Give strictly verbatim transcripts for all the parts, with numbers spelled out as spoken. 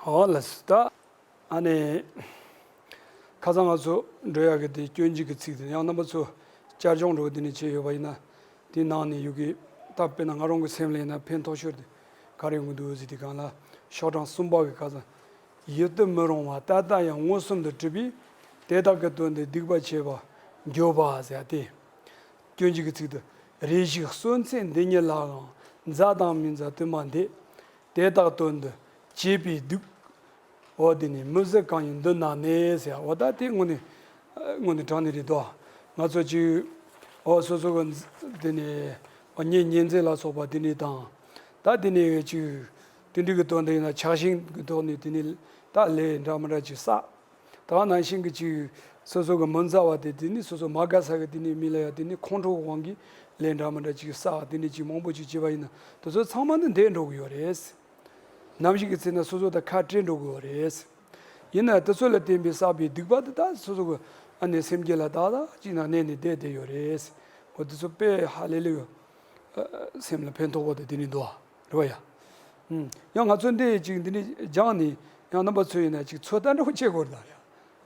ཨོ་ལགས་སོ། ད་ཨ་ནི་ཁ་སང་ང་ཚོ་འགྲོ་ཡག་གི་དེ་སྐྱོན་བརྗོད་ཀྱི་ཚིག་དེ་ཡང་རྣམ་པ་ཚོ་བསྐྱར་སྦྱོང་འགྲོ་དེ་ནས་བྱས་ཡོད་པ་ཡིན་ན། དེ་ནང་ནས་ཡོད་ཀྱི་ད་དཔེར་ན་ང་རང་གི་སེམས་ལ་ཡིན་ན་ཕན་ཐོགས་ཤོར་དེ་ག་རེ་ཡོང་གི་འདུག་ཟེར་དུས་སྒང་ལ། ཤོག་གྲངས་གསུམ་པ་གི་ཁ་སང་། ཡིད་དུ་མི་རུང་བ་ད་ལྟ་ཡང་མངོན་སུམ་དུ་གྲུབ་པས། དེ་དག་གི་དོན་དུ་སྡིག་པ་བྱས་པ་འགྱོད་པ་ཟེར་ཏེ། སྐྱོན་བརྗོད་ཀྱི་ཚིག་ཏུ། རེ་ཞིག་གསོན་ཚེ་འདི་ཉིད་ལའང་། མཛའ་དང་མི་མཛའ་དུ་མ་འདས། དེ་དག་དོན་དུ་བྱས་པའི་སྡིག་འོ་དེ་ནི་མི་བཟད་གང་ཡིན་མདུན་ན་གནས་ཟེར། འོ་ད་དེ་དངོས་གནས་དངོས་གནས་དྲང་གནས་རེད་དོ། ང་ཚོ་ཅིག་འོ་སོ་སོ་གི་དེ་ནི་འོ་གཉེན་ཉེ་ཚན་ལ་སོགས་པ་དེ་ནི་དང་། ད་དེ་ནི་ཅིག་དེ་འདྲ་གི་དོན་དུ་ཡིན་ན་ཆགས་ཞེན་གི་ཐོག་ནས་དེ་ནི་ད་ལས་འདྲ་མི་འདྲ་ཅིག་བསགས། ད་ནང་བཞིན་གྱི་ཅིག་སོ་སོ་གི་མི་མཛའ་བ་དེ་དེ་ནི་སོ་སོ་མ་དགའ་ས་གི་དེ་ནི་མི་ལ་ཡ་དེ་ནི་ཁོང་ཁྲོ་གི་དབང་གིས་ལས་འདྲ་མི་འདྲ་ཅིག་བསགས། དེ་ནི་ཅིག་མང་པོ་ཅིག་བྱས་པ་ཡིན་ན་དེ་ཚོ་ཚང་མ་ནི་འདས་འགྲོ་གི་ཡོད་རེད། ནམ་ཞིག་གི་ཚེ་ན་སོ་སོ་དང་ཁ་བྲལ་འགྲོ་གི་ཡོད་རེད། ཡིན་ན་དེ་ཚོ་ལ་བརྟེན་པའི་བསགས་པའི་སྡིག་པ་དེ་དག་སོ་སོ་གི་ཨ་ནི་སེམས་རྒྱུད་ལ་དག་དག་ཅིག་ན་གནས་ནས་བསྡད་བསྡད་ཡོད་རེད། འོ་དེ་ཚོ་དཔེ་ཧ་ལས་ལས་ཡོད། སེམས་ལ་ཕན་ཐོགས་པ་དེ་དེ་ནི་འདུག་ཨ། རེད་བ་ཡ། ཡང་ང་ཚོ་འདི་ཅིག་འདི་ནི་སྦྱངས་ནས་ཡང་རྣམ་པ་ཚོ་ཡིན་ན་ཅིག་ཚོད་ལྟ་འདྲ་བོ་བྱེད་དགོས་རེད་ད་ཡ།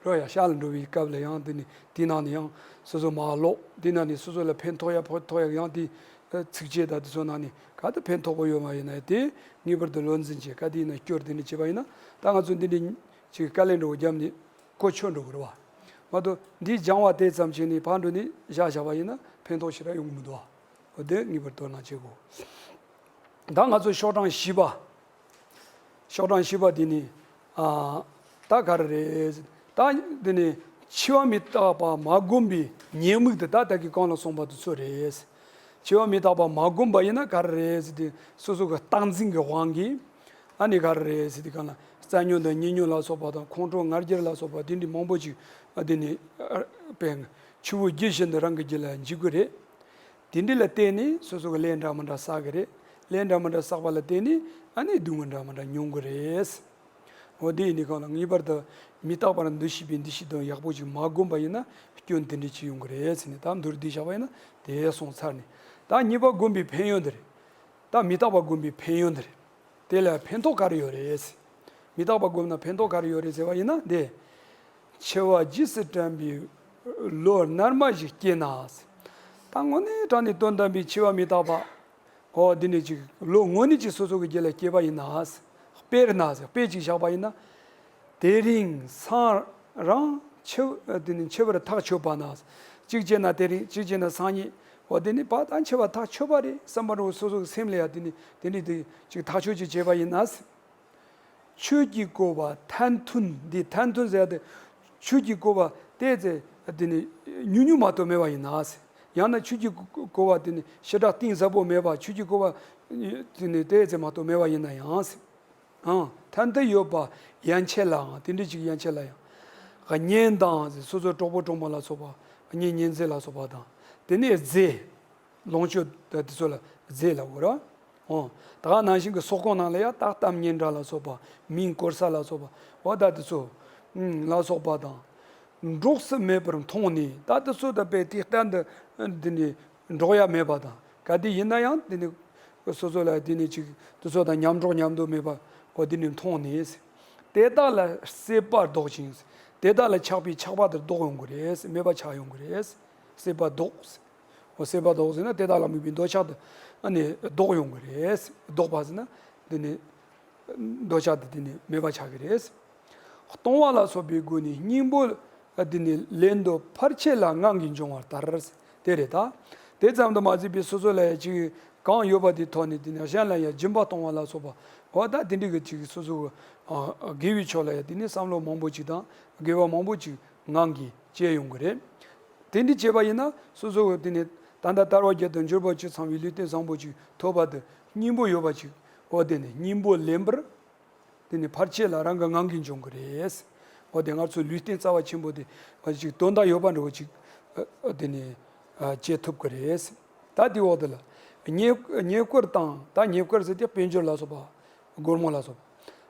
རོ་ཡ་ཤག་ལ་འགྲོ་བའི་སྐབས་ལ་ཡང་དེ་ནི་དེའི་ནང་ནས་ཡང་སོ་སོ་མར་ཀློག་དེའི་ནང་ནས་སོ་སོ་ལ་ཕན་ཐོགས་ཡ་ཕན་ཐོགས་ཡ་ཡང་དེ་ཚིགས་བཅད་དང་དེ་ཚོ་ནང་ནས་ག་དུས་ཕན་ཐོགས་པ་ཡོད་མ་ཡིན་ན་དེ་ངེས་པར་དུ་བློ་འཛིན་བྱེད། ག་དུས་ཡིན་ན་སྐྱོར་དེ་ནི་བྱེད་པ་ཡིན་ན་ད་ང་ཚོ་འདི་འདྲའི་ཅིག་དཀའ་ལས་འགྲོ་བ་བརྒྱབ་ནས་གོ་ཆོད་འགྲོ་དགོས་རེད་བ། མ་གཏོགས་འདི་སྦྱང་བ་དེ་ཙམ་བྱས་ནས་ཕར་འགྲོ་ནས་བཞག་བཞག་པ་ཡིན་ན་ཕན་ཐོགས་ཞེ་དྲག་ཡོང་གི་མི་འདུག་བ། འོ་དེ་ངེས་པར་དོ་སྣང་བྱེད་དགོས། ད་ང་ཚོ་ཤོག་གྲངས་བཞི་པ། ཤོག་གྲངས་བཞི་པ་འདི་ནི། ཨ། ད་ག་རེ་རེད། ད་འདི་ནི་འཆི་བ་མི་རྟག་པ་མ་བསྒོམས་པའི་ཉེས་དམིགས་དེ་ད་ད་གི་གོང་ལ་གསུངས་པ་དེ་ཚོ་རེད། འཆི་བ་མི་རྟག་པ་མ་བསྒོམས་པ་ཡིན་ན་ག་རེ་རེད་ཟེར་དུས་སོ་སོ་གི་རྟག་འཛིན་གྱི་དབང་གིས། ཨ་ནི་ག་རེ་རེད་ཟེར་དུས་གང་ལ་རྩ་ཉོན་དང་གཉིད་ཉོན་ལ་སོགས་པ་དང་ཁོང་ཁྲོ་ང་རྒྱལ་ལ་སོགས་པ་དེ་འདྲའི་མང་པོ་ཅིག་ཨ་དེ་ནི་ཨ་དཔེ་ཆུ་བོ་རྒྱུན་བཞིན་དུ་རང་གི་རྒྱུད་ལ་འཇིག་གི་རེད། དེ་འདྲ་ལ་བརྟེན་ནས་སོ་སོ་གི་ལས་འདྲ་མི་འདྲ་བསགས་གི་རེད། ལས་འདྲ་མི་འདྲ་བསགས་པ་ལ་བརྟེན་ནས་ཨ་ནི་སྡུག་བསྔལ་འདྲ་མི་འདྲ་མྱོང་གི་རེད། འོ་དེ་ཡིན་དུས་གང་ལ་ངེས་པར་དུ་མི་རྟག་པར་འདུ་ཤེས་པའི་འདུ་ཤེས་དང་ཡག་པོ་ཅིག་མ་བསྒོམས་པ་ཡིན་ན་སྐྱོན་དེ་འདྲ་ཅིག་ཡོང་གི་རེད་ཟེར་ནས་ད་མདོར་བསྡུས་བཞག་པ་ཡིན་ན་དེ་སོང་ཚར་ནས་ད་གཉིས་པ་བསྒོམས་པའི་ཕན་ཡོན་དེ་རེད། ད་མི་རྟག་པ་བསྒོམས་པའི་ཕན་ཡོན་དེ་རེད། དེ་ལ་ཕན་ཐོགས་ག་རེ་ཡོད་རེད། མི་རྟག་པ་བསྒོམས་ན་ཕན་ཐོགས་ག་རེ་ཡོད་རེད་ཟེར་བ་ཡིན་ན་འདི། འཆི་བ་རྗེས་སུ་དྲན་པའི་བློ་རྣལ་མ་ཞིག་སྐྱེས་ན། ད་དངོས་གནས་དྲང་གནས་དོན་དམ་པའི་འཆི་བ་མི་རྟག་པ། ཨོ་འདི་ནས་ཅིག་བློ་དངོས་གནས་ཅིག་སོ་སོ་གི་རྒྱུད་ལ་སྐྱེས་པ་ཡིན་ན། དཔེར་ན་ཟེར་དཔེ་ཅིག་བཞག་པ་ཡིན་ན། དེ་རིང་སང་རང་འཆི་དེ་ནི་འཆི་བར་ཐག་ཆོད་པ་ན། གཅིག་བྱས་ན་དེ་རིང་གཅིག་བྱས་ན་སང་ཉིན་འོ་དེ་ནི་ཕར་ད་འཆི་བ་ཐག་ཆོད་པ་རེད་བསམ་པ་འདྲ་བོ་སོ་སོ་གི་སེམས་ལ་ཡང་དེ་ནི་དེ་འདྲའི་དེ་ཅིག་ཐག་ཆོད་ཅིག་བྱས་པ་ཡིན་ན། ཆོས་ཀྱིས་གོ་བ་ཐན་ཐུན་འདི་ཐན་ཐུན་ཟེར་ཏེ་ཆོས་ཀྱིས་གོ་བ་དེ་ཚེ་དེ་ནི་ཉུང་ཉུང་མ་གཏོགས་མེད་པ་ཡིན་ན། ཡང་ན་ཆོས་ཀྱིས་གོ་བ་དེ་ནི་ཞེ་དྲག་གཏིང་ཟབ་པོ་མེད་པ་ཆོས་ཀྱིས་གོ་བ་དེ་ནི་དེ་ཚེ་མ་གཏོགས་མེད་པ་ཡིན་ན་ཡང་། ཨང་། ཐན་ཐུན་ཡོད་པ་ཡན་ཆད་ལའང་དེ་འདྲ་ཅིག་ཡན་ཆད་ལ་ཡང་། གཉེན་དང་སོ་སོའི་གྲོགས་པོ་གྲོགས་མོ་ལ་སོགས་པ་གཉེན་ཉེ་ཚན་ལ་སོགས་པ་དང་དེ་ནས་རྫས། ལོངས་སྤྱོད་དེ་ཚོ་ལ་རྫས་ལབ་དགོས་ར། ཨང་། ད་ག་ནང་བཞིན་གྱི་སོག་ཁོག་ནང་ལ་ཡང་ད་གཏམ་སྙན་གྲགས་ལ་སོགས་པ་མིང་བཀོལ་ས་ལ་སོགས་པ་འོ་ད་དེ་ཚོ་ཨང་ལ་སོགས་པ་དང་། འགྲོགས་སུ་མེད་པར་མཐོང་ནས་ད་དེ་ཚོ་ད་དཔེ་དེ་གཏན་དུ་འདི་ནི་འགྲོགས་ཡ་མེད་པ་དང་ག་དེ་ཡིན་ན་ཡང་དེ་ནི་སོ་སོ་ལ་དེ་ནི་ཅིག་དེ་ཚོ་དང་མཉམ་འགྲོགས་མཉམ་སྡོད་མེད་པ་འོ་དེ་ནི་མཐོང་ནས། དེ་དག་ལ་སྲེད་པ་ལྡོག་ཅིང་། དེ་དག་ལ་ཆགས་པའི་ཆགས་པ་དེ་ལྡོག་ཡོང་གི་རེད། མེད་པ་ཆགས་ཡོང་གི་རེད། སྲེད་པ་ལྡོག་འོ་སྲེད་པ་ལྡོག་ཟེར་ན་དེ་དག་ལ་དམིགས་པའི་འདོད་ཆགས་དེ་ཨ་ནི་ལྡོག་ཡོང་གི་རེད། ལྡོག་པ་ཟེར་ན་དེ་ནི་འདོད་ཆགས་དེ་དེ་ནི་མེད་པ་ཆགས་ཀྱི་རེད། གཏོང་བ་ལ་སོགས་པའི་སྒོ་ནས་སྙིང་པོ་དེ་ནི་ལེན་འདོད་ཕར་ཆེར་ལ་ངང་གིས་འབྱུང་བ་ལྟར། དེ་རེད་ད། དེ་ཙམ་དུ་མ་ཟད་པའི་སོ་སོ་ལ་ཡ་ཅིག་གང་ཡོད་པ་དེ་ཐོག་ནས་དེ་ནི་གཞན་ལ་ཡ་སྦྱིན་པ་གཏོང་བ་ལ་སོགས་པ་འོ་ད་དེ་འདྲ་གི་ཅིག་སོ་སོ་དགེ་བའི་ཕྱོགས་ལ་ཡ་དེ་ནི་བསམ་བློ་མང་པོ་ཅིག་དང་དགེ་བ་མང་པོ་ཅིག་ངང་གིས་སྐྱེ་ཡོང་གི་རེད། དེ་འདྲ་བྱས་པ་ཡིན་ན་སོ་སོ་གི་དེ་ནི་ད་ལྟ་དལ་བ་བརྒྱད་དང་འབྱོར་པ་བཅུ་ཚང་བའི་ལུས་རྟེན་བཟང་པོ་ཅིག་ཐོབ་པ་དེ་སྙིང་པོ་ཡོད་པ་ཅིག་འོ་དེ་ནི་སྙིང་པོ་ལེན་པར་དེ་ནི་ཕར་ཆེར་ལ་རང་གི་ངང་གིས་འབྱུང་གི་རེད། འོ་དེ་ང་ཚོའི་ལུས་རྟེན་རྩ་བ་ཆེན་པོ་དེ་འོ་ཅིག་དོན་དག་ཡོད་པ་འདྲ་བོ་ཅིག་ཨ་ཨ་དེ་ནི་ཨ་སྐྱེ་ཐུབ་ཀྱི་རེད། ད་དེའི་འོག་དེ་ལ་ཉེ་ཉེ་བཀུར་དང་ད་ཉེ་བཀུར་ཟེར་དེ་དཔལ་འབྱོར་ལ་སོགས་པ། སྒོར་མོ་ལ་སོགས་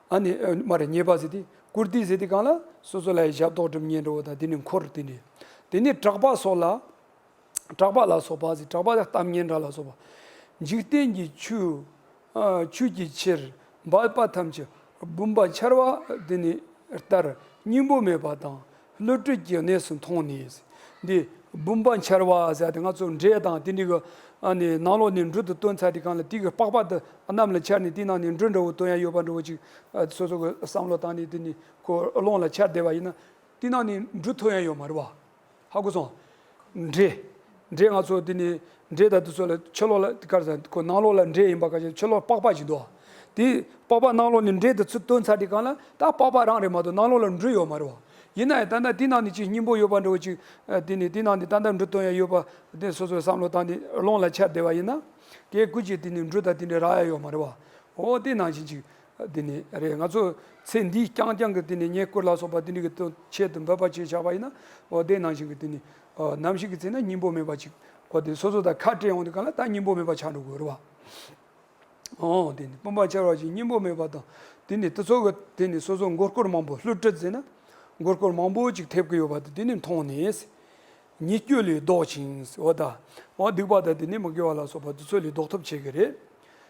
པ། ཨ་ནི་ཨ་མ་རེད་ཉེས་པ་ཟེར་དེ་བཀུར་སྟི་ཟེར་དེ་གང་ལ་སོ་སོ་ལ་ཡི་ཞབས་ཏོག་སྒྲུབ་མཁན་འདྲ་བོ་དང་དེ་ནི་འཁོར་དེ་འདྲ། དེ་ནི་གྲགས་པ་སོགས་ལ། གྲགས་པ་ལ་སོགས་པ་ཟེར་གྲགས་པ་དང་གཏམ་སྙན་གྲགས་ལ་སོགས་པ། འཇིག་རྟེན་གྱི་ཆོས། ཨ་ཆོས་ཀྱི་ཕྱིར་འབད་པ་ཐམས་ཅད་ བུམ་པ་འཆར་བ་དེ་ནི་ལྟར་སྙིང་པོ་མེད་པ་དང་བློ་གྲོས་ཀྱི་གནས་སུ་མཐོང་ནས། འདི་བུམ་པ་འཆར་བ་ཟེར་ཏེ་ང་ཚོ་འབྲས་དང་དེ་འདྲའི་གི་ཨ་ནི་ནང་ལོགས་ནས་འབྲུ་དེ་བཏོན་ཚར་དུས་སྒང་ལ་དེ་གི་པགས་པ་དེ་གནམ་ལ་འཆར་ནས་དེའི་ནང་ནས་འབྲུ་འདྲ་བོ་བཏོན་ཡ་ཡོད་པ་འདྲ་བོ་ཅིག་ཨ་སོ་སོ་གི་བསམ་བློ་བཏང་ནས་དེ་ནི་ཁོ་རླུང་ལ་འཆར་བསྡད་པ་ཡིན་ན་དེའི་ནང་ནས་འབྲུ་ཐོན་ཡ་ཡོད་མ་རེད་བ། ཧ་གོ་སོང་། འབྲས། འབྲས་ང་ཚོ་དེ་ནི་འབྲས་དང་དེ་ཚོ་ལ་ཕྱི་ལོགས་ལ་དེ་གར་ཟ་ཁོ་ནང་ལོགས་ལ་འབྲས་ཡིན་པ་ག་ཅིག་ཕྱི་ལོགས་པགས་པ་ཅིག་འདུག་དེ་པགས་པ་ནང་ལོགས་ནས་འབྲས་དེ་ཚུར་བཏོན་ཚར་དུས་སྒང་ལ་ད་པགས་པ་རང་རེད་མ་གཏོགས་ནང་ལོགས་ལ་འབྲུ་ཡོད་མ་རེད་བ། ཡིན་ན་ཡང་ད་ལྟ་དེ་ནང་ནས་ཅིག་སྙིང་པོ་ཡོད་པ་འདྲ་བོ་ཅིག་དེ་ནི་དེ་ནང་ནས་ད་ལྟ་འབྲུ་བཏོན་ཡ་ཡོད་པ་དེ་སོ་སོའི་བསམ་བློ་བཏང་ནས་རླུང་ལ་འཆར་བསྡད་པ་ཡིན་ན་གལ་ཀུན་གྱིས་དེ་ནི་འབྲུ་དང་དེ་འདྲ་རག་ཡ་ཡོད་མ་རེད་བ། འོ་དེ་ནང་བཞིན་ཅིག་དེ་ནི་རེད། ང་ཚོ་ཚེ་འདིའི་རྐྱང་རྐྱང་གི་དེ་ནི་རྙེད་བཀུར་ལ་སོགས་པ་དེ་འདྲ་གི་དོན་ཆེད་དུ་འབད་པ་བྱས་བཞག་པ་ཡིན་ན་འོ་དེ་ནང་བཞིན་གི་དེ་ནི་ཨ་ནམ་ཞིག་གི་ཚེ་ན་སྙིང་པོ་མེད་པ་ཅིག་འོ་དེ་སོ་སོ་དང་ཁ་བྲལ་ཡོང་དུས་སྒང་ལ་ད་སྙིང་པོ་མེད་པ་ཆགས་འགྲོ་དགོས་རེད་བ། འོ་དེ་ནི་བུམ་པ་འཆར་བ་ཅིག་སྙིང་པོ་མེད་པ་དང་དེ་ནི་དེ་ཚོ་གི་དེ་ནི་སོ་སོ་མགོ་སྐོར་མང་པོ་བསླུ་བྲིད་ཟེར་ན་མགོ་སྐོར་མང་པོ་ཅིག་ཐེབས་ཀྱི་ཡོད་པ་དེ་དེ་ནི་མཐོང་ནས། ཉེས་སྤྱོད་ལས་ལྡོག་ཅིང་། འོ་ད། འོ་སྡིག་པ་དང་དེ་ནི་མི་དགེ་བ་ལ་སོགས་པ་དེ་ཚོ་ལས་ལྡོག་ཐབས་བྱེད་ཀྱི་རེད།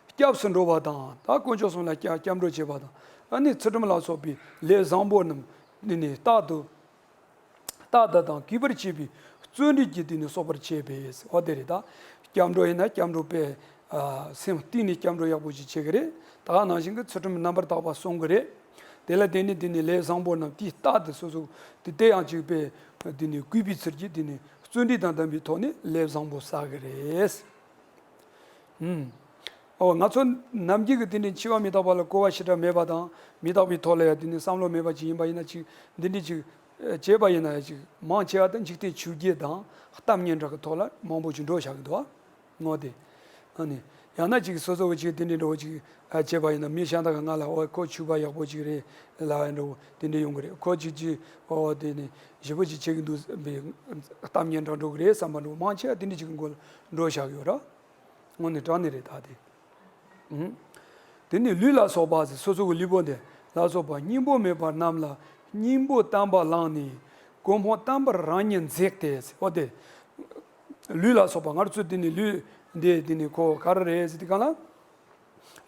སྐྱབས་སུ་འགྲོ་བ་དང་ད་དཀོན་མཆོག་གསུམ་ལ་སྐྱབས་སྐྱབས་འགྲོ་བྱེད་པ་དང་ཨ་ནི་ཚུལ་ཁྲིམས་ལ་སོགས་པའི་ལས་བཟང་པོ་རྣམས་ནི་ནི་རྟག་ཏུ། རྟག་ཏུ་དང་གུས་པར་བྱེད་པའི་བརྩོན་འགྲུས་ཀྱིས་དེ་ནི་གསོག་པར་བྱེད་པས། འོ་དེ་རེད་ད། སྐྱབས་འགྲོ་ཡིན་ན་སྐྱབས་འགྲོ་པས་ཨ་སེམས་གཏིང་ནས་སྐྱབས་འགྲོ་ཡག་པོ་ཞིག་བྱེད་ཀྱི་རེད། ད་ག་ནང་བཞིན་གྱི་ཚུལ་ཁྲིམས་རྣམ་པར་དག་པ་སྲུང་གི་རེད། དེ་ལ་བརྟེན་ནས་དེ་ནི་ལས་བཟང་པོ་རྣམས་དེའི་རྟག་ཏུ་སོ་སོ་དེ་དེ་ཡང་གཅིག་པས་དེ་ནི་གུས་པའི་ཚུལ་གྱིས་དེ་ནི་བརྩོན་འགྲུས་དང་ལྡན་པའི་ཐོག་ནས་ལས་བཟང་པོ་བསགས་ཀྱི་རེད། ཨུམ། ཨོ་ང་ཚོ་ནམ་རྒྱུན་གྱི་དེ་ནི་འཆི་བ་མི་རྟག་པ་ལ་གོ་བ་ཞེ་དྲག་མེད་པ་དང་མི་རྟག་པའི་ཐོག་ལ་ཡང་དེ་ནི་བསམ་བློ་མེད་པ་ཅིག་ཡིན་པ་ཡིན་ན་ཅིག་འདི་འདྲ་ཅིག་བྱས་པ་ཡིན་ན་ཡང་ཅིག་མང་ཆེ་བ་དེ་འཇིག་རྟེན་ཆོས་བརྒྱད་དང་གཏམ་སྙན་གྲགས་ཀྱི་ཐོག་ལ་མང་པོ་ཅིག་འགྲོ་བཞག་གི་འདུག་བ། ངོ་དེ། ཨ་ནི། ཡང་ན་ཅིག་སོ་སོ་གི་ཅིག་དེ་འདྲའི་འགྲོ་ཅིག་ཨ་བྱས་པ་ཡིན་ན་མི་གཞན་དག་གི་ང་ལ་ཨོ་ཁོ་ཕྱུག་པ་ཡག་པོ་ཅིག་རེད་ལབ་ཡ་འགྲོ་དེ་འདྲ་ཡོང་གི་རེད། ཁོ་ཅིག་ཅིག་ཨོ་དེ་ནི་ཞེ་པོ་ཅིག་བྱེད་ཀྱི་འདུག་པའི་གཏམ་སྙན་གྲགས་འགྲོ་གི་རེད་བསམ་པ་འགྲོ་མང་ཆེ་བ་དེ་འདྲ་ཅིག་གི་མགོ་ལ་འགྲོ་བཞག་ཡོད་ར། དངོས་གནས་དྲང་གནས་རེད་ད་དེ། ཨུ། དེ་ནི་ལུས་ལ་སོགས་པ་ཟེར་སོ་སོ་གི་ལུས་པོ་འདི་ལ་སོགས་པ་སྙིང་པོ་མེད་པ་རྣམས་ལ་སྙིང་པོ་བརྟན་པ་བླངས་ནས་གོ་འཕང་བརྟན་པར་རང་ཉིད་མཛེས་ཏེ་ཟེར་འོ་དེ། ལུས་ལ་སོགས་པ་ང་ཚོ་འདི་ནི་ལུས་འདི་འདི་ནི་ཁོ་ག་རེ་རེད་ཟེར་དུས་སྒང་ལ།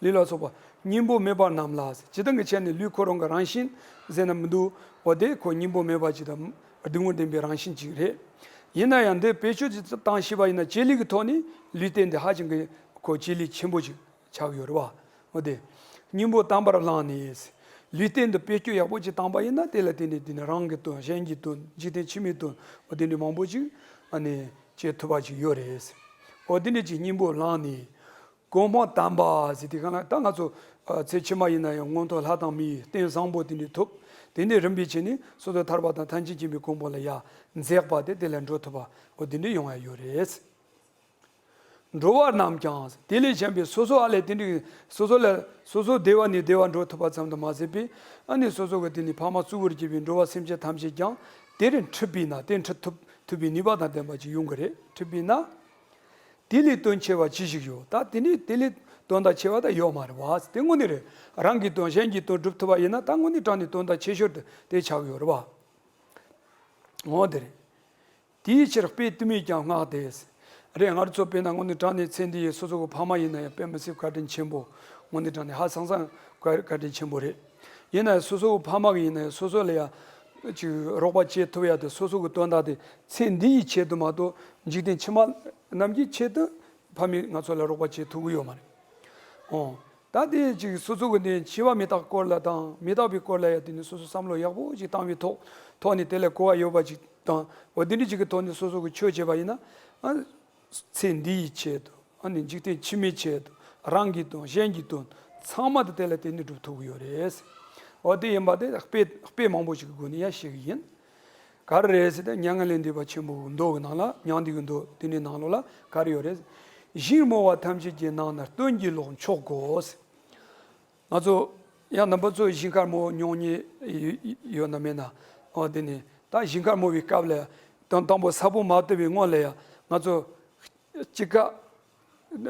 ལུས་ལ་སོགས་པ་སྙིང་པོ་མེད་པ་རྣམས་ལ་ཟེར་ཇི་ལྟར་གྱི་ཆ་ནས་ལུས་ཁོ་རང་གི་རང་བཞིན་ཟེར་ན་མི་འདུག་འོ་དེ་ཁོ་སྙིང་པོ་མེད་པ་ཅིག་དང་སྡུག་བསྔལ་ལྡན་པའི་རང་བཞིན་ཅིག་རེད། ཡིན་ན་ཡང་འདི་བེད་སྤྱོད་ཅིག་བཏང་ཤེས་པ་ཡིན་ན་བྱེད་ལས་ཀྱི་ཐོག་ནས་ལུས་རྟེན་འདི་ཧ་ཅང་གི་ཁོ་བྱེད་ལས་ཆེན་པོ་ཅིག་ཆགས་ཡོད་རེད་བ། འོ་དེ། སྙིང་པོ་བརྟན་པར་བླངས་ནས། ལུས་རྟེན་འདི་བེད་སྤྱོད་ཡག་པོ་ཅིག་བཏང་པ་ཡིན་ན་དེ་ལ་བརྟེན་ནས་དེ་ནི་རང་གི་དོན་གཞན་གྱི་དོན་འཇིག་རྟེན་ཕྱི་མའི་དོན་འོ་དེ་འདྲ་མང་པོ་ཅིག་ཨ་ནི་བྱེད་ཐུབ་པ་ཅིག་ཡོད་རེད། འོ་དེ་འདྲ་ཅིག་སྙིང་པོ་བླངས་ནས། གོ་འཕང་དམ་པ་ཟེར་དུས་སྒང་ལ་ད་ང་ཚོ་ཨ་ཚེ་ཕྱི་མ་ཡིན་ན་ཡང་མངོན་མཐོ་ལྷ་དང་མིའི་རྟེན་བཟང་པོ་དེ་འདྲ་ཐོབ། དེ་འདྲ་རིམ་པས་བྱས་ནས་སོ་སོ་ཐར་པ་དང་ཐམས་ཅད་མཁྱེན་པའི་གོ་འཕང་ལ་ཡར་མཛེས་པ་དེ་དེ་ལ་འགྲོ་ཐུབ་པ་འོ་དེ་འདྲ་ཡོང་ཡ་ཡོད་རེད། འགྲོ་བ་རྣམས་ཀྱང་དེ་ལས་གཞན་པའི་སོ་སོ་ཨ་ལས་དེ་འདྲའི་སོ་སོ་ལ་སོ་སོ་བདེ་བ་ནས་བདེ་བ་འགྲོ་ཐུབ་པ་ཙམ་དུ་མ་ཟད་པའི་ཨ་ནི་སོ་སོ་གི་དེ་ནི་ཕ་མ་གཙུག་གུར་གྱུར་པའི་འགྲོ་བ་སེམས་ཅན་ཐམས་ཅད་ཀྱང་དེ་རུ་འཁྲིད་པས་ན་དེ་འཁྲིད་ཐུབ་ཐུབ་པའི་ནུས་པ་དང་ལྡན་པ་ཅིག་ཡོང་གི་རེད། འཁྲིད་པས་ན། དེ་ལས་དོན་ཆེ་བ་ཅི་ཞིག་ཡོད། ད་དེ་ནི་དེ་ལས་དོན་དག་ཆེ་བ་ད་ཡོད་མ་རེད་བ། དེ་དངོས་གནས་རེད། རང་གི་དོན་གཞན་གྱི་དོན་སྒྲུབ་ཐུབ་པ་ཡིན་ན་ད་དངོས་གནས་དྲང་གནས་དོན་དག་ཆེ་ཤོས་དེ་དེ་ཆགས་ཡོད་རེད་བ། འོ་དེ་རེད། དེའི་ཕྱིར་དཔེ་དུ་མས་ཀྱང་བསྔགས་ཏེ། རེད་ང་ཚོ་དཔེར་ན་དངོས་གནས་དྲང་གནས་ཚེ་འདི་ཡི་སོ་སོ་གི་ཕ་མ་ཡིན་ན་ཡང་དཔེ་མི་སྲིད་བཀའ་དྲིན་ཆེན་པོ། དངོས་གནས་དྲང་གནས་ཧ་སང་སང་བཀའ་བཀའ་དྲིན་ཆེན་པོ་རེད། ཡིན་ན་ཡང་སོ་སོ་གི་ཕ་མ་གི་ཡིན་ན་ཡང་སོ་སོ་ལ་ཡང་ཅིག་རོགས་པ་བྱེད་ཐུབ་ཡ་དེ་སོ་སོ་གི་དོན་དག་དེ་ཚེ་འདི་ཡི་ཆེད་དུ་མ་གཏོགས་འཇིག་རྟེན་ཕྱི་མ་རྣམས་ཀྱི་ཆེད་དུ་ཕ་མས་ང་ཚོ་ལ་རོགས་པ་བྱེད་ཐུབ་ཀྱི་ཡོད་མ་རེད། ཨོ། ད་དེ་ཅིག་སོ་སོ་གི་ནི་འཆི་བ་མི་རྟག་སྐོར་ལ་དང་མི་རྟག་པའི་སྐོར་ལ་ཡང་དེ་ནི་སོ་སོ་བསམ་བློ་ཡག་པོ་ཅིག་བཏང་བའི་ཐོག་ཐོག་ནས་དེ་ལ་གོ་བ་ཡོད་པ་ཅིག་དང་འོ་དེ་འདྲ་ཅིག་གི་ཐོག་ནས་སོ་སོ་གི་ཆོས་བྱས་པ་ཡིན་ན་ཨ་ཚེ་འདི་ཡི་ཆེད་དུ་ཨ་ནི་འཇིག་རྟེན་ཕྱི་མའི་ཆེད་དུ་རང་གི་དོན་གཞན་གྱི་དོན་ཚང་མ་དེ་དེ་ལ་དེ་ནི་སྒྲུབ་ཐུབ་ཀྱི་ཡོད་རེད། འོ་དེ་ཡིན་པ་དེ་དཔེ་དཔེ་མང་པོ་ཞིག་གི་སྒོ་ནས་ཡང་བཤད་ཀྱི་ཡིན། ག་རེ་རེད་ཟེར་ཏེ་མྱ་ངན་ལས་འདས་པ་ཆེན་པོའི་མདོ་གི་ནང་ལ་མྱང་འདས་ཀྱི་མདོ་དེ་འདྲའི་ནང་ལོགས་ལ་ག་རེ་ཡོད་རེད། ཞིང་རྨོ་བ་ཐམས་ཅད་ཀྱི་ནང་ན་སྟོན་གྱི་གློག་མཆོག་གོ། ང་ཚོ་ཡང་རྣམ་པ་ཚོས་ཞིང་ཁ་རྨོ་མྱོང་མྱོང་ཡོད་ན་མེད་ན། འོ་དེ་ནི་ད་ཞིང་ཁ་རྨོ་བའི་སྐབས་ལ་དང་དང་པོ་ས་ཕོ་མ་བཏབ་པའི་སྔོན་ལ་ཡང་ང་ཚོ་དཔྱིད་ཀ་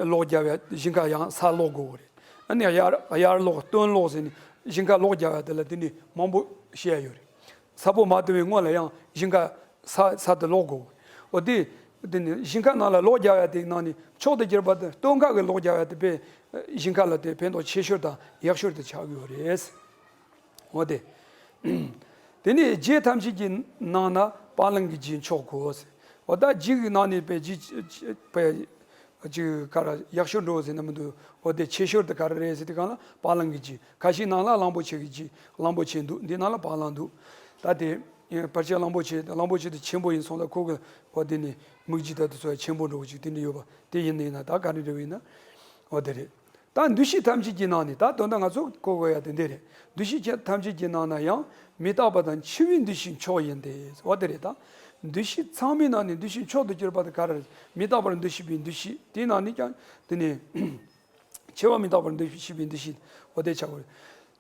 གློག་རྒྱབ་ཡ་ཞིང་ཁ་ཡང་ས་སློག་དགོས་རེད། ཨ་ནི་དབྱར་དབྱར་གློག་སྟོན་གློག་ཟེར་ནས་ཞིང་ཁ་གློག་རྒྱབ་ཡ་དེ་ལ་དེ་ནི་མང་པོ་བཤད་ཡ་ཡོད་རེད། ས་ཕོ་མ་བཏབ་པའི་སྔོན་ལ་ཡང་ཞིང་ཁ་ས་ས་དེ་སློག་དགོས་རེད། འོ་དེ་དེ་ནི་ཞིང་ཁ་ནང་ལ་གློག་རྒྱབ་ཡ་དེ་ནང་ནས་མཆོག་ཏུ་གྱུར་པ་དེ་སྟོན་ཁ་གི་གློག་རྒྱབ་ཡ་དེ་དཔེ་ཞིང་ཁ་ལ་དེ་ཕན་ཐོགས་ཆེ་ཤོས་དང་ཡག་ཤོས་དེ་ཆགས་ཡོད་རེད། འོ་དེ། དེ་ནས་རྒྱས་ཐམས་ཅད་ཀྱི་ནང་ན་བ་ལང་གི་རྒྱས་མཆོག་གོ། འོ་ད་རྒྱས་ཀྱི་ནང་ནས་པའི་རྒྱས་པའི་ཅིག་ག་ར་ཡག་ཤོས་འགྲོ་ཟེར་ན་མི་འདུག་འོ་དེ་ཆེ་ཤོས་དེ་ག་རེ་རེད་ཟེར་དུས་སྒང་ལ་བ་ལང་གི་རྒྱས། ཁ་ཤས་ནང་ལ་གླང་པོ་ཆེ་གི་རྒྱས། གླང་པོ་ཆེ་འདུག་འདི་ནང་ལ་བ་ལང་འདུག་ད་དེ་བར་ཆད་གླང་པོ་ཆེ། གླང་པོ་ཆེ་དེ་ཆེན་པོ་ཡིན་སོང་ལ་ཁོ་གི་འོ་དེ་ནས་མིག་རྒྱས་ད་དེ་ཚོ་ཡང་ཆེན་པོ་འགྲོ་གི་ཅིག་དེ་འདྲ་ཡོད་པ་དེ་ཡིན་ན་ཡིན་ན་ད་ག་རེ་འདྲ་བ་ཡིན་ན་འོ་དེ་རེད། ད་འདུ་ཤེས་ཐམས་ཅད་ཀྱི་ནང་ནས་ད་དོན་དག་ང་ཚོ་གོ་དགོས་ཡ་དེ་འདི་རེད། འདུ་ཤེས་ཀྱི་ཐམས་ཅད་ཀྱི་ནང་ན་ཡང་མི་རྟག་པ་དང་འཆི་བའི་འདུ་ཤེས་མཆོག་ཡིན་ཏེ། འོ་དེ་རེད་ད། འདུ་ཤེས་ཚང་མའི་ནང་ནས་འདུ་ཤེས་མཆོག་ཏུ་གྱུར་པ་དེ་ག་རེ་རེད། མི་རྟག་པར་འདུ་ཤེས་པའི་འདུ་ཤེས་དེའི་ནང་ནས་ཀྱང་དེ་ནས་འཆི་བ་མི་རྟག་པར་འདུ་ཤེས་པའི་འདུ་ཤེས་འོ་དེ་ཆགས་དགོས་རེད།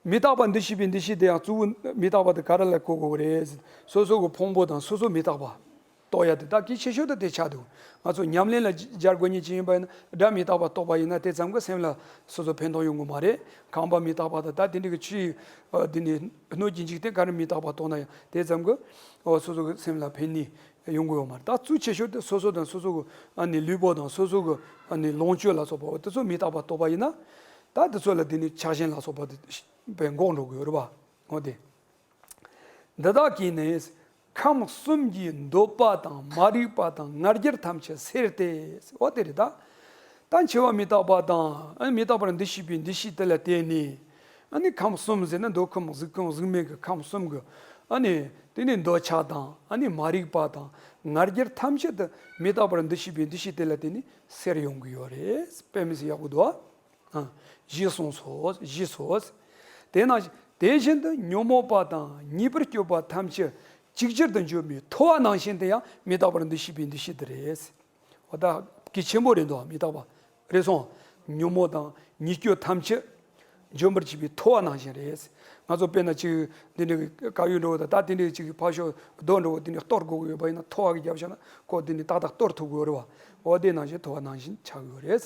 མི་རྟག་པ་འདུ་ཤེས་པའི་འདུ་ཤེས་དེ་ཡང་གཙོ་བོ་མི་རྟག་པ་དེ་ག་རེ་ལ་གོ་དགོས་རེད། སོ་སོ་གི་ཕུང་པོ་དང་སོ་སོ་མི་རྟག་པ། རྟོགས་ཡ་དེ་དག་གི་ཆེ་ཤོས་དེ་དེ་ཆགས་འདུག་ང་ཚོ་ཉམས་ལེན་ལ་སྦྱར་དགོས་ཉེན་ཅིག་ཡིན་པ་ཡིན་ན་སྒྲ་མི་རྟག་པ་རྟོགས་པ་ཡིན་ན་དེ་ཙམ་གྱིས་སེམས་ལ་སོ་སོ་ཕན་ཐོགས་ཡོང་གི་མ་རེད། ཁང་པ་མི་རྟག་པ་དང་ད་དེ་འདྲ་གི་ཆུ་ཡི་དེ་ནི་སྣོད་ཀྱི་འཇིག་རྟེན་ག་རེ་མི་རྟག་པ་རྟོགས་ན་ཡང་དེ་ཙམ་གྱིས་སོ་སོ་གི་སེམས་ལ་ཕན་ནུས་ཡོང་གི་ཡོད་མ་རེད། ད་གཙོ་ཆེ་ཤོས་དེ་སོ་སོ་དང་སོ་སོ་གི་ཨ་ནི་ལུས་པོ་དང་སོ་སོ་གི་ཨ་ནི་ལོངས་སྤྱོད་ལ་སོགས་པ་དེ་ཚོ་མི་རྟག་པ་རྟོགས་པ་ཡིན་ན་ད་དེ་ཚོ་ལ་དེ་ནི་ཆགས་ཞེན་ལ་སོགས་པ་དེ་འགོག་འགྲོ་གི་ཡོད་རེད་པ། འོ་དེ། འདི་དག་གིས་ནི་ཁམས་གསུམ་གྱི་འདོད་པ་དང་མ་རིག་པ་དང་ང་རྒྱལ་ཐམས་ཅད་སེལ་ཏེ། འོ་དེ་རེད་ད། ད་འཆི་བ་མི་རྟག་པ་དང་ཨ་ནི་མི་རྟག་པར་འདུ་ཤེས་པའི་འདུ་ཤེས་དེ་ལ་བརྟེན་ནས་ཨ་ནི་ཁམས་གསུམ་ཟེར་ན་འདོད་ཁམས་གཟུགས་ཁམས་གཟུགས་མེད་ཀྱི་ཁམས་གསུམ་གྱི་ཨ་ནི་དེ་ནི་འདོད་ཆགས་དང་ཨ་ནི་མ་རིག་པ་དང་ང་རྒྱལ་ཐམས་ཅད་དེ་མི་རྟག་པར་འདུ་ཤེས་པའི་འདུ་ཤེས་དེ་ལ་བརྟེན་ནས་སེལ་ཡོང་གི་ཡོད་རེད། དཔེ་མི་སྲིད་ཡག་པོ་འདུག་ཨ། ཨ། ཞེས་གསུངས་སོ། ཞེས་སོ། དེ་ན་དེ་བཞིན་དུ་ཉོན་མོངས་པ་དང་ཉེས་པར་སྤྱོད་པ་ཐམས་ཅད་ཅིག་ཅར་དུ་འཇོམས་པའི་ཐོ་བ་ནང་བཞིན་དུ་ཡང་མི་རྟག་པར་འདུ་ཤེས་པའི་འདུ་ཤེས་དེ་རེད། འོ་ད་གལ་ཆེན་པོ་རེད་འདུག་མི་རྟག་པ་རེད་སོང་། ཉོན་མོངས་དང་ཉེས་སྤྱོད་ཐམས་ཅད་འཇོམས་པར་བྱེད་པའི་ཐོ་བ་ནང་བཞིན་རེད། ང་ཚོ་དཔེར་ན་ཅིག་འདི་འདྲའི་དཀར་ཡོལ་འདྲ་བོ་དང་ད་དེ་འདྲའི་ཅིག་ཕར་ཞོག་རྡོ་འདྲ་བོ་དེ་འདྲའི་གཏོར་དགོས་ཀྱི་ཡོད་པ་ཡིན་ན་ཐོ་བ་གི་རྒྱབ་བཞག་ན་ཁོ་དེ་ནི་ཏག་ཏག་གཏོར་ཐུབ་ཀྱི་ཡོད་རེད་བ། འོ་དེ་ནང་བཞིན་ཐོ་བ་ནང་བཞིན་ཆགས་ཀྱི་ཡོད་རེད།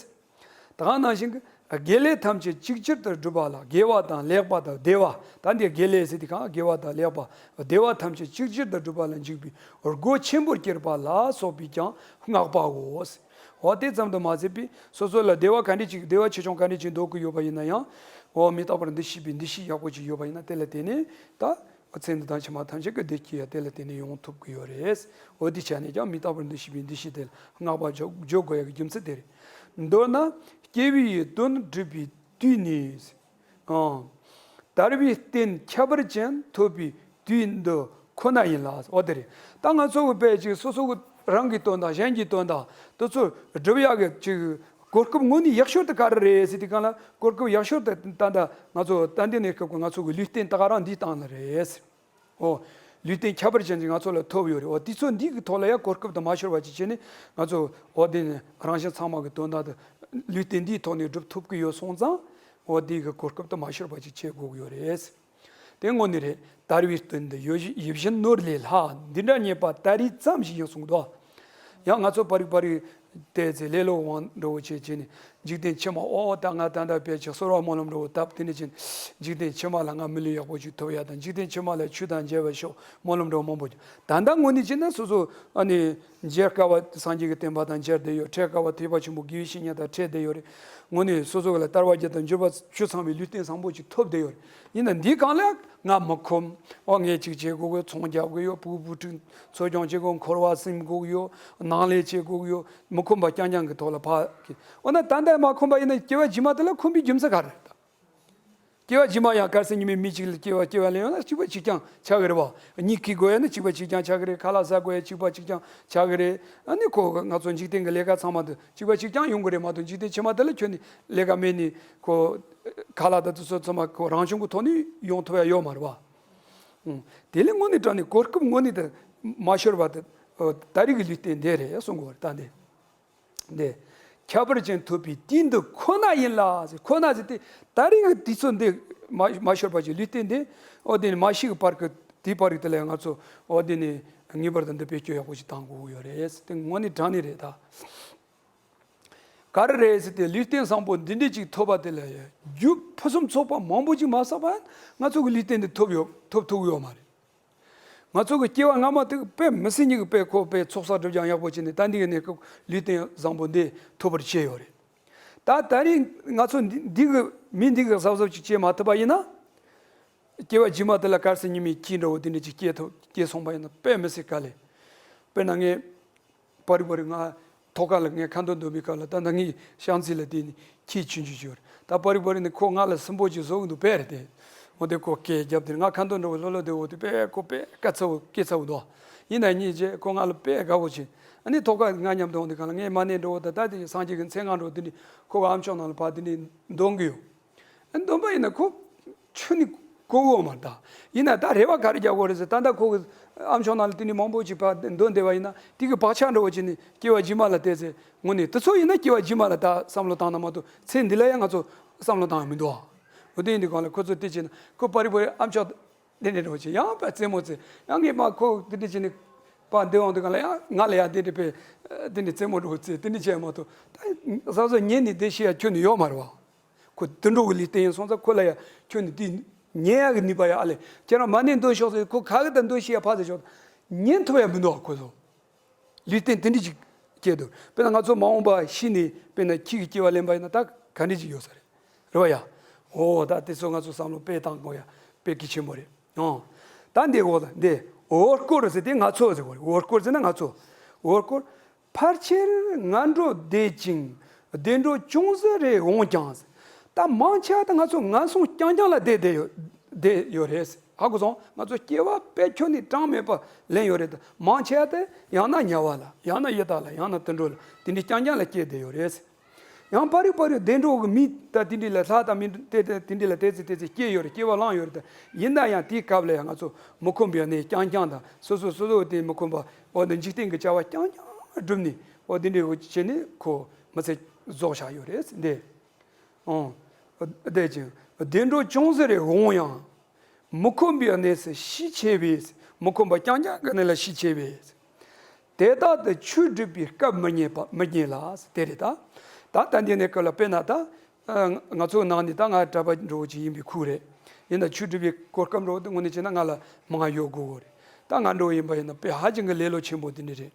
ད་ག་ནང་བཞིན་གྱི་དགེ་ལས་ཐམས་ཅད་ཅིག་ཅར་དུ་སྒྲུབ་པ་ལ་དགེ་བ་དང་ལེགས་པ་དང་བདེ་བ། ད་འདི་དགེ་ལས་ཟེར་དུས་གང་དགེ་བ་དང་ལེགས་པ་བདེ་བ་ཐམས་ཅད་ཅིག་ཅར་དུ་སྒྲུབ་པ་ལ་འཇུག་པའི་སྒོ་ཆེན་པོར་གྱུར་པ་ལ་སོགས་པས་ཀྱང་བསྔགས་པའོ། འོ་དེ་ཙམ་དུ་མ་ཟད་པའི་སོ་སོ་ལ་བདེ་བ་ག་འདྲ་ཅིག་བདེ་བ་ཆེ་ཆུང་ག་འདྲ་ཅིག་འདོད་ཀྱི་ཡོད་པ་ཡིན་ན་ཡང་། འོ་མི་རྟག་པར་འདུ་ཤེས་པའི་འདུ་ཤེས་ཡག་པོ་ཅིག་ཡོད་པ་ཡིན་ན་དེ་ལ་བརྟེན་ནས་ད། ཚེ་འདི་དང་ཕྱི་མ་ཐམས་ཅད་ཀྱི་བདེ་སྐྱིད་ཡང་དེ་ལ་བརྟེན་ནས་ཡོང་ཐུབ་ཀྱི་ཡོད་རེད། འོ་དེ་ཆ་ནས་ཀྱང་མི་རྟག་པར་འདུ་ཤེས་པའི་འདུ་ཤེས་དེ་ལ་བསྔགས་པ་བརྗོད་བརྗོད་དགོས་ཡ་གི་རྒྱུ་མཚན་དེ་རེད། མདོར་ན་སྐྱེ་བའི་དོན་སྒྲུབ་པའི་དུས་ནི། ཨང་། དལ་བའི་རྟེན་ཁྱད་པར་ཅན་ཐོབ་པའི་དུས་འདི་ཁོ་ན་ཡིན་ལ། འོ་དེ་རེད། ད་ང་ཚོ་གི་དཔེ་ཅིག་སོ་སོ་གི་རང་གི་དོན་དང་གཞན་གྱི་དོན་དང་དེ་ཚོ་སྒྲུབ་ཡ་གི་ཅིག་གོ་སྐབས་དངོས་གནས་ཡག་ཤོས་དེ་ག་རེ་རེད་ཟེར་དུས་གང་ལ་གོ་སྐབས་ཡག་ཤོས་དེ་ད་ལྟ་ང་ཚོ་ད་ལྟའི་གནས་སྐབས་ཀྱི་ང་ཚོ་གི་ལུས་རྟེན་ད་ག་རང་འདིའི་སྟེང་ལ་རེད། འོ། ལུས་རྟེན་ཁྱད་པར་ཅན་ཅིག་ང་ཚོ་ལ་ཐོབ་ཡོད་རེད། འོ་དུས་ཚོད་འདི་གི་ཐོག་ལ་ཡང་གོ་སྐབས་དེ་མ་ཤོར་བ་ཅིག་བྱས་ནས་ང་ཚོ་འོ་དེ་ནི་རང་གཞན་ཚང་མ་གི་དོན་དག་དེ་ལུས་རྟེན་འདིའི་ཐོག་ནས་སྒྲུབ་ཐུབ་ཀྱི་ཡོད་སོང་ཙང་འོ་དེ་གི་གོ་སྐབས་དེ་མ་ཤོར་བ་ཅིག་བྱེད་དགོས་ཀྱི་ཡོད་རེད། དེ་དངོས་གནས་རེད། དལ་བའི་རྟེན་འདི་ཡིད་བཞིན་ནོར་ལས་ལྷག་འདི་འདྲ་རྙེད་པ་ད་རེས་ཙམ་ཞིག་ཡིན་གསུངས་འདུག་ཡང་ང་ཚོ་པར་རིས་པར་རིས་བལྟས་ཚེ་ལེ་ལོ་དབང་འདྲ་བོ་བྱས་བྱས་ནས་འཇིག་རྟེན་ཕྱི་མ་ཨོ་ད་ང་ད་ལྟ་བས་ཀྱི་གསོལ་བ་སྨོན་ལམ་འདྲ་བོ་བཏབ་དེ་ནས་ཅིག་འཇིག་རྟེན་ཕྱི་མ་ལ་ང་མི་ལུས་ཡག་པོ་ཅིག་ཐོབ་ཡ་དང་འཇིག་རྟེན་ཕྱི་མ་ལ་ཆོས་དང་མཇལ་བར་ཤོག་སྨོན་ལམ་འདྲ་བོ་མང་པོ་ཅིག་ད་ལྟ་དངོས་གནས་བྱས་ན་སོ་སོ་ཨ་ནི་མཇལ་དཀའ་བ་སངས་རྒྱས་ཀྱི་བསྟན་པ་དང་མཇལ་བསྡད་ཡོད། འཕྲད་དཀའ་བ་ཐེག་པ་ཆེན་པོ་དགེ་བའི་བཤེས་གཉེན་དང་འཕྲད་བསྡད་ཡོད་རེད། དངོས་གནས་སོ་སོ་ལ་སྟེར་བ་བརྒྱད་དང་འབྱོར་པ་བཅུ་ཚང་བའི་ལུས་རྟེན་བཟང་པོ་ཅིག་ཐོབ་བསྡད་ཡོད་རེད། ཡིན་ན་འདི་གང་ལ་ང་མི་ཁོམ། ཨོ་ངས་ཅིག་བྱེད་དགོས་གི་ཚོང་རྒྱག་གི་ཡོད། ཕྲུ་གུ་བུ་ཕྲུག་འཚོ་སྐྱོང་བྱེད་དགོས། འཁོར་བ་སེམས་དགོས་གི་ཡོད། ནང་ལས་བྱེད་དགོས་གི་ཡོད། མི་ཁོམ་པ་རྐྱང་རྐྱང་གི་ཐོག་ལ་ཕ་གི། འོ་ན་ད་ལྟ་མ་ཁོམ་པ་ཡིན་ན་སྐྱེ་བ་རྗེས་མ་དེ་ལ་ཁོམ་པའི་རྒྱུ་མཚན་ག་རེ་རེད། སྐྱེ་བ་རྗེས་མ་ཡང་དཀར་གསལ་ཉི་མའི་མིག་གཅིག་ལ་སྐྱེ་བ་སྐྱེ་བ་ལེན་ཡོང་ན་གཅིག་པ་གཅིག་རྐྱང་ཆགས་ཀྱི་རེད་བ། གཉིད་ཁུག་དགོས་ཡ་ན་གཅིག་པ་གཅིག་རྐྱང་ཆགས་ཀྱི་རེད། ཁ་ལག་ཟ་དགོས་ཡ་གཅིག་པ་གཅིག་རྐྱང་ཆགས་ཀྱི་རེད། ཨ་ནི་ཁོ་ང་ཚོ་འཇིག་རྟེན་གྱི་ལས་ཀ་ཚང་མ་དེ་གཅིག་པ་གཅིག་རྐྱང་ཡོང་གི་རེད་མ་གཏོགས་འཇིག་རྟེན་ཕྱི་མ་དེ་ལ་ཁྱོན་ནས་ལས་ཀ་མེད་ནས་ཁོ་ཁ་ལག་དང་དེ་ཚོ་ཚང་མ་ཁོ་རང་བྱུང་གི་ཐོག་ནས་ཡོང་ཐུབ་ཡ་ཡོད་མ་རེད་བ། ཨུ། དེ་ལས་དངོས་གནས་དྲང་གནས་གོ་སྐབས་དངོས་གནས་དེ་མ་ཤོར་བ་དེ་ད་རེས་ཀྱི་ལུས་རྟེན་འདི་རེད་གསུང་གི་བ་རེད་ད་འདི། འདི། ཁྱད་པར་ཅན་ཐོབ་པའི་དུས་འདི་ཁོ་ན་ཡིན་ལ་ཟེར། ཁོ་ན་ཟེར་ཏེ་ད་རེས་ཀྱི་དུས་ཚོད་འདི་མ་མ་ཤོར་བ་ཅིག་ལུས་རྟེན་འདི་འོ་དེ་ནི་མ་ཤི་གི་བར་གྱི་དུས་བར་གྱི་དེ་ལ་ང་ཚོ་འོ་དེ་ནི་ངེས་པར་དུ་འདི་བེད་སྤྱོད་ཡག་པོ་ཞིག་གཏང་དགོས་ཀྱི་ཡོད་རེད། དེ་དངོས་གནས་དྲང་གནས་རེད་ད། ག་རེ་རེད་ཟེར་ཏེ་ལུས་རྟེན་བཟང་པོ་འདི་འདྲས་ཅིག་ཐོབ་པ་དེ་ལ་རྒྱུ་ཕུན་སུམ་ཚོགས་པ་མང་པོ་ཅིག་མ་བསགས་པ་ང་ཚོ་གི་ལུས་རྟེན་འདི་ཐོབ་ཡོད་ཐོབ་ཐུབ་ཀྱི་ཡོད་མ་རེད། ང་ཚོ་གི་སྐྱེ་བ་སྔ་མ་དེ་དཔེ་མི་སྲིད་ཉིད་ཀྱི་དཔེ་ཁོ་དཔེ་ཚོགས་བསགས་སྒྲིབ་སྦྱང་ཡག་པོ་བྱས་ནས་ད་འདི་གི་གནས་སྐབས་ལུས་རྟེན་བཟང་པོ་འདི་ཐོབ་པར་བྱས་ཡོད་རེད། ད་ད་རེས་ང་ཚོ་འདི་འདི་གི་མི་འདི་གི་གཟབ་གཟབ་ཅིག་བྱེད་མ་ཐུབ་པ་ཡིན་ན། སྐྱེ་བ་རྗེས་མ་དེ་ལ་གལ་སྲིད་ཉི་མའི་ཁྱི་འདྲ་བོ་དེ་འདྲ་ཅིག་སྐྱེས་ཐུབ་སྐྱེས་སོང་པ་ཡིན་ན་དཔེ་མི་སྲིད་དཀའ་ལས། དཔེར་ན་ངས་པར་རིས་པར་རིས་ང་ཐོག་ཁ་ལ་ངས་ཁ་འདོན་འདོན་པའི་སྐབས་ལ་ད་ལྟ་ངའི་ཤང་ཚི་ལ་དེ་ནི་ཁྱི་ཆུང་ཆུང་ཅིག་ཡོད་རེད། ད་པར་རིས་པར་རིས་ནི་ཁོ་ང་ལ་སུན་པོ་ཅིག་བཟོ་གི་འདུག་དཔེ་རེད་དེ། འོ་དེ་ཁོ་སྐད་རྒྱབ་དེ་ང་ཁ་འདོན་འདྲ་བོ་ལྷོད་ལྷོད་དེ་འོ་དེ་དཔེ་ཁོ་དཔེ་དཀའ་ཚ་བོ་སྐད་ཚ་བོ་འདུག་ཡིན་ན་ཉིན་རྗེས་ཁོ་ང་ལ་དཔེ་དགའ་བོ་བྱེད། ཨ་ནི་ཐོག་ཁ་ང་མཉམ་དུ་འོང་དུས་གང་ལ་ངའི་མ་ཎི་འདྲ་བོ་དང་ད་དེ་སངས་རྒྱས་ཀྱི་མཚན་སྔགས་འདྲ་བོ་དེ་འདྲ་ཁོ་གི་ཨམ་ཅོག་ནང་ལ་ཕར་དེ་འདྲ་འདོན་གི་ཡོད། ཨ་འདོན་པ་ཡིན་ན་ཁོ་ཁྱོན་ནས་གོ་གི་ཡོད་མ་རེད་ད། ཡིན་ན་ད་རེ་བ་ག་རེ་རྒྱག་དགོས་རེད་ཟེར་ད་ལྟ་ཁོ་གི་ཨམ་ཅོག་ནང་ལ་དེ་འདྲ་མང་པོ་ཅིག་ཕར་འདོན་བསྡད་པ་ཡིན་ན་དེ་གི་བག་ཆགས་འདྲ་བོ་ཅིག་ནི་སྐྱེ་བ་རྗེས་མ་ལ་བལྟས་ཚེ་དངོས་གནས་དེ་ཚོ་ཡིན་ན་སྐྱེ་བ་རྗེས་མ་ལ་ད་བསམ་བློ་བཏང་ན་མ་གཏོགས་ཚེ་འདི་ལ་ཡང་ང་ཚོ་བསམ་བློ་བཏང་ཡ་མི་འདུག་འོ་དེ་ཡིན་དུས་གང་ལ་ཁོ་ཚོ་དེ་བྱས་ན་ཁོ་པར་རིས་པར་རིས་ཨམ་ཅོག་དེ་འདྲ་འདྲ་བོ་བྱས་ཡང་དཔེ་རྩེད་མོ་རྩེ་ཡང་ངས་མ་ཁོ་དེ་འདྲ་བྱས་ནས་པར་འདོན་འོང་དུས་གང་ལ་ཡང་ང་ལ་ཡང་དེ་འདྲ་དཔེ་དེ་འདྲ་རྩེད་མོ་འདྲ་བོ་རྩེ་དེ་འདྲ་བྱས་མ་གཏོགས་ད་བཟའ་བཟའ་ཉན་ནས་བསྡད་ཤེས་ཡ་ཁྱོན་ནས་ཡོད་མ་རེད་བ། ཁོ་དུད་འགྲོ་གི་ལུས་རྟེན་ཡིན་སོང་ཙང་ཁོ་ལ་ཡ་ཁྱོན་ནས་དེ་ཉན་ཡག་གི་ནུས་པ་ཡ་ཨ་ལས་ཁྱེད་རང་མ་ཎི་འདོན་ཤོག་ཟེར་ཁོ་ག་གི་ད་འདོན་ཤེས་ཡ་ཕར་ཟེར་ཤོག་ཉན་ཐུབ་ཡ་མི་འདུག་ཨ་ཁོ་ཚོ། ལུས་རྟེན་དེ་འདྲ་ཅིག་སྐྱེས་འདུག་དཔེར་ན་ང་ཚོ་མ་འོངས་པ་ཤི་ནས་དཔེར་ན་ཁྱི་གི་སྐྱེ་བ་ལེན་པ་ཡིན་ན་ད་ག་འདྲ་ཅིག་ཡོད་ས་རེད། རེད་བ་ཡ། འོ་ད་དེ་ཚོ་ང་ཚོ་བསམ་བློ་དཔེ་བཏང་དགོས་ཡ་དཔེ་གལ་ཆེན་པོ་རེད། ཨོ། ད་འདི་འོ་ད་འདི་འོ་སྐོར་ཟེར་དེ་ང་ཚོ་ཟེར་དགོས་རེད། འོ་སྐོར་ཟེར་ན་ང་ཚོ། འོ་སྐོར། ཕལ་ཆེར་ངན་འགྲོར་བསྡད་ཅིང་བདེ་འགྲོར་ཅུང་ཟད་རེ་འོང་ཀྱང་། ད་མང་ཆེ་བ་ད་ང་ཚོ་ངན་སོང་རྐྱང་རྐྱང་ལ་བསྡད་བསྡད་ཡོད་བསྡད་ཡོད་རེད། ཧ་གོ་སོང་། ང་ཚོ་སྐྱེ་བ་དཔེ་ཁྱོན་ནས་གྲངས་མེད་པ་ལེན་ཡོད་རེད། ད་མང་ཆེ་བ་དེ་ཡང་ན་དམྱལ་བ་ལ་ཡང་ན་ཡི་དྭགས་ལ་ཡང་ན་དུད་འགྲོ་ལ་དེ་འདྲའི་རྐྱང་རྐྱང་ལ་སྐྱེས་བསྡད་ཡོད་རེད། ཡང་པར་རིས་པར་རིས་བདེ་འགྲོ་གི་མི་ད་དེ་འདྲ་ལ་ལྷ་དང་མི་དེ་དེ་དེ་འདྲ་ལ་དེ་ཚེ་དེ་ཚེ་སྐྱེས་ཡོད་རེད། སྐྱེ་བ་བླངས་ཡོད་རེད། ད་ཡིན་ན་ཡང་དེའི་སྐབས་ལ་ཡང་ང་ཚོ་མི་ཁོམ་པའི་གནས་རྐྱང་རྐྱང་དང་སོ་སོ་སོ་སོ་དེ་མི་ཁོམ་པ་འོ་ན་འཇིག་རྟེན་གྱི་བྱ་བ་རྐྱང་རྐྱང་བསྒྲུབས་ནས་འོ་དེ་འདྲ་བྱས་ནས་ཁོ་མི་ཚེ་རྫོགས་བཞག་ཡོད་རེད་འདི། ཨོ། བསྡད་ཅིང་བདེ་འགྲོར་ཅུང་ཟད་རེ་འོང་ཡང་། མི་ཁོམ་པའི་གནས་སུ་ཤས་ཆེ་བས། མི་ཁོམ་པ་རྐྱང་རྐྱང་གི་གནས་ལ་ཤས་ཆེ་བས། དེ་དག་ཏུ་ཆོས་སྒྲུབ་པའི་སྐབས་མི་རྙེད་པ་མི་རྙེད་ལ། དེ་རེད་ད། ད་ལྟ་འདི་ནས་སྐབས་ལ་དཔེར་ན་ད། ང་ཚོའི་ནང་ནས་ད་ང་གྲྭ་པ་འདྲ་བོ་ཅིག་ཡིན་པའི་ཁུལ་རེད། ཡིན་ན་ཆོས་སྒྲུབ་པའི་གོ་སྐབས་འདྲ་བོ་དེ་དངོས་གནས་བྱས་ན་ང་ལ་མང་ང་ཡོད་དགོས་གོ་རེད། ད་ང་འདྲ་བོ་ཡིན་པ་ཡིན་ན་དཔེ་ཧ་ཅང་གི་ལེ་ལོ་ཆེན་པོ་དེ་འདྲ་རེད།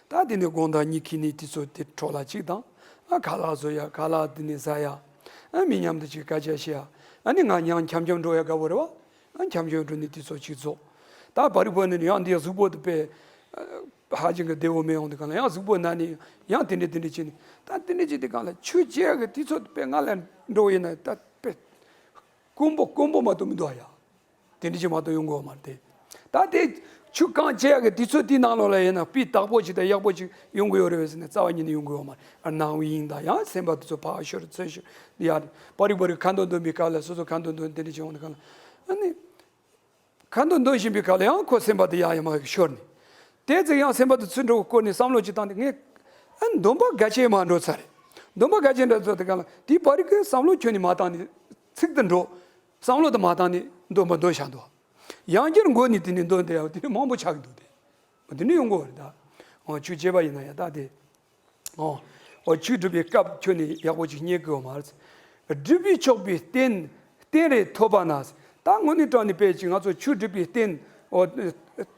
ད་དེ་ནས་དགོང་དག་ཉིན་ཁྱི་ནས་དུས་ཚོད་དེ་འཕྲོ་བརླག་ཅིག་དང་། ཨ་ཁ་ལག་བཟོ་ཡ་ཁ་ལག་དེ་ནས་ཟ་ཡ། ཨ་མི་མཉམ་དུ་ཅིག་སྐད་ཆ་བཤད་ཡ། ཨ་ནི་ང་ཉང་འཁྱམ་འཁྱམ་འགྲོ་ཡ་དགའ་བོ་རེད་བ། ཨ་འཁྱམ་འཁྱམ་འགྲོ་ནས་དུས་ཚོད་ཅིག་རྫོགས། ད་བར་བར་ནས་ཡང་འདི་གཟུགས་པོ་དེ་དཔེ་ཧ་ཅང་གི་བདེ་བོ་མེད་ཡོང་དུས་གང་ལ་ཡང་གཟུགས་པོ་ན་ནས་ཡང་དེ་འདྲ་དེ་འདྲ་བྱས་ནས་ད་དེ་འདྲ་བྱས་དུས་གང་ལ་ཆོས་བྱེད་ཡ་གི་དུས་ཚོད་དཔེ་ང་ལ་འགྲོ་ཡིན་ན་ད་དཔེ་དཀོན་པོ་དཀོན་པོ་མ་གཏོགས་མི་འདུག་ཡ། དེ་འདྲ་ཅིག་མ་གཏོགས་ཡོང་གི་ཡོད་མ་རེད་དེ། ད་དེ་ཆོས་གང་བྱེད་ཡ་གི་དུས་ཚོད་དེའི་ནང་ལོགས་ལ་ཡིན་ན་སྤུས་དག་པོ་ཅིག་དང་ཡག་པོ་ཅིག་ཡོང་གི་ཡོད་རེད་བས་ཟེར་ནས་རྩ་བ་ཉིད་ནས་ཡོང་གི་ཡོད་མ་རེད། ཨ་སྣང་བའི་དབྱིངས་དང་ཡང་སེམས་པ་དེ་ཚོ་ཕར་ཤོར་ཚུར་ཤོར་ཡ་རེད། པར་རིས་པར་རིས་ཁ་འདོན་འདོན་པའི་སྐབས་ལ་སོ་སོ་ཁ་འདོན་འདོན་དེ་འདྲ་ཅིག་ཡོང་དུས་གང་ལ་ཨ་ནི། ཁ་འདོན་འདོན་བཞིན་པའི་སྐབས་ལ་ཡང་ཁོ་སེམས་པ་དེ་ཡག་ཡག་མ་ཡག་ཤོར་ནས། དེ་ཚེ་ཡང་སེམས་པ་དེ་ཚུར་འགྲོ་བསྐོར་ནས་བསམ་བློ་ཅིག་བཏང་སྟེ་ངས་ཨ་འདོན་པ་ག་ཅེ་མ་འགྲོ་ཚར་རེད། འདོན་པ་ག་ཅེ་འགྲོ་ཚར་དེ་ག་ལ་དེའི་བར་གྱི་བསམ་བློ་ཁྱོན་ནས་མ་བཏང་ནས་ཚིག་དེ་འགྲོ། བསམ་བློ་དེ་མ་བཏང་ནས་འདོན་པ་འདོན་བཞག་འདུག་ཡང་བསྐྱར་མགོ་ནས་དེ་ནས་འདོན་བསྡད་ཡག་དེ་ནས་མང་པོ་ཆགས་ཀྱི་འདུག་དེ། འདི་ནས་ཡོང་གི་རེད་ད། ཨོ་ཆོས་བྱེད་པ་ཡིན་ན་ཡང་ད་དེ། ཨོ། ཨོ་ཆོས་སྒྲུབ་པའི་སྐབས་ཁྱོན་ནས་ཡག་པོ་ཅིག་རྙེད་དགོས་པ་མ་རེད། སྒྲུབ་པས་ཆོག་པའི་རྟེན་རྟེན་རེ་ཐོབ་པ་ན། ད་དངོས་གནས་དྲང་གནས་དཔེ་ཅིག་ང་ཚོ་ཆོས་སྒྲུབ་པའི་རྟེན། ཨོ།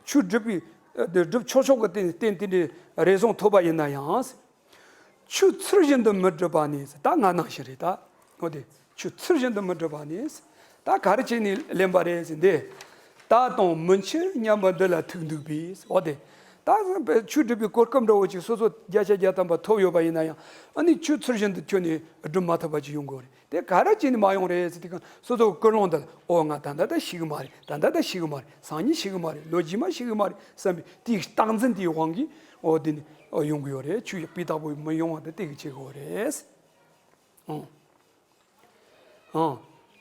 ཆོས་སྒྲུབ་པའི་སྒྲུབ་ཆོག་ཆོག་གི་རྟེན་རྟེན་དེ་འདྲའི་རེ་ཟུང་ཐོབ་པ་ཡིན་ན་ཡང་། ཆོས་ཚུལ་བཞིན་དུ་མི་སྒྲུབ་པ་ནི། ད་ང་ནང་བཞིན་རེད་ད། འོ་དེ། ཆོས་ཚུལ་བཞིན་དུ་མི་སྒྲུབ་པ་ནི། ད་ག་རེ་བྱས་ནས་ལེན་པ་རེད་ཟེར་འདི། ལྟ་དང་མི་འཆི་མཉམ་པ་འདི་ལ་ཐུག་འདུག་པས། འོ་དེ། ད་ཆོས་སྒྲུབ་པའི་གོ་སྐབས་འདྲ་བོ་ཅིག་སོ་སོ་བརྒྱ་ཆ་བརྒྱ་ཐམ་པ་ཐོབ་ཡོད་པ་ཡིན་ན་ཡང་། ཨ་ནི་ཆོས་ཚུལ་བཞིན་དུ་ཁྱོན་ནས་སྒྲུབ་མ་ཐུབ་པ་ཅིག་ཡོང་གི་རེད། དེ་ག་རེ་བྱས་ནས་མ་ཡོང་རེད་ཟེར་དུས་སོ་སོ་ཀུན་སློང་འདི་ལ། ཨོ་ང་ད་ལྟ་ད་ཤི་གི་མ་རེད། ད་ལྟ་ད་ཤི་གི་མ་རེད། སང་ཉིན་ཤི་གི་མ་རེད། ལོ་རྗེས་མ་ཤི་གི་མ་རེད་བསམ་པའི་དེའི་རྟག་འཛིན་དེའི་དབང་གིས། ཨོ་དེ་ནི་ཨོ་ཡོང་གི་ཡོད་རེད། ཆོས་སྤུས་དག་པོ་མི་ཡོང་བ་དེ་དེ་གི་བྱེད་དགོས་རེད། ཨང་། ཨང་།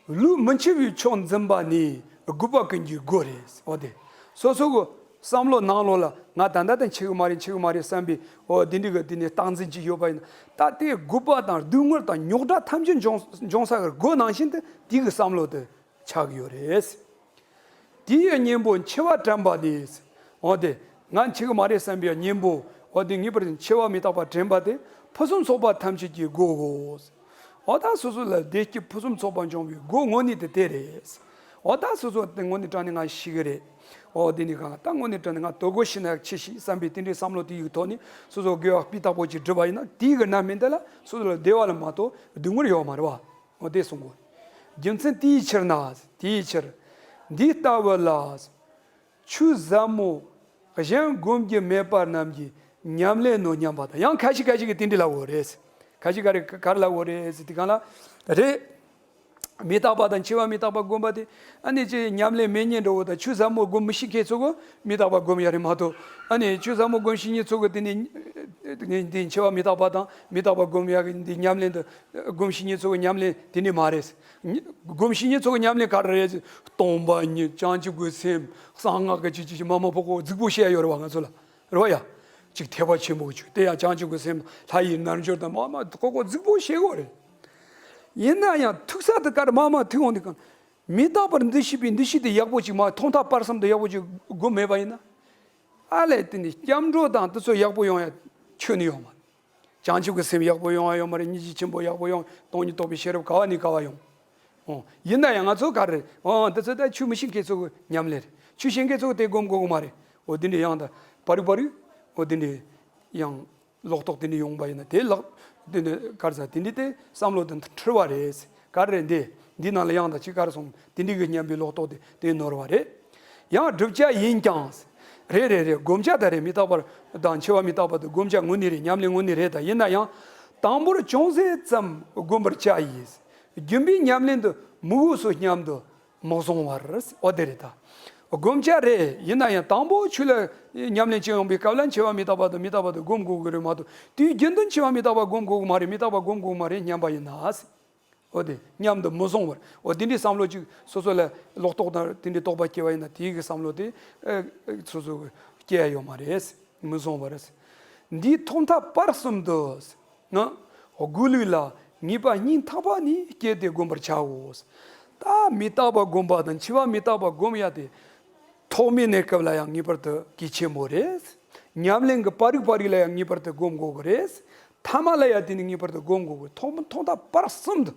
ལུས་མི་འཆི་བའི་ཆོས་འཛིན་པ་ནི་རྒུད་པ་ཀུན་གྱི་སྒོ་རེད། ཨོ་དེ། སོ་སོ་གི་བསམ་བློ་ནང་ལོགས་ལ་ང་ད་ལྟ་ད་འཆི་གི་མ་རེད། འཆི་གི་མ་རེད་བསམ་པའི། ཨོ་དེ་འདྲི་གི་དེ་ནི་རྟག་འཛིན་ཅིག་ཡོད་པ་ཡིན་ན། ད་དེ་རྒུད་པ་དང་སྡུག་བསྔལ་དང་རྙོག་དྲ་ཐམས་ཅད་འབྱུང་འབྱུང་ས་གི་སྒོ་ནང་བཞིན་དུ་དེ་གི་བསམ་བློ་དེ་ཆགས་ཀྱི་ཡོད་རེད། དེའི་གཉེན་པོ་འཆི་བ་དྲན་པ་ནི། འོ་དེ། ང་འཆི་གི་མ་རེད་བསམ་པའི་གཉེན་པོ། འོ་དེ་ངེས་པར་འཆི་བ་མི་རྟག་པ་དྲན་པ་དེ་ཕུན་སུམ་ཚོགས་པ་ཐམས་ཅད་ཀྱི་སྒོའོ། འོ་ད་སོ་སོ་ལ་བདེ་སྐྱིད་ཕུན་སུམ་ཚོགས་པ་འབྱུང་བའི་སྒོ་དངོས་གནས་དེ་དེ་རེད། འོ་ད་སོ་སོ་དེ་དངོས་གནས་དྲང་གནས་ང་ཤི་གི་རེད། འོ་དེ་ནི་གང་ད་དངོས་གནས་དྲང་གནས་ང་དོ་དགོང་ཤི་ན་ཆེ་ཤི་བསམ་པའི་དེ་འདྲའི་བསམ་བློ་དེ་ཡི་ཐོག་ནས་སོ་སོ་དགེ་བ་སྤུས་དག་པོ་ཅིག་བསྒྲུབས་པ་ཡིན་ན། དེའི་གི་རྣམ་སྨིན་དེ་ལ་སོ་སོ་ལ་བདེ་བ་ལ་མ་གཏོགས་སྡུག་བསྔལ་ཡོད་མ་རེད་བ། འོ་དེ་གསུང་དགོས། རྒྱུ་མཚན་དེའི་ཕྱིར་ན། དེའི་ཕྱིར། འདི་ལྟ་བུ་ལ། ཆོས་ཟབ་མོ་གཞན་བསྒོམ་རྒྱུ་མེད་པ་རྣམས་ཀྱི་ཉམས་ལེན་ནོ་སྙམ་པ་དང་། ཡང་ཁ་ཅིག་ཁ་ཅིག་གིས་དེ་འདྲ་ལབ་ཡོད་རེད། ཁ་ཅིག་ག་རེ་ག་རེ་ལབ་ཡོད་རེད་ཟེར་དུས་སྒང་ལ། རེད། མི་རྟག་པ་དང་འཆི་བ་མི་རྟག་པ་བསྒོམ་པ་དེ་ཨ་ནི་ཅི་ཉམས་ལེན་མེད་ཉེན་འགྲོ་བོ་དང་། ཆོས་ཟབ་མོ་བསྒོམ་མི་ཤེས་མཁན་ཚོ་གིས་མི་རྟག་པ་བསྒོམ་ཡ་རེད་མ་གཏོགས། ཨ་ནི་ཆོས་ཟབ་མོ་བསྒོམ་ཤེས་མཁན་ཚོ་གིས་དེ་ནི་འདི་འཆི་བ་མི་རྟག་པ་དང་མི་རྟག་པ་བསྒོམ་ཡ་གི་འདི་ཉམས་ལེན་དུ་བསྒོམ་ཤེས་མཁན་ཚོ་གི་ཉམས་ལེན་དེ་འདྲ་མ་རེད། སྒོམ་ཤེས་མཁན་ཚོ་གི་ཉམས་ལེན་ག་རེ་རེད། སྟོང་པ་ཉིད། བྱང་ཆུབ་ཀྱི་སེམས། གསང་སྔགས་ཀྱི་ཅི་ཅི་ཅི་མ་མ་པོ་པོ་རྫིག་པོ་བཤད་ཡོད་རེད་བ་ང་ཚོ་ལ། རེད་བ་ཡ། ཅིག་ཐེག་པ་ཆེན་པོ་ཅིག་དེ་ཡང་བྱང་ཆུབ་ཀྱི་སེམས། ལྷ་ཡི་རྣལ་འབྱོར་དང་མ་མ་པོ་པོ་རྫིག་པོ་བཤད་ཡོད་རེད། ཡིན་ན་ཡང་ཐུག་ས་དེ་ག་རེ་མ་མ་ཐུག་འོང་དུས་སྒང་། མི་རྟག་པར་འདུ་ཤེས་པའི་འདུ་ཤེས་དེ་ཡག་པོ་ཅིག་མ། ཐོག་མཐའ་བར་གསུམ་དུ་ཡག་པོ་ཅིག་སྒོམ་མེད་པ་ཡིན་ན། ཨ་ལས་དེ་ནི་སྐྱབས་འགྲོ་དང་དེ་ཚོ་ཡག་པོ་ཡོང་ཡ་ཁྱོན་ནས་ཡོད་མ་རེད། བྱང་ཆུབ་ཀྱི་སེམས་ཡག་པོ་ཡོང་བ་ཡོད་མ་རེད། སྙིང་རྗེ་ཆེན་པོ་ཡག་པོ་ཡོང་། སྟོང་ཉིད་རྟོགས་པའི་ཤེས་རབ་ག་བ་ནས་ག་བ་ཡོང་། ཨོ། ཡིན་ན་ཡང་ང་ཚོ་ག་རེ། ཨོ། འདི་ཚོ་ད་ཆོས་མི་ཤེས་མཁན་ཚོ་གི་ཉམས་ལེན་རེད། ཆོས་ཤེས་མཁན་ཚོ་གི་དེ་སྒོམ་དགོས་གི་མ་རེད། ཨོ། འདི་འདྲ་ཡང་ད་པ་རིག་པ་རིག་ཨོ། འདི་འདྲ་ཡང་ལོག་རྟོག་དེ་འདྲ་ཡོང་པ་ཡིན་ན་དེ་ལག་དེ་འདྲ་ག་རེ་ཟ། དེ་འདྲ་དེ་བསམ་བློ་དེ་འཁྲུལ་བ་རེད། ག་རེ་འདི་འདི་ནང་ལ་ཡང་ད་ཅི་ག་རེ་སོང་། དེ་འདྲ་གི་སྙམ་པའི་ལོག་རྟོག་དེ་དེ་ནོར་བ་རེད། ཡང་བསྒྲུབ་བྱ་ཡིན་ཀྱང་། རེད་རེད་རེད། བསྒོམ་བྱ་ད་རེད། མི་རྟག་པ་དང་འཆི་བ་མི་རྟག་པ་དེ་བསྒོམ་བྱ་དངོས་གནས་རེད། ཉམས་ལེན་དངོས་གནས་རེད། ད་ཡིན་ན་ཡང་དང་པོར་ཅུང་ཟད་ཙམ་བསྒོམ་པར་བྱ་ཡིས། རྒྱུན་པའི་ཉམས་ལེན་དུ་མི་འོས་སོ་སྙམ་དུ་མི་བཟུང་བར། ཨོ་དེ་རེད་ད། བསྒོམ་བྱ་རེད། ཡིན་ན་ཡང་དང་པོ་ཆོས་ལ་ཉམས་ལེན་བྱེད་ཡོང་པའི་སྐབས་ལ་འཆི་བ་མི་རྟག་པ་དང་མི་རྟག་པ་དེ་བསྒོམ་དགོས་ཀྱི་རེད་མ་གཏོགས། དུས་རྒྱུན་དུ་འཆི་བ་མི་རྟག་པ་བསྒོམ་དགོས་ཀྱི་མ་རེད། མི་རྟག་པ་བསྒོམ་དགོས་ཀྱི་མ་རེད་སྙམ་པ་ཡིན་ན། འོ་དེ་སྙམ་དུ་མི་བཟུང་བར། འོ་དེ་འདྲའི་བསམ་བློ་ཅིག་སོ་སོ་ལ་ལོག་རྟོག་དང་དེ་འདྲའི་རྟོག་པ་སྐྱེ་བ་ཡིན་ན་དེའི་གི་བསམ་བློ་དེ་ཨ་སོ་སོ་སྐྱེ་ཡ་ཡོད་མ་རེད། མི་བཟུང་བར། འདིའི་ཐོག་མཐའ་བར་གསུམ་དུ་ང་སྒོམ་ལུགས་ལ་ངེས་པ་སྙིང་ཐག་པ་ནས་བསྐྱེད་དེ་བསྒོམ་པར་བྱའོ། ད་མི་རྟག་པ་བསྒོམ་པ་དང་འཆི་བ་མི་རྟག་པ་བསྒོམ་ཡ་དེ། ཐོག་མའི་གནས་སྐབས་ལ་ཡང་ངེས་པར་དུ་གལ་ཆེན་པོ་རེད། ཉམས་ལེན་གྱི་པ་རིག་པ་རིག་ལ་ཡང་ངེས་པར་དུ་སྒོམ་དགོས་ཀྱི་རེད། ཐ་མ་ལ་ཡང་དེ་ནི་ངེས་པར་དུ་སྒོམ་དགོས་ཀྱི། ཐོག་ཐོག་མཐའ་བར་གསུམ་དུ་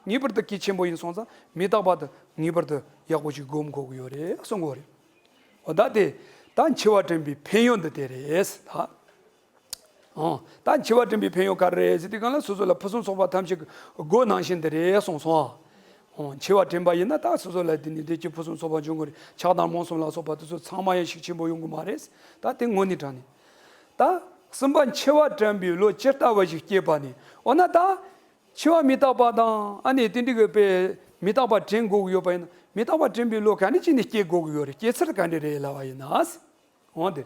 ངེས་པར་དུ་གལ་ཆེན་པོ་ཡིན་སོང་ཙང་མི་རྟག་པ་དེ་ངེས་པར་དུ་ཡག་པོ་ཞིག་སྒོམ་དགོས་ཀྱི་ཡོད་རེད་གསུང་གི་ཡོད་རེད། འོ་ད་དེ་ད་འཆི་བ་དྲན་པའི་ཕན་ཡོན་འདི་དེ་རེད་ད། ཨང་། ད་འཆི་བ་དྲན་པའི་ཕན་ཡོན་ག་རེ་རེད་ཟེར་དུས་སྒང་ལ་སོ་སོ་ལ་ཕུན་སུམ་ཚོགས་པ་ཐམས་ཅད་ཀྱི་སྒོ་ནང་བཞིན་དེ་རེད་གསུངས་སོང་ཨ། ཨང་། འཆི་བ་དྲན་པ་ཡིན་ན་ད་སོ་སོ་ལ་དེ་ནི་བདེ་སྐྱིད་ཕུན་སུམ་ཚོགས་པ་འབྱུང་གི་རེད། ཆགས་སྡང་རྨོངས་གསུམ་ལ་སོགས་པ་དེ་ཚོ་ཚང་མ་ཡང་ཤུགས་ཆེན་པོ་ཡོང་གི་མ་རེད། ད་དེ་དངོས་གནས་དྲང་གནས། ད་གསུམ་པ་འཆི་བ་དྲན་པའི་བློ་ཇི་ལྟ་བ་ཞིག་སྐྱེས་པ་ནི། འོ་ན་ད་འཆི་བ་མི་རྟག་པ་དང་ཨ་ནི་དེ་འདྲ་གི་དཔེ་མི་རྟག་པ་དྲན་དགོས་ཀྱི་ཡོད་པ་ཡིན་ན། མི་རྟག་པ་དྲན་པའི་བློ་ག་འདྲ་བྱས་ནས་སྐྱེ་དགོས་ཀྱི་ཡོད་རེད། སྐྱེ་ཚུལ་ག་འདྲ་རེད་ལབ་པ་ཡིན་ན། འོང་དེ།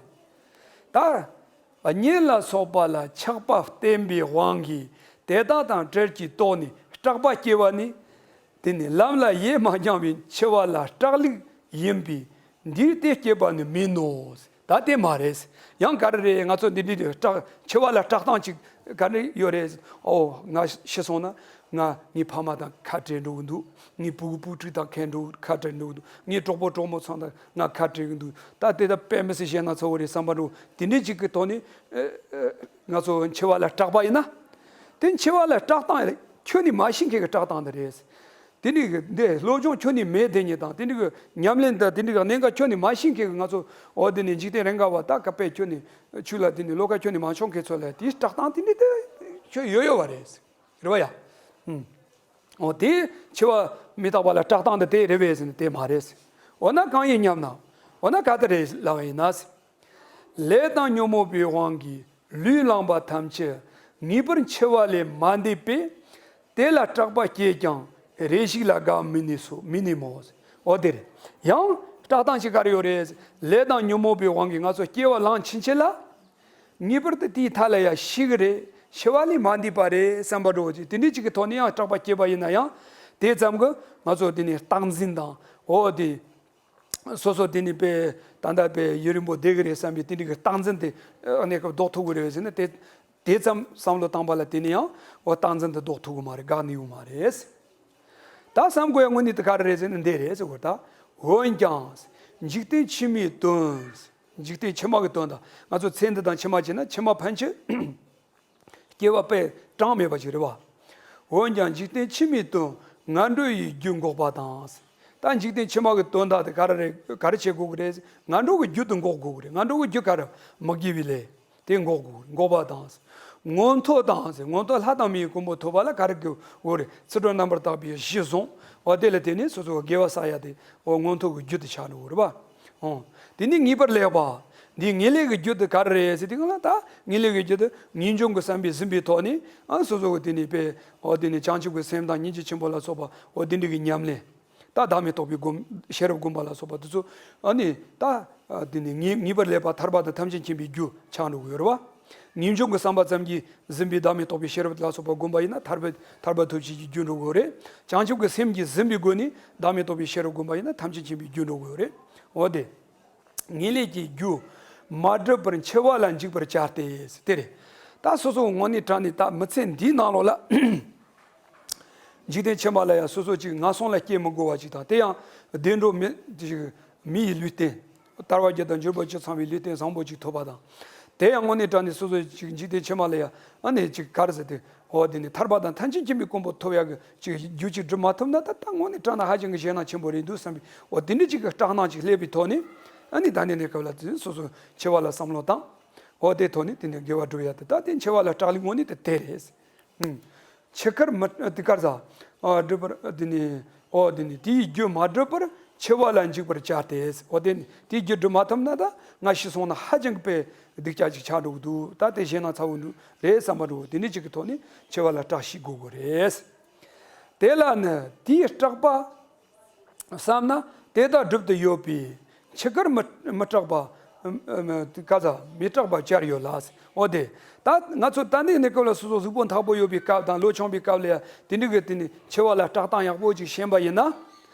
ད། གཉེན་ལ་སོགས་པ་ལ་ཆགས་པ་བརྟེན་པའི་དབང་གིས་དེ་དག་དང་བྲལ་གྱི་རྟོགས་ནས་སྐྲག་པ་སྐྱེ་བ་ནི། དེ་ནི་ལམ་ལ་ཡེ་མ་བསྙེངས་པའི་འཆི་བ་ལ་སྐྲག་ལུགས་ཡིན་པས་འདིར་དེ་སྐྱེས་པ་ནི་མིན་ནོ། ད་དེ་མ་རེད། ཡང་ག་རེ་རེད། ང་ཚོ་འདི་འདྲའི་སྐྲག་འཆི་བ་ལ་སྐྲག་སྟངས་ཅིག་ག་རེ་ཡོད་རེད། ཨོ་ང་ཤི་སོང་ན། ང་ངའི་ཕ་མ་དང་ཁ་བྲལ་འགྲོ་གི་འདུག་ངའི་ཕྲུ་གུ་བུ་ཕྲུག་དང་ཁ་འགྲོ་ཁ་བྲལ་འགྲོ་གི་འདུག་ངའི་གྲོགས་པོ་གྲོགས་མོ་ཚང་དང་ང་ཁ་བྲལ་གི་འདུག་ད་དེ་ད་དཔེ་མི་སྲིད་གཞན་ན་ཚ་བོ་རེད་བསམ་པ་འགྲོ། དེ་འདྲའི་ཅིག་གི་ཐོག་ནས་ཨ་ཨ་ང་ཚོ་འཆི་བ་ལ་སྐྲག་པ་ཡིན་ན། དེ་འཆི་བ་ལ་སྐྲག་སྟངས་ཁྱོན་ནས་མ་ཤེས་མཁན་གྱི་སྐྲག་སྟངས་དེ་རེད། དེ་འདྲའི་གི་འདི་སློབ་སྦྱོང་ཁྱོན་ནས་མེད་དེ་ཉིད་དང་དེ་འདྲའི་གི་ཉམས་ལེན་དང་དེ་འདྲའི་གི་གནད་འགག་ཁྱོན་ནས་མ་ཤེས་མཁན་གྱི་ང་ཚོ་འོ་དེ་ནས་འཇིག་རྟེན་རེ་འགའ་བ་ད་ཀ་དཔེ་ཁྱོན་ནས་ཆོས་ལ་དེ་ནས་བློ་ཁ་ཁྱོན་ནས་མ་ཕྱོགས་མཁན་ཚོ་ལ་དེའི་སྐྲག་སྟངས་དེ་འདྲའི་དེ་ཁྱོན་ཡོད་ཡོད་པ་རེད། རེད་བ་ཡ། ཨུམ། འོ་དེ་འཆི་བ་མི་རྟག་པ་ལ་སྐྲག་སྟངས་འདི་དེ་རེད་པས་ཟེར་ན་དེ་མ་རེད། འོ་ན་གང་ཡིན་སྙམ་ན། འོ་ན་ག་དེ་རེད་ལབ་པ་ཡིན་ན། ལས་དང་ཉོན་མོངས་པའི་དབང་གིས་ལུས་བླངས་པ་ཐམས་ཅད་ངེས་པར་འཆི་བ་ལས་མ་འདས་པས། དེ་ལ་སྐྲག་པ་སྐྱེས་ཀྱང་རེ་ཞིག་ལ་དགའ་མི་ནུས་སོ། མི་ནུས་མོ། འོ་དེ་རེད། ཡང་སྐྲག་སྟངས་ཤིག་ག་རེ་ཡོད་རེད། ལས་དང་ཉོན་མོངས་པའི་དབང་གིས་ང་ཚོ་སྐྱེ་བ་བླངས་ཕྱིན་ཆད་ལ། ངེས་པར་དུ་དེའི་མཐའ་ལ་ཡང་ཤི་གི་རེད། འཆི་བ་ལས་མ་འདས་པ་རེད་བསམ་པ་འགྲོ་གི། དེ་འདྲའི་ཅིག་གི་ཐོག་ནས་ཡང་སྐྲག་པ་སྐྱེས་པ་ཡིན་ན་ཡང་། དེ་ཙམ་གྱིས་ང་ཚོ་དེ་ནས་རྟག་འཛིན་དང་འོ་དེ། སོ་སོ་དེ་ནས་དཔེ་ད་ལྟ་དཔེ་ཡུན་རིང་པོ་བསྡད་གི་རེད་བསམ་པའི་དེ་འདྲའི་གི་རྟག་འཛིན་དེ་གནས་སྐབས་ལྡོག་ཐུབ་གི་རེད་ཟེར་ན། དེ་དེ་ཙམ་བསམ་བློ་བཏང་པ་ལ་དེ་ནས་ཡང་འོ་རྟག་འཛིན་དེ་ལྡོག་ཐུབ་གི་མ་རེད། འགག་ནི་ཡོད་མ་རེད། ད་བསམ་དགོས་ཡ་དངོས་གནས་དེ་ག་རེ་རེད་ཟེར་ན་འདི་རེད་ཟེར་དགོས། ད་འོན་ཀྱང་འཇིག་རྟེན་ཕྱི་མའི་དོན། འཇིག་རྟེན་ཕྱི་མ་གི་དོན་དང་ང་ཚོ་ཚེ་འདི་དང་ཕྱི་མ་བྱས་ན་ཕྱི་མ་ཕན་ཆད་སྐྱེ་བ་དཔེ་གྲངས་མེད་པ་ཞིག་རེད་བ། འོན་ཀྱང་འཇིག་རྟེན་ཕྱི་མའི་དོན་ངན་འགྲོ་ཡི་རྒྱུ་འགོག་པ་དང་། ད་འཇིག་རྟེན་ཕྱི་མ་གི་དོན་དག་དེ་ག་རེ་རེད། ག་རེ་བྱེད་དགོས་ཀྱི་རེད། ངན་འགྲོ་གི་རྒྱུ་དེ་འགོག་དགོས་ཀྱི་རེད། ངན་འགྲོ་གི་རྒྱུ་ག་རེ། མི་དགེ་བའི་ལས་དེ་འགོག་དགོས་ཀྱི་རེད། འགོག་པ་དང་། མངོན་མཐོ་དང་ཟེར། མངོན་མཐོ་ལྷ་དང་མིའི་གོ་འཕང་ཐོབ་པ་ལ་ག་རེ་དགོས་དགོས་རེད། ཚུལ་ཁྲིམས་རྣམ་པར་དག་པའི་གཞི་བཟུང་། འོ་དེ་ལ་བརྟེན་ནས་སོ་སོ་དགེ་བ་བསགས་ཡ་དེ་འོ་མངོན་མཐོ་གི་རྒྱུ་དེ་ཆགས་འགྲོ་གི་རེད་པ། འོ། དེ་ནས་ངེས་པར་ལེགས་པ། འདིའི་ངེས་ལེགས་ཀྱི་རྒྱུ་དེ་ག་རེ་རེད་ཟེར་དུས་སྒང་ལ། ད་ངེས་ལེགས་ཀྱི་རྒྱུ་དེ་ངེས་འབྱུང་གི་བསམ་པས་ཟིན་པའི་ཐོག་ནས། ཨ། སོ་སོ་གི་དེ་ནས་དཔེ། འོ་དེ་ནས་བྱང་ཆུབ་ཀྱི་སེམས་དང་སྙིང་རྗེ་ཆེན་པོ་ལ་སོགས་པ། འོ་དེ་འདྲ་གི་ཉམས་ལེན། ད་བདག་མེད་རྟོགས་པའི་སྒོམ། ཤེས་རབ་སྒོམ་པ་ལ་སོགས་པ་དེ་ཚོ། ཨ་ནི་ད། ཨ། དེ་ནས་ངེས་ངེས་པར་ལེགས་པ་ཐར་པ་དང་ཐམས་ཅད་མཁྱེན་པའི་རྒྱུ་ཆགས་འགྲོ་གི་ཡོད་རེད་པ། ངེས་འབྱུང་གི་བསམ་པ་ཙམ་གྱིས་ཟིན་པའི་བདག་མེད་རྟོགས་པའི་ཤེས་རབ་ལ་སོགས་པ་བསྒོམས་པ་ཡིན་ན་ཐར་པ་ཐར་པ་ཐོབ་བྱེད་ཀྱི་རྒྱུ་འགྲོ་གི་ཡོད་རེད། བྱང་ཆུབ་ཀྱི་སེམས་ཀྱིས་ཟིན་པའི་སྒོ་ནས་བདག་མེད་རྟོགས་པའི་ཤེས་རབ་བསྒོམས་པ་ཡིན་ན་ཐམས་ཅད་མཁྱེན་པའི་རྒྱུ་འགྲོ་གི་ཡོད་རེད། འོ་དེ། ངེས་ལེགས་ཀྱི་རྒྱུ་མ་བསྒྲུབས་པར་འཆི་བ་ལ་འཇིགས་པར་བྱ་སྟེ། དེ་རེད། ད་སོ་སོ་དངོས་གནས་དྲང་གནས་ད་མི་ཚེ་འདིའི་ནང་ལོགས་ལ། འཇིག་རྟེན་ཕྱི་མ་ལ་ཡང་སོ་སོ་ཅིག་ངན་སོང་ལ་སྐྱེ་མི་དགོས་པ་ཅིག་དང་། དེ་ཡང་བདེ་འགྲོ་མི་ཅིག་མི་ཡི་ལུས་རྟེན། ཐར་པ་རྒྱུ་དང་འབྱོར་པ་ཆ་ཚང་བའི་ལུས་རྟེན་བཟང་པོ་ཅིག་ཐོབ་པ་དང་། དེ་ཡང་དངོས་གནས་དྲང་གནས་སོ་སོ་ཅིག་འཇིག་རྟེན་ཕྱི་མ་ལ་ཡང་ཨ་ནི་ཅིག་ག་རེ་ཟེར་དེ། འོ་དེ་ནི་ཐར་པ་དང་ཐམས་ཅད་མཁྱེན་པའི་གོ་འཕང་ཐོབ་ཡག་གི་ཅིག་རྒྱུ་ཅིག་སྒྲུབ་མ་ཐུབ་ན། ད་ད་དངོས་གནས་དྲང་གནས་ཧ་ཅང་གི་ཞེད་སྣང་ཆེན་པོ་རེད་འདུག་བསམ་པའི། འོ་དེ་འདྲ་ཅིག་གི་སྐྲག་སྣང་ཅིག་སླེབས་པའི་ཐོག་ནས། ཨ་ནི་ད་ནི་གནས་སྐབས་ལ་དེ་སོ་སོ་འཆི་བ་ལ་བསམ་བློ་བཏང་། འོ་དེ་ཐོག་ནས་དེ་ནས་དགེ་བ་སྒྲུབ་ཡག་དེ། ད་དེ་འཆི་བ་ལ་སྐྲག་ལུགས་དངོས་གནས་དེ་དེ་རེད། ཨུམ། འཆི་ཁར་མི། དེ་ག་རེ་ཟ། ཨ། སྒྲུབ་པར་དེ་ནི། འོ་དེ་ནི་དེའི་རྒྱུ་མ་བསྒྲུབས་པར་འཆི་བ་ལ་འཇིགས་པར་བྱ་སྟེ། འོ་དེ་ནི་དེའི་རྒྱུ་སྒྲུབ་མ་ཐུབ་ན་ད་ང་ཤི་སོང་ན་ཧ་ཅང་གི་དཔེ་སྡུག་ཅག་ཅིག་ཆགས་འགྲོ་གི་འདུག་ད་དེ་ཞེད་སྣང་ཚ་བོ་འདུག་རེད་བསམ་པ་འགྲོ། དེ་འདྲ་ཅིག་གི་ཐོག་ནས་འཆི་བ་ལ་སྐྲག་ཤེས་དགོས་དགོས་རེད། དེ་ལ་ནི་དེའི་སྐྲག་པ་བསམ་ན་དེ་དག་སྒྲུབ་ཏུ་ཡོད་པས། འཆི་ཁར་མི་མི་སྐྲག་པ། ཨ། ཨ། ག་ཟ། མི་སྐྲག་པ་ཅར་ཡོད་ལ། འོ་དེ། ད་ང་ཚོ་ད་ནི་གནས་སྐབས་ལ་སོ་སོ་གཟུགས་པོ་མཐའ་པོ་ཡོད་པའི་སྐབས་དང་ལོ་ཆུང་བའི་སྐབས་ལ་ཡང་དེ་འདྲ་གི་དེ་ནི་འཆི་བ་ལ་སྐྲག་སྟངས་ཡག་པོ་ཅིག་ཤེས་པ་ཡིན་ན།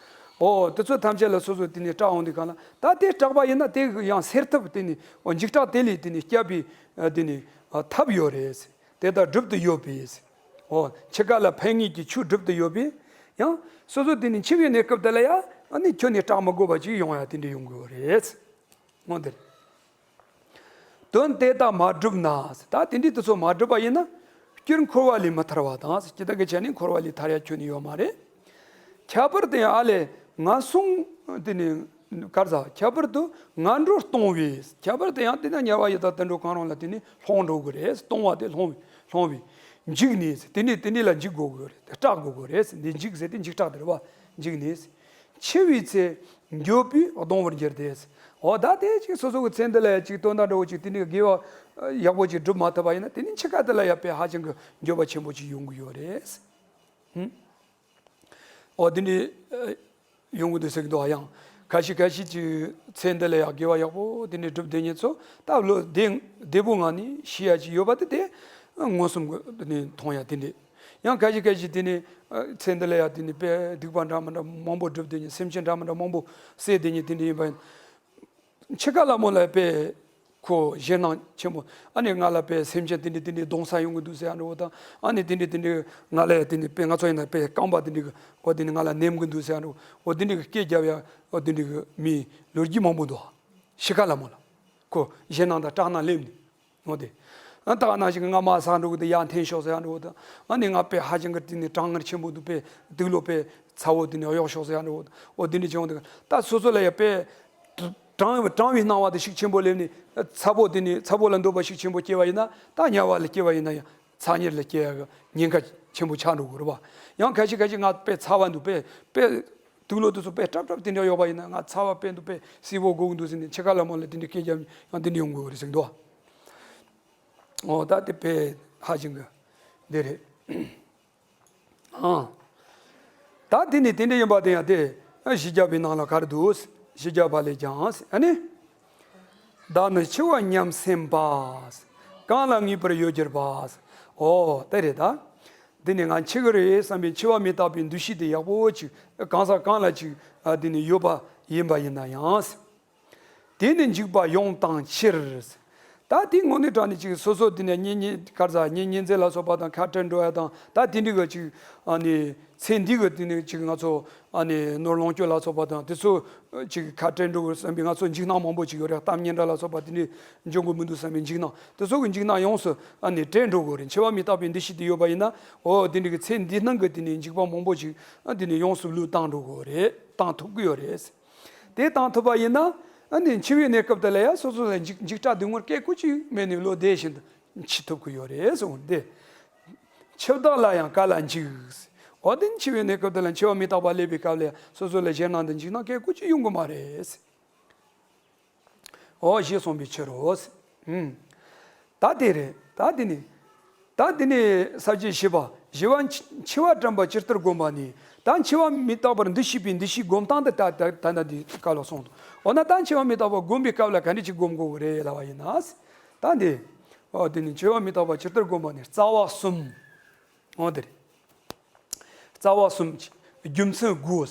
འོ་དེ་ཚོ་ཐམས་ཅད་ལ་སོ་སོ་དེ་ནི་སྐྲག་འོང་དུས་སྒང་ལ། ད་དེ་སྐྲག་པ་ཡིན་ན་དེ་ཡང་སེལ་ཐབས། དེ་ནི་འོ་འཇིགས་སྐྲག་དེ་ལས་དེ་ནི་སྐྱོབ་པའི། ཨ། དེ་ནི། ཨ། ཐབས་ཡོད་རེད། དེ་དག་སྒྲུབ་ཏུ་ཡོད་པས། འོ། འཆི་ཁ་ལ་ཕན་ངེས་ཀྱི་ཆོས་སྒྲུབ་ཏུ་ཡོད་པས། ཡང་སོ་སོ་དེ་ནི་འཆི་བའི་གནས་སྐབས་དེ་ལ་ཡང་ཨ་ནི་ཁྱོན་ནས་སྐྲག་མི་དགོས་པ་ཅིག་ཡོང་ཡ་དེ་འདྲ་ཡོང་གི་ཡོད་རེད། འོ་དེ་རེད། དོན་དེ་དག་མ་བསྒྲུབས་ན། ད་དེ་འདྲའི་དེ་ཚོ་མ་བསྒྲུབས་པ་ཡིན་ན། སྤྱིར་འཁོར་བ་ལས་མི་ཐར་བ་དང་། སྤྱིར་བཏང་གི་ཆ་ནས་འཁོར་བ་ལས་ཐར་ཡ་ཁྱོན་ནས་ཡོད་མ་རེད། ཁྱད་པར་དུ་ཡང་ཨ་ལས་ངན་སོང་དེ་ནི་ག་རེ་ཟ། ཁྱད་པར་དུ་ངན་འགྲོར་ལྟུང་བས། ཁྱད་པར་དུ་ཡང་དེ་ན་དམྱལ་བ་ཡི་དྭགས་དུད་འགྲོ་གང་རུང་ལ་དེ་ནི་ལྷུང་འགྲོ་གི་རེད། ལྟུང་བ་དེ་ལྷུང་བས། ལྷུང་བས། འཇིགས་ནས། དེ་ནི་དེ་ནི་ལ་འཇིགས་དགོས་གི་རེད། སྐྲག་དགོས་གི་རེད། འདི་འཇིགས་ཟེར་དེ་འཇིགས་སྐྲག་དེ་རེད་བ། འཇིགས་ནས། འཆི་བའི་ཚེ་འགྱོད་པས་གདུང་བར་འགྱུར་ཏེ། འོ་ད་དེ་ཅིག་སོ་སོ་གི་ཚེ་འདི་ལ་ཡ་ཅིག་དོན་དག་འདྲ་བོ་ཅིག་དེ་ནི་དགེ་བ་ཡག་པོ་ཅིག་སྒྲུབ་མ་ཐུབ་པ་ཡིན་ན། དེ་ནི་འཆི་ཁ་དེ་ལ་ཡ་དཔེ་ཧ་ཅང་གི་འགྱོད་པ་ཆེན་པོ་ཅིག་ཡོང་གི་ཡོད་རེད། ཧུམ། འོ་དེ་འདྲའི་ཡོང་གི་འདུག་ཟེར་གི་འདུག་ཨ། ཡང་ཁ་ཤས་ཁ་ཤས་ཀྱི་ཚེ་འདི་ལ་ཡང་དགེ་བ་ཡག་པོ་དེ་འདྲའི་སྒྲུབ་བསྡད་མཁན་ཚོ་ད་བློ་བདེ་བདེ་པོ་ངང་ནས་ཤི་ཡ་ཅིག་ཡོད་པ་དེ་དེ་མངོན་སུམ་གྱི་དེ་ནས་མཐོང་ཡ་དེ་འདྲས། ཡང་ཁ་ཤས་ཁ་ཤས་དེ་ནས་ཚེ་འདི་ལ་ཡང་དེ་ནས་དཔེ་སྡིག་པ་འདྲ་མི་འདྲ་མང་པོ་སྒྲུབ་བསྡད་མཁན། སེམས་ཅན་འདྲ་མི་འདྲ་མང་པོ་བསད་བསྡད་མཁན་དེ་འདྲས་ཡིན་པ་ཡིན། འཆི་ཁ་ལ་མོ་ལ་དཔེ་ཁོ་ཞེད་སྣང་ཆེན་པོ། ཨ་ནི་ང་ལ་དཔེ་སེམས་ཅན་དེ་འདྲ་དེ་འདྲ་གདོང་ས་ཡོང་གི་འདུག་ཟེར་ཡ་འདྲ་བོ་དང་། ཨ་ནི་དེ་འདྲ་དེ་འདྲ་ང་ལ་དེ་འདྲ་དཔེ་ང་ཚོ་ཡིན་ན་དཔེ་རྐང་པ་དེ་འདྲ་གི་འོ་དེ་ནི་ང་ལ་ནེམ་གི་འདུག་ཟེར་ཡ་འདྲ་བོ། འོ་དེ་འདྲ་གི་སྐད་རྒྱབ་ཡ་འོ་དེ་འདྲ་གི་མི་ལོ་རྒྱུས་མང་པོ་འདུག་འཆི་ཁ་ལ་མོ་ལ་ཁོ་ཞེད་སྣང་དང་སྐྲག་སྣང་སླེབས་ནས། འོ་དེ། ཨ་ད་ག་ནང་བཞིན་གྱི་རྔ་མ་ཟག་འགྲོ་གི་འདུག་ཡར་འཐེན་ཤོག་ཟེར་ཡ་འདྲ་བོ་དང་། ཨ་ནི་ང་དཔེ་ཧ་ཅང་གི་དེ་ནི་གྲང་ངར་ཆེན་པོ་འདུག་དཔེ་དུག་ལོག་དཔེ་ཚ་བོ་དེ་ནི་གཡོག་ཤོག་ཟེར་ཡ་འདྲ་བོ་དང་། འོ་དེ་འདྲ་བྱུང་འདུག་ད་སོ་སོ་ལ་ཡ་དཔེ་གྲང་བའི་གྲང་བའི་སྣང་བ་དེ་ཤུགས་ཆེན་པོ་སླེབས་ནས་ཚ་བོ་དེ་ནི་ཚ་བོ་ལ་འདོད་པ་ཤུགས་ཆེན་པོ་སྐྱེ་བ་ཡིན་ན། ད་དམྱལ་བ་ལ་སྐྱེ་བ་ཡིན་ན་ཡང་ཚ་དམྱལ་ལ་སྐྱེ་ཡ་གི་ཉེན་ཁ་ཆེན་པོ་ཆགས་འགྲོ་གི་རེད་བ། ཡང་ཁ་ཤས་ཁ་ཤས་ང་དཔེ་ཚ་བ་འདུག་དཔེ་དཔེ་དུག་ལོག་དེ་ཚོ་དཔེ་སྲབ་སྲབ་དེ་འདྲ་གཡོག་པ་ཡིན་ན། ང་ཚ་བ་དཔེ་འདུག་དཔེ་བསིལ་བོ་དགོས་ཀྱི་འདུག་ཟེར་ནས་འཆི་ཁ་ལ་མོ་ལ་དེ་འདྲ་སྐད་རྒྱབ་ཡང་དེ་འདྲ་ཡོང་དགོས་རེད་ཟེར་གི་འདུག་འོ་ད་དེ་དཔེ་ཧ་ཅང་གི་འདི་རེད། ཨང་། ད་དེ་ནི་དེ་འདྲ་ཡིན་པ་དེ་ཡང་དེ་བཞི་བརྒྱ་པའི་ནང་ལ་ག་རེ་འདུག་བཞི་བརྒྱ་པ་ལས་ཀྱང་ཨ་ནི། བདག་ནི་འཆི་བ་སྙམ་སེམས་པ། གང་ལ་ངེས་པར་ཡོད་གྱུར་པ། འོ་དེ་རེད་ད། འདི་ནི་ང་འཆི་གི་རེད་བསམ་པའི་འཆི་བ་མི་རྟག་པའི་འདུ་ཤེས་དེ་ཡག་པོ་ཅིག་གང་ཟག་གང་ལ་ཅིག་ཨ་འདི་ནི་ཡོད་པ་ཡིན་པ་ཡིན་ན་ཡང་། དེ་ནི་འཇིགས་པ་ཡོངས་བཏང་ཕྱིར། ད་དེ་དངོས་གནས་དྲང་གནས་ཅིག་སོ་སོ་དེ་ནས་གཉེན་ཉེ་ག་རེ་ཟ་གཉེན་ཉེ་ཚན་ལ་སོགས་པ་དང་ཁ་བྲལ་འགྲོ་ཡ་དང་། ད་དེ་འདྲ་གི་ཅིག་ཨ་ནི་ཚེ་འདི་གི་དེ་ནས་ཅིག་ང་ཚོ་ཨ་ནི་ནོར་ལོངས་སྤྱོད་ལ་སོགས་པ་དང་དེ་ཚོ་ཅིག་ཁ་བྲལ་འགྲོ་དགོས་བསམ་པའི་ང་ཚོ་འཇིགས་སྣང་མང་པོ་ཅིག་ཡོད་རེད། གཏམ་སྙན་གྲགས་ལ་སོགས་པ་དེ་འདྲ་འབྱུང་གི་མི་འདུག་བསམ་པའི་འཇིགས་སྣང་། དེ་ཚོ་གི་འཇིགས་སྣང་ཡོངས་སུ་ཨ་ནི་བྲལ་འགྲོ་དགོས་རེད། འཆི་བ་མི་རྟག་པའི་འདུ་ཤེས་དེ་ཡོད་པ་ཡིན་ན། འོ་དེ་འདྲ་གི་ཚེ་འདི་སྣང་གི་དེ་ནས་འཇིགས་པ་མང་པོ་ཅིག་ཨ་དེ་ནས་ཡོངས་སུ་བློས་བཏང་འགྲོ་དགོས་རེད། བཏང་ཐུབ་ཀྱི་ཡོད་རེད། དེ་བཏང་ཐུབ་པ་ཡིན་ན། ཨ་ནི་འཆི་བའི་གནས་སྐབས་དེ་ལ་ཡང་སོ་སོ་ལ་འཇིགས་འཇིགས་སྐྲག་སྡུག་བསྔལ་སྐད་ཀོ་ཅིག་མེད་ནས་བློ་བདེ་བཞིན་དུ། འཆི་ཐུབ་ཀྱི་ཡོད་རེད་གསུངས་ཏེ། འཆི་བདག་ལ་ཡང་ག་ལ་འཇིགས། འོ་དེ་འཆི་བའི་གནས་སྐབས་དེ་ལ་འཆི་བ་མི་རྟག་པ་སླེབས་པའི་སྐབས་ལ་སོ་སོ་ལ་ཞེད་སྣང་དང་འཇིགས་སྣང་སྐད་ཀུ་ཅི་ཡོང་གི་མ་རེད། འོ་ཞེས་གསུངས་པའི་ཕྱིར་རོ། ཨུམ། ད་དེ་རེད། ད་དེ་ནི། ད་དེ་ནི་ས་བཅད་བཞི་པ། ཞི་བ་འཆི་བ་དྲན་པ་ཇི་ལྟར་བསྒོམ་པ་ནི། ད་འཆི་བ་མི་རྟག་པར་འདུ་ཤེས་པའི་འདུ་ཤེས་སྒོམ་སྟངས་དེ་ད་ད་ད་ད་འདི་སྐབས་ལ་གསུངས་འདུག་འོ་ན་ད་འཆི་བ་མི་རྟག་པ་བསྒོམ་པའི་སྐབས་ལ་ག་འདྲ་ཅིག་བསྒོམ་དགོས་རེད་ལབ་པ་ཡིན་ན། ད་འདི། འོ་དེ་ནི་འཆི་བ་མི་རྟག་པ་ཇི་ལྟར་བསྒོམ་པ་ནི་རྩ་བ་གསུམ། འོ་དེ་རེད། རྩ་བ་གསུམ་གྱི་རྒྱུ་མཚན་དགུ།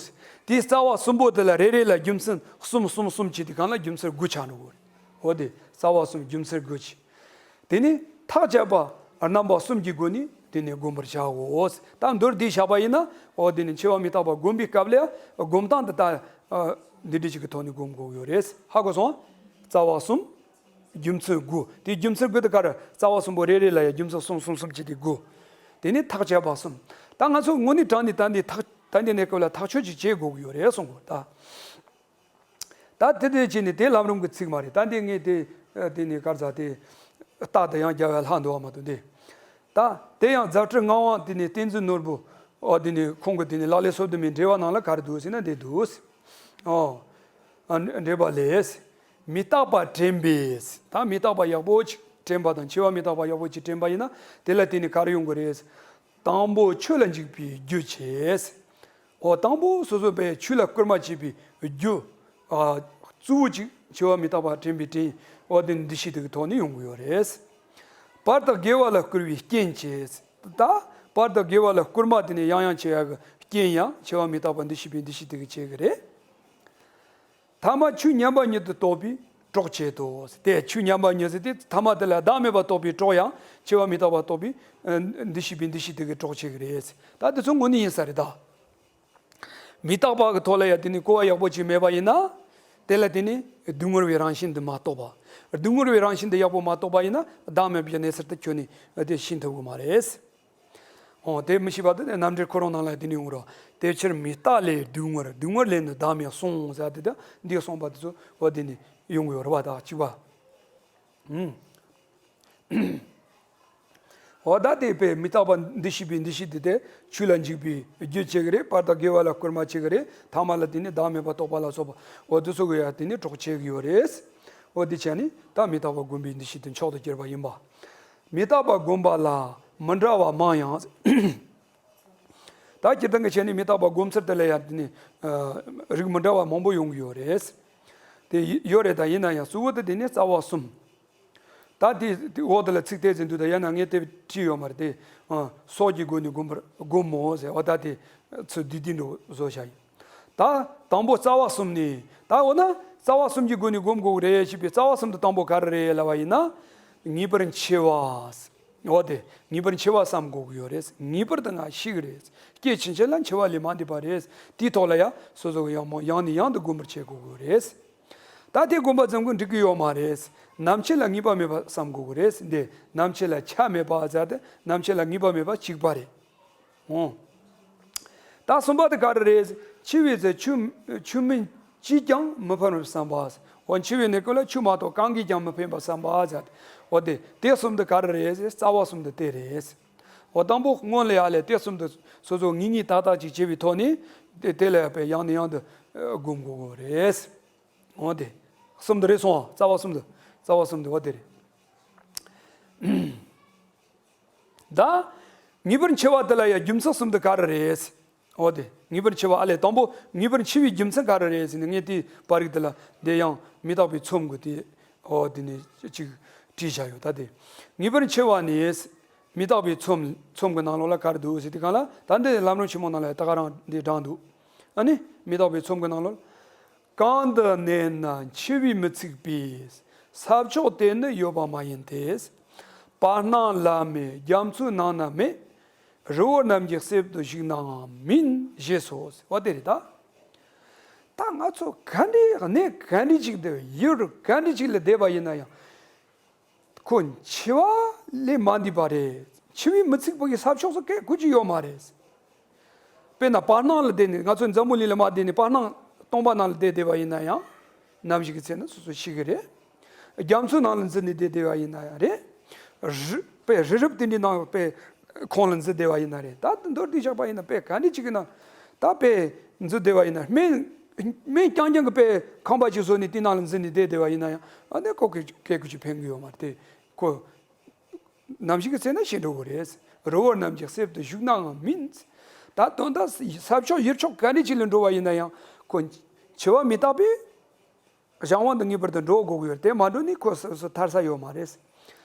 དེའི་རྩ་བ་གསུམ་པོ་དེ་ལ་རེ་རེ་ལ་རྒྱུ་མཚན་གསུམ་གསུམ་གསུམ་བྱས་ཏེ་གང་ལ་རྒྱུ་མཚན་དགུ་ཆགས་འགྲོ་གི་རེད། འོ་དེ་རྩ་བ་གསུམ་རྒྱུ་མཚན་དགུ་བྱས། དེ་ནི་ཐག་བཅད་པ་རྣམ་པ་གསུམ་གྱི་སྒོ་ནས་དེ་ནས་བསྒོམ་པར་བྱའོ། ད་མདོར་བསྡུས་བཞག་པ་ཡིན་ན། འོ་དེ་ནི་འཆི་བ་མི་རྟག་པ་བསྒོམ་པའི་སྐབས་ལ་བསྒོམ་སྟངས་དེ་ད་འདི་འདྲ་ཞིག་གི་ཐོག་ནས་བསྒོམ་དགོས་ཡོད་རེད། ཧ་གོ་སོང་། རྩ་བ་གསུམ། རྒྱུ་མཚན་དགུ། དེའི་རྒྱུ་མཚན་དགུ་དེ་ག་རེ། རྩ་བ་གསུམ་པོ་རེ་རེ་ལ་ཡང་རྒྱུ་མཚན་གསུམ་གསུམ་གསུམ་བྱས་ཏེ་དགུ། དེ་ནི་ཐག་བཅད་པ་གསུམ། ད་ང་ཚོ་དངོས་གནས་དྲང་ནས་ད་འདི་ཐག་ད་འདི་གནས་སྐབས་ལ་ཐག་གཅོད་ཅིག་བྱེད་དགོས་ཀྱི་ཡོད་རེད་གསུང་གི། ད་ད་དེ་དེ་བྱས་ནས་དེ་ལམ་རིམ་གྱི་ཚིག་མ་རེད། ད་འདི་ངས་དེ་དེ་ནི་གར་ཟ་དེ་རྟགས་དེ་ཡང་རྒྱབ་ཡ་ལྷག་འདུག་བ་མ་གཏོགས་འདི། ད་དེ་ཡང་རྫ་སྤྲུལ་ངག་དབང་དེ་ནི་བསྟན་འཛིན་ནོར་བུ། ཨོ་དེ་ནི་ཁོང་གི་དེ་ནི་ལག་ལེན་སོ་བདུན་མའི་འགྲེལ་པ་ནང་ལ་ག་རེ་འདུག་ཟེར་ན་འདི་འདུག་ཨོ། ཨ་འགྲེལ་པ་ལས། མི་རྟག་པ་དྲན་པས། ད་མི་རྟག་པ་ཡག་པོ་ཅིག་དྲན་པ་དང་འཆི་བ་མི་རྟག་པ་ཡག་པོ་ཅིག་དྲན་པ་ཡིན་ན་དེ་ལ་བརྟེན་ནས་ག་རེ་ཡོང་གི་རེད། དང་པོ་ཆོས་ལ་འཇུག་པའི་རྒྱུ་བྱེད། ཨོ་དང་པོ་སོ་སོ་པས་ཆོས་ལ་སྐུལ་མ་བྱེད་པའི་རྒྱུ། ཨ་གཙོ་བོ་ཅིག་འཆི་བ་མི་རྟག་པ་དྲན་པའི་དྲན། ཨོ་དེ་འདུ་ཤེས་དེ་གི་ཐོག་ནས་ཡོང་གི་ཡོད་རེད། བར་དུ་དགེ་བ་ལ་བསྐུལ་བའི་རྐྱེན་བྱེད། ད་བར་དུ་དགེ་བ་ལ་སྐུལ་མ་དེ་ནས་ཡང་ཡང་བྱེད་ཡག་གི་རྐྱེན་ཡང་འཆི་བ་མི་རྟག་པ་འདུ་ཤེས་པའི་འདུ་ཤེས་དེ་གིས་བྱེད་གི་རེད། ཐ་མ་ཆོས་མཉམ་པ་ཉིད་དུ་རྟོགས་པའི་གྲོགས་བྱེད་དོ། དེ་ཆོས་མཉམ་པ་ཉིད་ཟེར་དེ་ཐ་མ་དེ་ལ་བདག་མེད་པ་རྟོགས་པའི་གྲོགས་ཡང་འཆི་བ་མི་རྟག་པ་རྟོགས་པའི་འདུ་ཤེས་པའི་འདུ་ཤེས་དེ་གིས་གྲོགས་བྱེད་གི་རེད། ད་དེ་ཚོ་དངོས་གནས་ཡིན་ས་རེད་ད། མི་རྟག་པ་གི་ཐོག་ལ་ཡང་དེ་ནི་གོ་བ་ཡག་པོ་ཅིག་མེད་པ་ཡིན་ན། དེ་ལ་དེ་ནི་སྡུག་བསྔལ་བའི་རང་བཞིན་འདི་མ་རྟོགས་པ། སྡུག་བསྔལ་བའི་རང་བཞིན་འདི་ཡག་པོ་མ་རྟོགས་པ་ཡིན་ན་བདག་མེད་པའི་གནས་ཚུལ་དེ་ཁྱོན་ནས་དེ་ཤེས་ཐུབ་ཀྱི་མ་རེད། འོ་དེ་མི་ཤེས་པ་དེ་ནི་རྣམ་འགྲེལ་ཁོ་རང་ནང་ལ་དེ་ནི་ཡོང་གི་རེད། དེ་ཕྱིར་མི་རྟག་ལས་སྡུག་བསྔལ། སྡུག་བསྔལ་ལས་ནི་བདག་མེད་གསུངས་ཟེར་དེ་དང་འདི་གསུངས་པ་དེ་ཚོ་འོ་དེ་ནི་ཡོང་གི་ཡོད་རེད་པ། ད་གཅིག་པ། ཨུམ། འོ་ད་དེ་པས་མི་རྟག་པ་འདུ་ཤེས་པའི་འདུ་ཤེས་དེ་དེ་ཆོས་ལ་འཇུག་པའི་རྒྱུ་བྱེད་ཀྱི་རེད། བར་དུ་དགེ་བ་ལ་སྐུལ་མ་བྱེད་ཀྱི་རེད། ཐ་མ་ལ་དེ་ནི་བདག་མེད་པ་རྟོགས་པ་ལ་སོགས་པ་འོ་དེ་ཚོ་གི་ཡ་དེ་ནི་གྲོགས་བྱེད་ཀྱི་ཡོད་རེད། འོ་དེ་བྱས་ནི་ད་མི་རྟག་པ་བསྒོམ་པའི་འདུ་ཤེས་དེ་མཆོག་ཏུ་གྱུར་པ་ཡིན་པ། མི་རྟག་པ་བསྒོམ་པ་ལ་མི་འདྲ་བ་མང་ཡང་། ད་སྤྱིར་བཏང་གི་བྱས་ནས་མི་རྟག་པ་སྒོམ་ཚུལ་དེ་ལ་ཡང་དེ་ནི་རིགས་མི་འདྲ་བ་མང་པོ་ཡོང་གི་ཡོད་རེད། དེ་ཡོད་རེད། ད་ཡིན་ན་ཡང་གཙོ་བོ་དེ་དེ་ནི་རྩ་བ་གསུམ། ད་དེ་དེ་འོག་དེ་ལ་ཚིག་དེ་ཟིན་དུས་ད་ཡང་ན་ངས་དེ་བྲིས་ཡོད་མ་རེད་དེ། སོགས་ཀྱི་སྒོ་ནས་བསྒོམ་པར་བསྒོམ་མོ་ཟེར་བ་ད་དེ་ཚུལ་བསྡུས་བསྡུས་འགྲོ་བཟོ་བྱ་ཡིན། ད་དང་པོ་རྩ་བ་གསུམ་ནི་ད་འོ་ན་རྩ་བ་གསུམ་གྱི་སྒོ་ནས་བསྒོམ་དགོས་ཀྱི་རེད་ཞེས་པའི་རྩ་བ་གསུམ་དུ་དང་པོ་ག་རེ་རེད་ལབ་པ་ཡིན་ན། ངེས་པར་འཆི་བ། འོ་དེ་ངེས་པར་འཆི་བ་བསམ་དགོས་ཀྱི་ཡོད་རེད། ངེས་པར་དུ་ང་ཤི་གི་རེད། སྐྱེ་ཕྱིན་ཆད་ལ་འཆི་བ་ལས་མ་འདས་པ་རེད། དེའི་ཐོག་ལ་ཡང་སོ་སོ་གི་ཡང་མོ་ཡང་ནས་ཡང་དུ་བསྒོམ་པར་བྱེད་དགོས་ཀྱི་ཡོད་རེད། ད་དེ་བསྒོམ་པ་ཙམ་གྱིས་འགྲིག་གི་ཡོད་མ་རེད། ནམ་འཆི་ལ་ངེས་པ་མེད་པ་བསམ་དགོས་ཀྱི་རེད། འདི་ནམ་འཆི་ལ་ཆ་མེད་པ་ཟེར་ཏེ་ནམ་འཆི་ལ་ངེས་པ་མེད་པ་གཅིག་པ་རེད། འོང་། ད་གསུམ་པ་དེ་ག་རེ་རེད། འཆི་བའི་ཚེ་ཆོས་ཆོས་མིན་ཅིས་ཀྱང་མི་ཕན་པར་བསམ་པ། འོ་འཆི་བའི་གནས་སྐབས་ལ་ཆོས་མ་གཏོགས་གང་གིས་ཀྱང་མི་ཕན་པར་བསམ་པ་ཟེར། འོ་དེ་དེ་གསུམ་དེ་ག་རེ་རེད། རྩ་བ་གསུམ་དེ་དེ་རེད། འོ་དང་པོ་སྔོན་ལ་ཡ་ལས་དེ་གསུམ་དེ་སོ་སོ་ངེས་ངེས་ཏག་ཏག་ཅིག་བྱས་པའི་ཐོག་ནས་དེ་དེ་ལ་ཡ་པའི་ཡང་ནས་ཡང་དུ་ཨ་སྒོམ་དགོས་དགོས་རེད། འོ་དེ་གསུམ་དེ་རེད་སོང་། རྩ་བ་གསུམ་དེ་རྩ་བ་གསུམ་དེ་འོ་དེ་རེད། ད། ངེས་པར་འཆི་བ་དེ་ལ་ཡང་རྒྱུ་མཚན་གསུམ་དེ་ག་རེ་རེད། འོ་དེ་ངེས་པར་འཆི་བ་ཨ་ལས་དང་པོ་ངེས་པར་འཆི་བའི་རྒྱུ་མཚན་ག་རེ་རེད་ཟེར་ནས་ངས་དེའི་པར་རིས་དེ་ལ་དེ་ཡང་མི་རྟག་པའི་ཚོམས་ཀྱི་དེ་འོ་དེ་ནས་ཅིག་བྲིས་བཞག་ཡོད། ད་དེ་ངེས་པར་འཆི་བ་ནི་མི་རྟག་པའི་ཚོམས་ཚོམས་ཀྱི་ནང་ལོགས་ལ་ག་རེ་འདུག་ཟེར་དེ་གང་ལ་ད་འདི་ལམ་རིམ་ཆེན་མོ་ནང་ལ་ད་ག་རང་འདི་དྲངས་འདུག་ཨ་ནི་མི་རྟག་པའི་ཚོམས་ཀྱི་ནང་ལོགས། གང་དུ་གནས་ན་འཆི་བས་མི་ཚིག་པའི། ས་ཕྱོགས་དེ་ནི་ཡོད་པ་མ་ཡིན་ཏེ། བར་སྣང་ལ་མེད་རྒྱ་མཚོའི་ནང་ན་མེད། རི་བོ་རྣམས་ཀྱི་གསེབ་ཏུ་བཞུགས་ནའང་མིན་ཞེས་སོ། འོ་དེ་རེད་ད། ད་ང་ཚོ་ག་འདྲའི་གནས་ག་འདྲའི་ཅིག་ཏུ་ཡུལ་ག་འདྲའི་ཅིག་ལ་བསྡད་པ་ཡིན་ན་ཡང་། ཁོ་འཆི་བ་ལས་མ་འདས་པ་རེད། འཆི་བས་མི་ཚིག་པ་གི་ས་ཕྱོགས་སུ་སྐད་ཁུ་ཅི་ཡོད་མ་རེད། དཔེར་ན་བར་སྣང་ལ་བསྡད་ནས་ང་ཚོ་འཛམ་བུ་གླིང་ལ་མ་བསྡད་ནས་བར་སྣང་སྟོང་པ་ནང་ལ་བསྡད་བསྡད་པ་ཡིན་ན་ཡང་ནམ་ཞིག་གི་ཚེ་ན་སོ་སོ་ཤི་གི་རེད། རྒྱ་མཚོའི་ནང་ལ་འཛུལ་ནས་བསྡད་བསྡད་པ་ཡིན་ན་ཡང་རེད། རི་པས་རི་རབ་དེ་འདྲའི་ནང་པས་ཁོང་ལ་འཛུལ་བསྡད་པ་ཡིན་ན་རེད། ད་མདོར་བསྡུས་བཞག་པ་ཡིན་ན་པས་ག་འདྲ་ཅིག་གི་ནང་ད་པས་འཛུལ་བསྡད་པ་ཡིན་ན། སྨན་སྨན་རྐྱང་རྐྱང་གི་པས་ཁང་པ་ཅིག་བཟོས་ནས་དེ་ནང་ལ་འཛུལ་ནས་བསྡད་བསྡད་པ་ཡིན་ན་ཡང་། ཨ་ནི་ཁོ་གི་སྐད་ཁུ་ཅིག་ཕན་གི་ཡོད་མ་རེད་དེ། ཁོ་ནམ་ཞིག་གི་ཚེ་ན་ཤི་འགྲོ་གི་རེད། རི་བོ་རྣམས་ཀྱི་གསེབ་ཏུ་བཞུགས་ནའང་མིན། ད་དོན་དག་ས་ཕྱོགས་ཡུལ་ཕྱོགས་ག་འདྲ་ཅིག་ལ་འགྲོ་བ་ཡིན་ན་ཡང་ཁོ་འཆི་བ་མི་རྟག་པས་གཞན་དབང་དུ་ངེས་པར་དུ་འགྲོ་དགོས་ཀྱི་ཡོད་རེད། དེ་མ་འགྲོ་ནས་ཁོ་སོ་སོ་ཐར་ས་ཡོད་མ་རེད།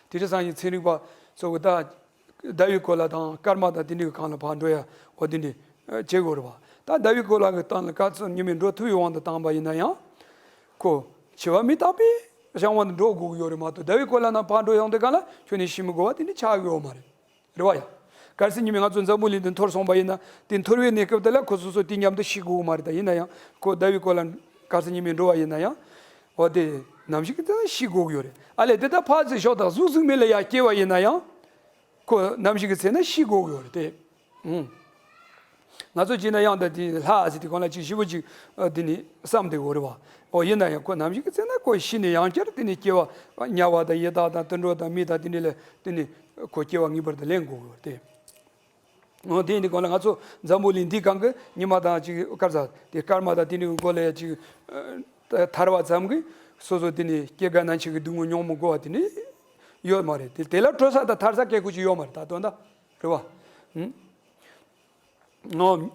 དེ་འདྲ་སང་ཉིན་ཚན་རིག་པ་ཚོ་གི་ད་ཟླ་བའི་གོ་ལ་དང་སྐར་མ་དང་དེ་འདྲའི་གི་སྒང་ལ་ཕར་འགྲོ་ཡ་འོ་དེ་འདྲ་བྱེད་དགོས་རེད་བ། ད་ཟླ་བའི་གོ་ལ་གི་སྟེང་ལ་ག་ཚོད་ཉི་མས་འགྲོ་ཐུབ་པའི་དབང་དུ་བཏང་པ་ཡིན་ན་ཡང་ཁོ་འཆི་བ་མི་རྟག་པས་གཞན་དབང་དུ་འགྲོ་དགོས་ཀྱི་ཡོད་རེད་མ་གཏོགས། ཟླ་བའི་གོ་ལ་ནང་ཕར་འགྲོ་ཡོང་དུས་སྒང་ལ་ཁྱོན་ནས་ཤི་མི་དགོས་པ་དེ་འདྲ་ཆགས་ཀྱི་ཡོད་མ་རེད། རེད་བ་ཡ། གལ་སྲིད་ཉི་མས་ང་ཚོ་འཛམ་བུ་གླིང་འདི་འཐོར་སོང་པ་ཡིན་ན། དེ་འཐོར་བའི་གནས་སྐབས་དེ་ལ་ཁོ་སོ་སོ་དེ་མཉམ་དུ་ཤི་དགོས་ཀྱི་མ་རེད། ད་ཡིན་ན་ཡང་ཁོ་ཟླ་བའི་གོ་ལ་གལ་སྲིད་ཉི་མས་འགྲོ་བ་ཡིན་ན་ཡང་། འོ་དེ་ནམ་ཞིག་གི་ཚེ་ན་ཤི་དགོས་ཀྱི་ཡོད་རེད། ཨ་ལས་དེ་ལྟར་ཕར་ཚུར་ཞོག་དང་གཟུགས་གཟུགས་མེད་ལ་ཡ་སྐྱེ་བ་ཡིན་ན་ཡང་། ཁོ་ནམ་ཞིག་གི་ཚེ་ན་ཤི་དགོས་ཀྱི་ཡོད་རེད་དེ། ཨུང་། ང་ཚོ་བྱས་ན་ཡང་ད་དེ་ལྷ་ཟེར་དུས་སྒང་ལ་ཅིག་ཞེ་པོ་ཅིག་ཨ་དེ་ནི་བསམ་བསྡད་དགོས་རེད་བ། འོ་ཡིན་ན་ཡང་ཁོ་ནམ་ཞིག་གི་ཚེ་ན་ཁོ་ཤི་ནས་ཡང་བསྐྱར་དེ་ནི་སྐྱེ་བ་དམྱལ་བ་དང་ཡི་དྭགས་དང་དུད་འགྲོ་དང་མི་དང་དེ་འདྲ་ལ་དེ་ནི་ཁོ་སྐྱེ་བ་ངེས་པར་དུ་ལེན་དགོས་ཀྱི་ཡོད་རེད་དེ། འོ་དེ་ཡིན་དུས་སྒང་ལ་ང་ཚོ་འཛམ་བུ་གླིང་འདིའི་སྒང་གི་ཉི་མ་དང་ཅིག་སྐར་ཚ་དེ་སྐར་མ་དང་དེ་འདྲའི་མགོ་ལ་ཡ་ཅིག་ཨ་ཐར་བ་ཙམ་གྱིས་སོ་སོ་དེ་ནི་སྐྱེ་རྒ་ན་འཆི་གི་སྡུག་བསྔལ་མྱོང་མི་དགོས་པ་དེ་ནི་ཡོད་མ་རེད། དེ་དེ་ལ་གྲོལ་ས་དང་ཐར་ས་སྐད་ཁུ་ཅིག་ཡོད་མ་རེད། ད་དོན་དག་རེད་བ། ཨུང་།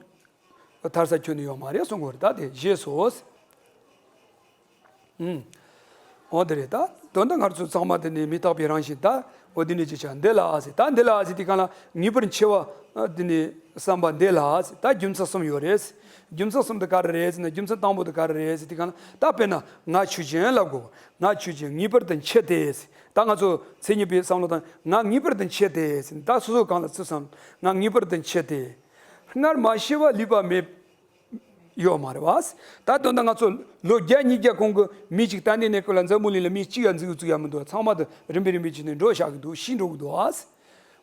ཐར་ས་ཁྱོན་ནས་ཡོད་མ་རེད་གསུང་གི་ཡོད་རེད། ད་དེ་ཞེས་སོ། ཨུང་། འོ་དེ་རེད། ད་དོན་དག་ང་ཚོ་ཚང་མ་དེ་ནི་མི་རྟག་པའི་རང་བཞིན། ད་འོ་དེ་ནི་ཅི་ཆ་འདི་ལ་ཨ་ཟེར། ད་འདི་ལ་ཨ་ཟེར་དུས་སྒང་ལ་ངེས་པར་འཆི་བ་དེ་ནི་བསམ་པ་འདི་ལ་ཨ་ཟེར། ད་རྒྱུ་མཚན་གསུམ་ཡོད་རེད། རྒྱུ་མཚན་གསུམ་དེ་ག་རེ་རེད་ཟེར་ན། རྒྱུ་མཚན་དང་པོ་དེ་ག་རེ་རེད་ཟེར་དུས་སྒང་ལ། ད་དཔེར་ན་ང་ཆོས་ཅན་ལབ་དགོས། ང་ཆོས་ཅན་ངེས་པར་དུ་འཆི་སྟེ་ཟེར། ད་ང་ཚོ་མཚན་ཉིད་པའི་བསམ་བློ་དང་། ང་ངེས་པར་དུ་འཆི་སྟེ་ཟེར། ད་སོ་སོ་སྒང་ལ་ཚུར་བསམ། ང་ངེས་པར་དུ་འཆི་སྟེ། སྔར་མ་ཤི་བ་ལུས་པ་མེད། ཡོད་མ་རེད་བ། ད་དོན་དག་ང་ཚོ་ལོ་བརྒྱ་ཉིས་བརྒྱ་གོང་གི་མི་གཅིག་ད་ལྟའི་གནས་སྐབས་ལ་འཛམ་བུ་གླིང་ལ་མི་གཅིག་ཡང་འཛུལ་འཛུལ་ཡ་མི་འདུག། ཚང་མ་དེ་རིམ་པས་རིམ་པས་བྱས་ནས་འགྲོ་བཞག་གི་འདུག། ཤི་འགྲོ་གི་འདུག་བ།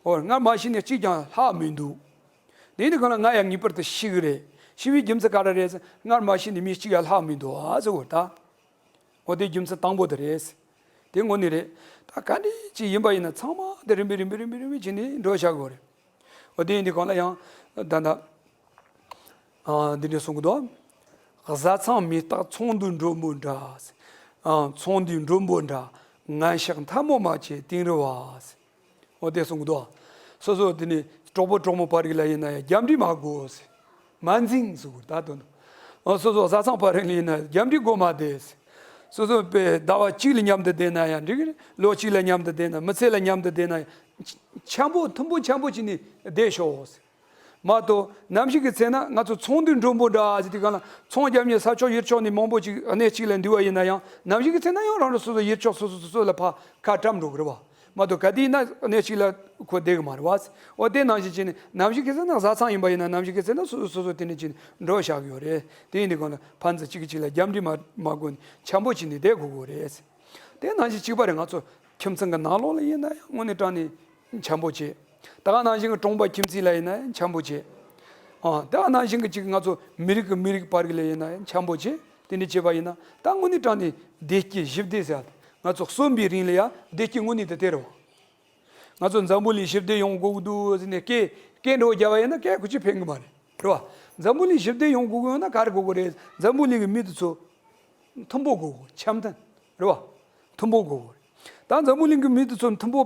འོ་སྔར་མ་ཤི་ནས་གཅིག་ཀྱང་ལྷག་མི་འདུག། དེ་ཡིན་དུས་སྒང་ལ་ང་ཡང་ངེས་པར་དུ་ཤི་གི་རེད། ཤི་བའི་རྒྱུ་མཚན་ག་རེ་རེད་ཟེར། སྔར་མ་ཤི་ནས་མི་གཅིག་ཡང་ལྷག་མི་འདུག་བ་ཟེར་བ་ད། འོ་དེ་རྒྱུ་མཚན་དང་པོ་དེ་རེད། དེ་དངོས་གནས་རེད། ད་ག་འདྲ་ཅིག་ཡིན་པ་ཡིན་ན་ཚང་མ་དེ་རིམ་པས་རིམ་པས་རིམ་པས་རིམ་པས་བྱས་ནས་འགྲོ་བཞག་གི་ཡོད་རེད། འོ་དེ་ཡིན་དུས་སྒང་ལ་ཡང་ད་ལྟ་ཨ་འདི་འདྲ་གསུང་གི་འདུག། བཟའ་ཚང་མི་རྟག་ཚོང་འདུས་མགྲོན་པོ་འདྲ། ཨ་ཚོང་འདུས་མགྲོན་པོ་འདྲ། ངན་ཕྱག་མཐའ་མོ་མ་བྱེད་དིང་རི་བ། འོ་དེ་གསུང་གི་འདུག། སོ་སོ་དེ་ནི་གྲོགས་པོ་གྲོགས་མོ་བར་གྱི་ལ་ཡིན་ན་ཡང་རྒྱབ་འདྲེ་མ་དགོས། མ་འཛིང་ཟེར་གོ་ད་དོན། འོ་སོ་སོ་བཟའ་ཚང་བར་ལ་ཡིན་ན་རྒྱབ་འདྲེ་དགོས་མ་བསྡད། སོ་སོ་པའི་ཟླ་བ་གཅིག་ལ་མཉམ་དུ་བསྡད་ན་ཡང་འགྲིག། ལོ་གཅིག་ལ་མཉམ་དུ་བསྡད་ན། མི་ཚེ་ལ་མཉམ་དུ་བསྡད་ན་ཡང་འཆམ་པོ་མཐུན་པོ་འཆམ་པོ་བྱས་ནས་བསྡད་ཤོག། མ་གཏོགས་ནམ་ཞིག་གི་ཚེ་ན་ང་ཚོ་ཚོང་འདུས་མགྲོན་པོ་འདྲ་ཟེར་དུས་སྒང་ལ་ཚོང་རྒྱབ་མཁན་ས་ཕྱོགས་ཡུལ་ཕྱོགས་ནས་མང་པོ་ཅིག་གནས་གཅིག་ལ་འདུས་པ་ཡིན་ན་ཡང་། ནམ་ཞིག་གི་ཚེ་ན་ཡང་རང་རང་སོ་སོ་ཡུལ་ཕྱོགས་སོ་སོ་སོ་སོ་ལ་ཕར་ཁ་བཀྲམ་འགྲོ་གི་རེད་བ། མ་གཏོགས་ག་དུས་ཡིན་ན་གནས་གཅིག་ལ་ཁོ་བསྡད་གི་མ་རེད་བ། འོ་དེ་ནང་བཞིན་བྱས་ནས་ནམ་ཞིག་གི་ཚེ་ན་བཟའ་ཚང་ཡིན་པ་ཡིན་ན། ནམ་ཞིག་གི་ཚེ་ན་སོ་སོ་སོ་སོ་དེ་ནས་ཅིག་འགྲོ་བཞག་གི་ཡོད་རེད། དེ་ཡིན་དུས་སྒང་ལ་ཕན་ཚུན་གཅིག་གིས་གཅིག་ལ་རྒྱབ་འདྲེ་མ་མ་དགོས་ནས་འཆམ་པོ་བྱས་ནས་བསྡད་དགོས་ཀྱི་རེད། དེ་ནང་བཞིན་གཅིག་པ་རེད། ང་ཚོ་ཁྱིམ་ཚང་གི་ནང་ལོགས་ལ་ཡིན་ན་ཡང་དངོས་གནས་དྲང་གནས་འཆམ་པོ་བྱེད། ད་ག་ནང་བཞིན་གྱི་གྲོང་པ་ཁྱིམ་མཚེས་ལ་ཡིན་ན་ཡང་འཆམ་པོ་བྱེད། ཨ་ད་ག་ནང་བཞིན་གྱི་ཅིག་ང་ཚོ་མི་རིགས་ཀྱི་མི་རིགས་བར་གྱི་ལ་ཡིན་ན་ཡང་འཆམ་པོ་བྱེད། དེ་འདྲ་བྱེད་པ་ཡིན་ན་ད་དངོས་གནས་དྲང་གནས་བདེ་སྐྱིད་ཞི་བདེ་ཟེར་ཡ་དེ་ང་ཚོ་གསོན་པའི་རིང་ལ་ཡང་བདེ་སྐྱིད་དངོས་གནས་དེ་དེ་རེད་བ། ང་ཚོ་འཛམ་བུ་གླིང་ཞི་བདེ་ཡོང་དགོས་ཀྱི་འདུག་ཟེར་ནས་སྐད་སྐད་འགྲོ་རྒྱབ་པ་ཡིན་ན་སྐད་ཁུ་ཆུ་ཕན་གི་མ་རེད། རེད་བ། འཛམ་བུ་གླིང་ཞི་བདེ་ཡོང་དགོས་ཀྱི་ཡོད་ན་ག་རེ་དགོས་ཀྱི་རེད། འཛམ་བུ་གླིང་གི་མི་དེ་ཚོ་མཐུན་པོ་དགོས་དགོས། འཆམ་མཐུན། རེད་བ། མཐུན་པོ་དགོས་དགོས། ད་འཛམ་བུ་གླིང་གི་མི་དེ་ཚོ་མཐུན་པོ་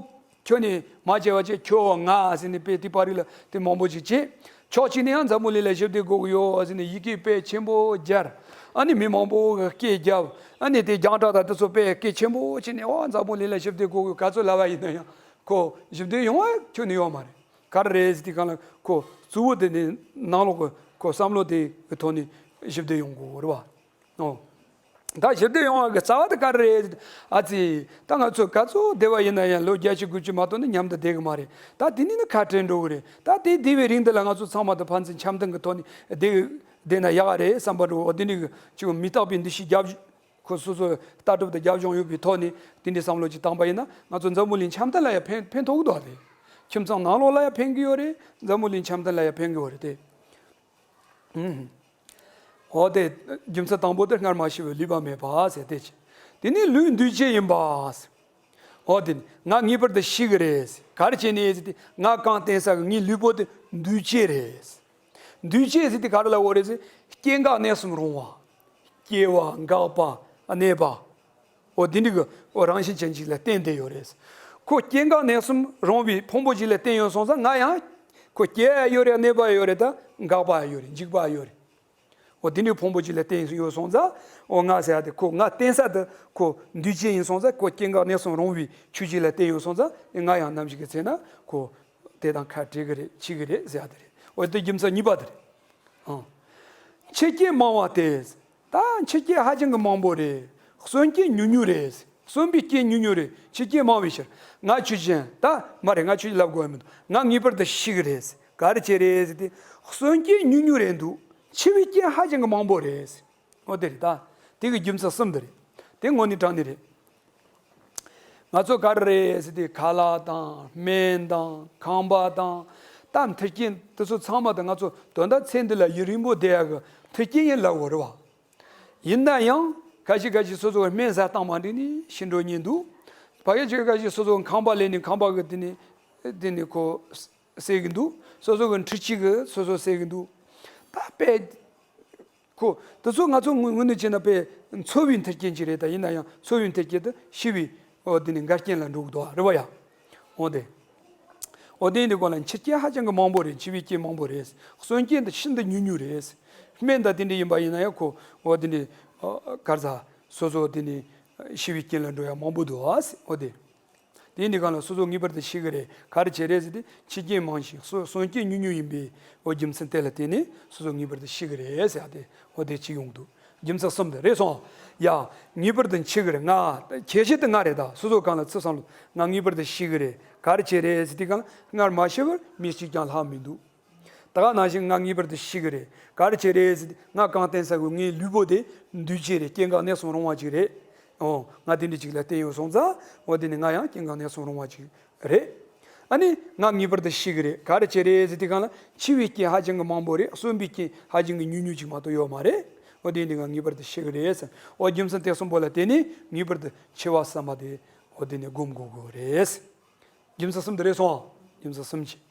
ཁྱོན་ནས་མ་བྱས་པ་བྱས། ཁྱོད་ང་ཟེར་ནས་དཔེ་དེ་པར་རིས་ལ་དེ་མང་པོ་ཞིག་བྱས། ཕྱོགས་གཅིག་ནས་ཡང་འཛམ་བུ་གླིང་ལ་ཞི་བདེ་དགོས་ཀྱི་ཡོད་ཟེར་ནས་ཡི་གེ་དཔེ་ཆེན་པོ་སྦྱར། ཨ་ནི་མི་མང་པོ་གིས་སྐད་བརྒྱབ། ཨ་ནི་དེ་རྒྱང་བསྒྲགས་དང་དེ་ཚོ་དཔེ་སྐད་ཆེན་པོ་བྱས་ནས། ཨོ་འཛམ་བུ་གླིང་ལ་ཞི་བདེ་དགོས་ཀྱི་ཡོད། ག་ཚོད་ལབ་པ་ཡིན་ན་ཡང་ཁོ་ཞི་བདེ་ཡོང་བ་ཁྱོན་ནས་ཡོད་མ་རེད། ག་རེ་རེད་ཟེར་དུས་སྒང་ལ་ཁོ་གཙོ་བོ་དེ་ནི་ནང་ལོགས་ཀྱི་ཁོ་བསམ་བློ་དེ་གི་ཐོག་ནས་ཞི་བདེ་ཡོང་དགོས་རེད་བ། ཨོ། ད་ཞི་བདེ་ཡོང་བ་གི་རྩ་བ་དེ་ག་རེ་རེད། ཨ་ཙི། ད་ང་ཚོ་ག་ཚོད་བསྡད་པ་ཡིན་ན་ཡང་ལོ་བརྒྱད་ཅུ་དགུ་བཅུ་མ་གཏོགས་ནི་མཉམ་དུ་བསྡད་གི་མ་རེད། ད་དེ་ནི་ནི་ཁ་བྲལ་འགྲོ་གི་རེད། ད་དེ་བསྡད་པའི་རིང་དེ་ལ་ང་ཚོ་ཚང་མ་དང་ཕན་ཚུན་འཆམ་མཐུན་གི་ཐོག་ནས་བསྡད་བསྡད་ན་ཡག་རེད་བསམ་པ་འགྲོ། འོ་དེ་ནི་ཅིག་མི་རྟག་པའི་འདུ་ཤེས་རྒྱབ། ཁོ་སོ་སོའི་ལྟ་གྲུབ་དང་རྒྱབ་ལྗོངས་ཡོད་པའི་ཐོག་ནས་དེ་འདྲའི་བསམ་བློ་ཅིག་བཏང་པ་ཡིན་ན། ང་ཚོ་འཛམ་བུ་གླིང་འཆམ་མཐུན་ལ་ཡང་ཕན་ཕན་ཐོགས་ཀྱི་འདུག་སྟེ། ཁྱིམ་ཚང་ནང་ལོགས་ལ་ཡང་ཕན་གྱི་ཡོད་རེད། འཛམ་བུ་གླིང་འཆམ་མཐུན་ལ་ཡང་ཕན་གྱི་ཡོད་རེད་དེ། ཨུམ། འོ་དེ་རྒྱུ་མཚན་དང་པོ་དེ་སྔར་མ་ཤི་བའི་ལུས་པ་མེད་པ་ཟེར་དེ་ཅི། དེ་ནི་ལུས་འདུས་བྱས་ཡིན་པ། འོ་དེ་ནི་ང་ངེས་པར་དུ་ཤི་གི་རེད། ག་རེ་བྱས་ནས་ཟེར་དུས་ང་གང་བསྟེན་ས་གི་ངའི་ལུས་པོ་དེ་འདུས་བྱས་རེད། འདུས་བྱས་ཟེར་དུས་ག་རེ་ལབ་དགོས་རེད་ཟེར། སྐྱེ་འགག་གནས་གསུམ་རུང་བ། སྐྱེ་བ་འགག་པ་གནས་པ། འོ་དེ་འདྲ་གི་འོ་རང་བཞིན་ཅན་ཅིག་ལ་བརྟེན་བསྡད་ཡོད་རེད། ཁོ་སྐྱེ་འགག་གནས་གསུམ་རུང་བའི་ཕུང་པོ་ཅིག་ལ་བརྟེན་ཡོད་སོང་ཙང་ང་ཡང་ཁོ་སྐྱེ་ཡ་ཡོད་རེད། གནས་པ་ཡོད་རེད། ད་འགག་པ་ཡོད་རེད། འཇིག་པ་ཡོད་རེད། འོ་དེ་འདྲའི་ཕུང་པོ་ཅིག་ལ་བརྟེན་ཡོད་སོང་ཙང་། འོ་ང་ཟེར་ཡ་དེ་ཁོ་ང་བརྟེན་ས་དེ་ཁོ་འདུས་བྱས་ཡིན་སོང་ཙང་། ཁོ་སྐྱེ་འགག་གནས་གསུམ་རུང་བའི་ཆོས་ཅིག་ལ་བརྟེན་ཡོད་སོང་ཙང་། ང་ཡང་ནམ་ཞིག་གི་ཚེ་ན་ཁོ་དེ་དང་ཁ་བྲལ་གི་རེད། འཆི་གི་རེད་ཟེར་ཡ་དེ་རེད། འོ་དེ་རྒྱུ་མཚན་གཉིས་པ་དེ་རེད། ཨང་། འཆི་རྐྱེན་མང་བ་སྟེ། ད་འཆི་རྐྱེན་ཧ་ཅང་གི་མང་པོ་རེད། གསོན་རྐྱེན་ཉུང་ཉུང་རེད། གསོན་པའི་རྐྱེན་ཉུང་ཉུང་རེད། འཆི་རྐྱེན་མང་བའི་ཕྱིར། ང་ཁྱོད་ཅན་ད་མ་རེད། ང་ཁྱོད་ཅན་ལབ་དགོས་མི་འདུག་ང་ངེས་པར་དུ་ཤི་གི་རེད། ག་རེ་བྱས་རེད་ཟེར་དུས། གསོན་རྐྱེན་ཉུང་ཉུང་རེད་འདུག་འཆི་བའི་རྐྱེན་ཧ་ཅང་གི་མང་པོ་རེད། འོ་དེ་རེད། ད་དེ་གི་རྒྱུ་མཚན་གསུམ་དེ་རེད། དེ་དངོས་གནས་དྲང་གནས་རེད། ང་ཚོ་ག་རེ་རེད་ཟེར་དུས་ཁ་ལག་དང་སྨན་དང་ཁང་པ་དང་། ད་མཐུན་རྐྱེན་དེ་ཚོ་ཚང་མ་དང་། ང་ཚོ་དོན་དག་ཚེ་འདི་ལ་ཡུན་རིང་པོ་བསྡད་ཡག་གི་མཐུན་རྐྱེན་ཡིན་ལབ་དགོས་རེད་བ། ཡིན་ན་ཡང་ཁ་ཤས་ཁ་ཤས་སོ་སོ་གི་སྨན་ཟ་སྟངས་མ་འགྲིག་ནས་ཤི་འགྲོ་མཁན་འདུག་ཕ་གི་ཅིག་ཁ་ཤས་སོ་སོ་གི་ཁང་པ་ལེན་ནས་ཁང་པ་གི་དེ་ནས་དེ་ནས་ཁོ་ཟ་གི་འདུག་སོ་སོ་གི་འཕྲུལ་ཆས་གིས་སོ་སོ་ཟ་གི་འདུག་ད་དཔེ་ཁོ་དེ་ཚོ་ང་ཚོ་དངོས་དངོས་གནས་བྱས་ན་དཔེ་འཚོ་བའི་མཐུན་རྐྱེན་ཅིག་རེད། ད་ཡིན་ན་ཡང་འཚོ་བའི་མཐུན་རྐྱེན་དེ་ཤི་བའི་འོ་དེ་ནས་འགལ་རྐྱེན་ལ་འགྲོ་གི་འདུག་རེད་བ་ཡ། འོ་དེ། འོ་དེ་འདི་གོང་ལ་འཆི་རྐྱེན་ཧ་ཅང་གི་མང་པོ་རེད། འཆི་བའི་རྐྱེན་མང་པོ་རེད། གསོན་རྐྱེན་དེ་ཤིན་ཏུ་ཉུང་ཉུང་རེད། སྨན་དང་དེ་འདྲ་ཡིན་པ་ཡིན་ན་ཡང་ཁོ་འོ་དེ་འདྲ་གར་ཟ་སོ་སོ་དེ་ནས་ཤི་བའི་རྐྱེན་ལ་འགྲོ་ཡ་མང་པོ་འདུག་ཨ། འོ་དེ། དེ་འདི་གང་ལ་སོ་སོ་ངེས་པར་དུ་ཤི་གི་རེད། ག་རེ་བྱས་རེད་ཟེར་དུས། འཆི་རྐྱེན་མང་ཞིང་གསོ་གསོན་རྐྱེན་ཉུང་ཉུང་ཡིན་པའི་འོ་རྒྱུ་མཚན་དེ་ལ་བརྟེན་ནས་སོ་སོ་ངེས་པར་དུ་ཤི་གི་རེད་ཟེར་ཡ་དེ་འོ་དེ་གཅིག་ཡོང་གི་འདུག་རྒྱུ་མཚན་གསུམ་དེ་རེད་སོང་། ཡ། ངེས་པར་དུ་འཆི་གི་རེད། ང་ཁྱད་གཞི་དེ་ང་རེད། ད་སོ་སོ་གང་ལ་ཚུར་བསམ་བློ། ང་ངེས་པར་དུ་ཤི་གི་རེད། ག་རེ་བྱས་རེད་ཟེར་དུས། གང་ལ་སྔར་མ་ཤི་བར་མི་གཅིག་ཀྱང་ལྷག་མི་འདུག་ད་ག་ནང་བཞིན་ང་ངེས་པར་དུ་ཤི་གི་རེད། ག་རེ་བྱས་རེད་ཟེར་དུས། ང་གང་བསྟེན་ས་གི་ངའི་ལུས་པོ་དེ་འདུས་བྱས་རེད། སྐྱེ་འགག་གནས་གསུམ་རུང་བ་ཅིག་རེད། འོ་ང་དེ་འདྲ་ཅིག་ལ་བརྟེན་ཡོད་སོང་ཙང་། འོ་དེ་ནི་ང་ཡང་སྐྱེ་འགག་གནས་གསུམ་རུང་བ་ཅིག་རེད། ཨ་ནི་ང་ངེས་པར་དུ་ཤི་གི་རེད། ག་རེ་བྱས་རེད་ཟེར་དུས། གང་ལ་འཆི་བའི་རྐྱེན་ཧ་ཅང་གི་མང་པོ་རེད། གསོན་པའི་རྐྱེན་ཧ་ཅང་གི་ཉུང་ཉུང་ཅིག་མ་གཏོགས་ཡོད་མ་རེད། འོ་དེ་འདི་ང་ངེས་པར་དུ་ཤི་གི་རེད་ཟེར། འོ་རྒྱུ་མཚན་དེ་གསུམ་པོ་ལ་བརྟེན་ནས་ངེས་པར་དུ་འཆི་བ་བསམ་པ་དེ་འོ་དེ་ནས་སྒོམ་དགོས་དགོས་རེད། རྒྱུ་མཚན་གསུམ་དེ་རེད་སོང་། རྒྱུ་མཚན་གསུམ་གྱིས།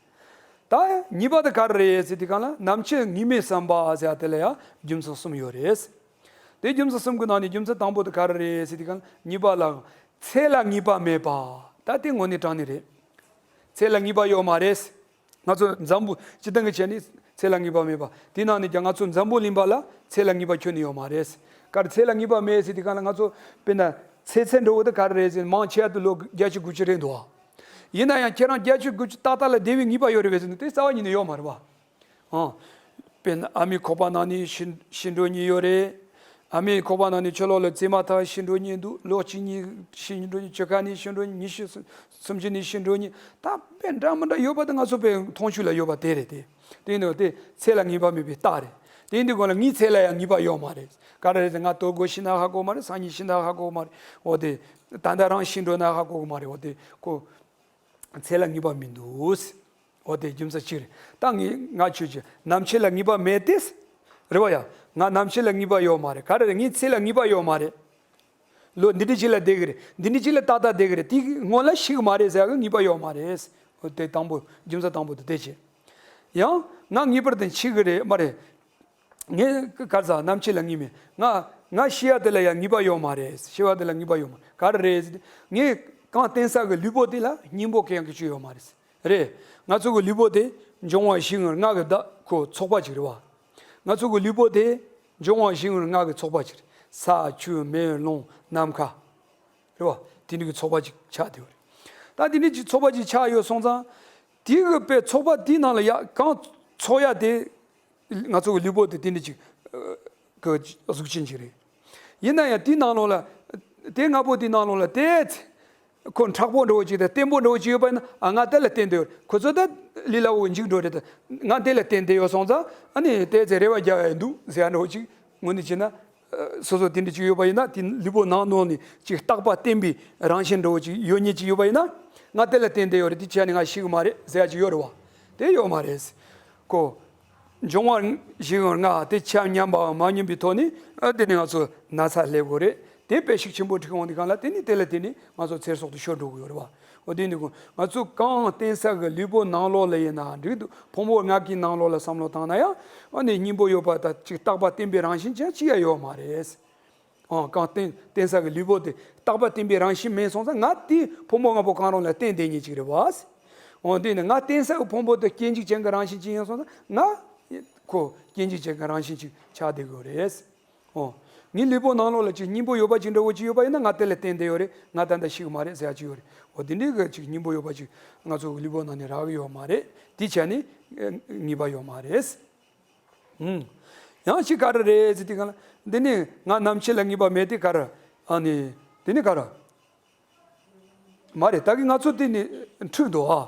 ད་གཉིས་པ་དེ་ག་རེ་རེད་ཟེར་དུས། གང་ལ་ནམ་འཆི་ངེས་མེད་བསམ་པ་ཟེར་ཡ་དེ་ལ་ཡང་རྒྱུ་མཚན་གསུམ་ཡོད་རེད། དེ་རྒྱུ་མཚན་གསུམ་གྱི་ནང་ནས་རྒྱུ་མཚན་དང་པོ་དེ་ག་རེ་རེད་ཟེར་དུས། གང་ལ་གཉིས་པ་ལ་ཚེ་ལ་ངེས་པ་མེད་པ། ད་དེ་དངོས་གནས་དྲང་གནས་རེད། ཚེ་ལ་ངེས་པ་ཡོད་མ་རེད། ང་ཚོ་འཛམ་བུ་སྤྱི་བཏང་གི་བྱས་ནས་ཚེ་ལ་ངེས་པ་མེད་པ། དེ་ནང་ནས་ཀྱང་ང་ཚོ་འཛམ་བུ་གླིང་པ་ལ་ཚེ་ལ་ངེས་པ་ཁྱོན་ནས་ཡོད་མ་རེད། ག་རེ་ཚེ་ལ་ངེས་པ་མེད་ཟེར་དུས། གང་ལ་ང་ཚོ་དཔེར་ན་ཚེ་ཚད་འགྲོ་བ་དེ་ག་རེ་རེད་ཟེར། མང་ཆེ་བ་དེ་ལོ་བརྒྱད་ཅུ་དགུ་བཅུ་རེད་འདུག་བ། ཡིན་ན་ཡང་ཁྱེད་རང་བརྒྱད་ཅུ་དགུ་བཅུ་ཏག་ཏག་ལ་བསྡད་པའི་ངེས་པ་ཡོད་རེད་པས་ཟེར་ན། དེ་རྩ་བ་ཉིད་ནས་ཡོད་མ་རེད་བ། ཨང་། དཔེར་ན་ཨ་མའི་ཁོག་པ་ནང་ནས་ཤི་ཤི་འགྲོ་མཁན་ཡོད་རེད། ཨ་མའི་ཁོག་པ་ནང་ནས་ཕྱི་ལོགས་ལ་བཙས་མ་ཐག་ཤི་འགྲོ་མཁན་འདུག་ལོ་གཅིག་གཉིས་ཤི་འགྲོ་མཁན། བཅོ་ཁ་ནས་ཤི་འགྲོ་མཁན། ཉི་ཤུ་སུམ་ཅུ་ནས་ཤི་འགྲོ་མཁན། ད་དཔེ་འདྲ་མི་འདྲ་ཡོད་པ་དེ་ང་ཚོ་དཔེ་མཐོང་ཆོས་ལ་ཡོད་པ་དེ་རེད་དེ། དེ་ཡིན་དུས་དེ་ཚེ་ལ་ངེས་པ་མེད་པའི་རྟགས་རེད། དེ་ཡིན་དུས་གོང་ལ་ངའི་ཚེ་ལ་ཡང་ངེས་པ་ཡོད་མ་རེད། ག་རེ་རེད་ཟེར། ང་དོ་དགོང་ཤི་ན་ཧ་གོ་མ་རེད། སང་ཉིན་ཤི་ན་ཧ་གོ་མ་རེད། འོ་དེ། ད་ལྟ་རང་ཤི་འགྲོ་ན་ཧ་གོ་གི་མ་རེད། འོ་དེ་ཁོ། ཚེ་ལ་ངེས་པ་མི་འདུག་འོ་དེ་རྒྱུ་མཚན་གཅིག་རེད། ད་ངས་ང་ཁྱོད་ཀྱི་ནམ་འཆི་ལ་ངེས་པ་མེད་དེ། རེད་བ་ཡ། ང་ནམ་འཆི་ལ་ངེས་པ་ཡོད་མ་རེད། ག་རེ་རེད། ངའི་ཚེ་ལ་ངེས་པ་ཡོད་མ་རེད། ལོ་འདི་འདྲ་ཅིག་ལ་བསྡད་གི་རེད། འདི་འདྲ་ཅིག་ལ་ཏག་ཏག་བསྡད་གི་རེད། དེའི་སྔོན་ལ་ཤི་གི་མ་རེད་ཟེར་གི་ངེས་པ་ཡོད་མ་རེད། འོ་དེ་དང་པོ་རྒྱུ་མཚན་དང་པོ་དེ་དེ་བྱས། ཡང་ང་ངེས་པར་དུ་འཆི་གི་རེད་མ་རེད། ངས་ག་རེ་ཟ། ནམ་འཆི་ལ་ངེས་མེད། ང་ང་ཤི་ཡ་དེ་ལ་ཡང་ངེས་པ་ཡོད་མ་རེད། ཤི་བ་དེ་ལ་ངེས་པ་ཡོད་མ་རེད། ག་རེ་རེད་ཟེར་དུས། ངས་གང་བསྟེན་ས་གི་ལུས་པོ་དེ་ལ་སྙིང་པོ་གང་ཡང་གི་ཅིག་ཡོད་མ་རེད། རེད། ང་ཚོ་གི་ལུས་པོ་དེ་འབྱུང་བ་བཞི་ངུར་ལྔ་གི་བདག་ཁོ་ཚོགས་པ་ཅིག་རེད་བ། ང་ཚོ་གི་ལུས་པོ་དེ་འབྱུང་བ་བཞི་ངུར་ལྔ་གི་ཚོགས་པ་ཅིག་རེད། ས་ཆུ་མེ་རླུང་ནམ་མཁའ། རེད་བ། དེ་འདྲ་གི་ཚོགས་པ་ཅིག་ཆགས་བསྡད་ཡོད་རེད། ད་དེ་འདྲ་ཅིག་ཚོགས་པ་ཅིག་ཆགས་ཡོད་སོང་ཙང་། དེ་གི་དཔེ་ཚོགས་པ་དེའི་ནང་ལ་ཡ་གང་ཚོགས་ཡ་དེ། ང་ཚོ་གི་ལུས་པོ་དེ་དེ་འདྲ་ཅིག་གི་གཟུགས་ཅན་ཅིག་རེད། ཡིན་ན་ཡང་དེའི་ནང་ལོགས་ལ། དེ་ལྔ་པོ་དེའི་ནང་ལོགས་ལ་དེ་ཚེ་ཁོ་མཁྲེགས་པོ་འདྲ་བོ་ཅིག་དང་བརྟན་པོ་འདྲ་བོ་ཅིག་ཡོད་པ་ཡིན་ན། ཨ་ང་དེ་ལ་བརྟེན་བསྡད་ཡོད། ཁོ་ཚོ་ད་ལས་སླ་བོ་འཇིག་འགྲོ་རེད། ད་ང་དེ་ལ་བརྟེན་བསྡད་ཡོད་སོང་ཙང་། ཨ་ནི་དེ་ཚེ་རེ་བ་རྒྱག་ཡ་འདུག་ཟེར་ཡ་འདྲ་བོ་ཅིག་ངོས་ནས་བྱས་ན། སོ་སོ་དེ་འདྲ་ཅིག་ཡོད་པ་ཡིན་ན། དེ་ལུས་པོ་ནང་ནང་ནས་ཅིག་རྟག་པ་བརྟན་པའི་རང་བཞིན་འདྲ་བོ་ཅིག་ཡོད་མཁན་ཅིག་ཡོད་པ་ཡིན་ན། ང་དེ་ལ་བརྟེན་བསྡད་ཡོད་རེད། དེ་བྱས་ནས་ང་ཤི་གི་མ་རེད་ཟེར་ཡ་ཅིག་ཡོད་རེད་བ། དེ་ཡོད་མ་རེད། ཁོ། འབྱུང་བ་བཞི་ངུར་ལྔ་དེ་ཆ་མཉམ་པའམ་མ་མཉམ་པའི་ཐོག་ནས། ཨ་དེ་ནི་ང་ཚོ་ན་ཚ་སླེབས་དགོས་རེད། དེ་དཔེ་ཤུགས་ཆེན་པོ་འཁྲིགས་འོང་དུས་སྒང་ལ། དེ་ནི་དེ་ལ་དེ་ནི་ང་ཚོ་ཚེ་སྲོག་དེ་ཤོར་འགྲོ་གི་ཡོད་རེད་བ། འོ་དེ་ནི་ཁོ་ང་ཚོ་གང་བརྟེན་ས་གི་ལུས་པོ་ནང་ལོགས་ལ་ཡིན་ན་འགྲིག་འདུག་ཕུང་པོ་ལྔ་གི་ནང་ལོགས་ལ་བསམ་བློ་བཏང་ན་ཡང་། ཨ་ནི་སྙིང་པོ་ཡོད་པ་དང་ཅིག་རྟག་པ་བརྟན་པའི་རང་བཞིན་ཅན་ཅི་ཡང་ཡོད་མ་རེད། ཨང་། གང་བརྟེན་བརྟེན་ས་གི་ལུས་པོ་དེ་རྟག་པ་བརྟན་པའི་རང་བཞིན་མེད་སོང་ཙང་། ང་དེ་ཕུང་པོ་ལྔ་པོ་གང་རུང་ལ་བརྟེན་བསྡད་མཁན་ཅིག་རེད་བ། འོ་དེ་ནི་ང་བརྟེན་ས་གི་ཕུང་པོ་དེ་སྐྱེ་འཇིག་ཅན་གྱི་རང་བཞིན་ཅན་ཡིན་སོང་ཙང་། ང་ཁོ་སྐྱེ་འཇིག་ཅན་གྱི་རང་བཞིན་ཅིག་ཆགས་བསྡད་ཀྱི་ཡོད་རེད། ཨོ། ངའི་ལུས་པོ་ནང་ལོགས་ལ་ཅིག་སྙིང་པོ་ཡོད་པ་ཅིག་འདྲ་བོ་ཅིག་ཡོད་པ་ཡིན་ན། ང་དེ་ལ་བརྟེན་བསྡད་ཡོད་རེད། ང་ད་ལྟ་ཤི་གི་མ་རེད་ཟེར་ཡ་ཅིག་ཡོད་རེད། འོ་དེ་འདྲའི་གི་ཅིག་སྙིང་པོ་ཡོད་པ་ཅིག་ང་ཚོ་གི་ལུས་པོ་ནང་ནས་རག་གི་ཡོད་མ་རེད། དེ་བྱས་ནས་ཨེ་ངེས་པ་ཡོད་མ་རེད། ཨུམ། ཡང་ཅིག་ག་རེ་རེད་ཟེར་དུས་སྒང་ལ། འདི་ནི་ང་ནམ་འཆི་ལ་ངེས་པ་མེད་དེ་ག་རེ། ཨ་ནི་འདི་ནི་ག་རེ། མ་རེད། ད་གིན་ང་ཚོ་དེ་ནི་འཁྲུག་འདུག་ཨ།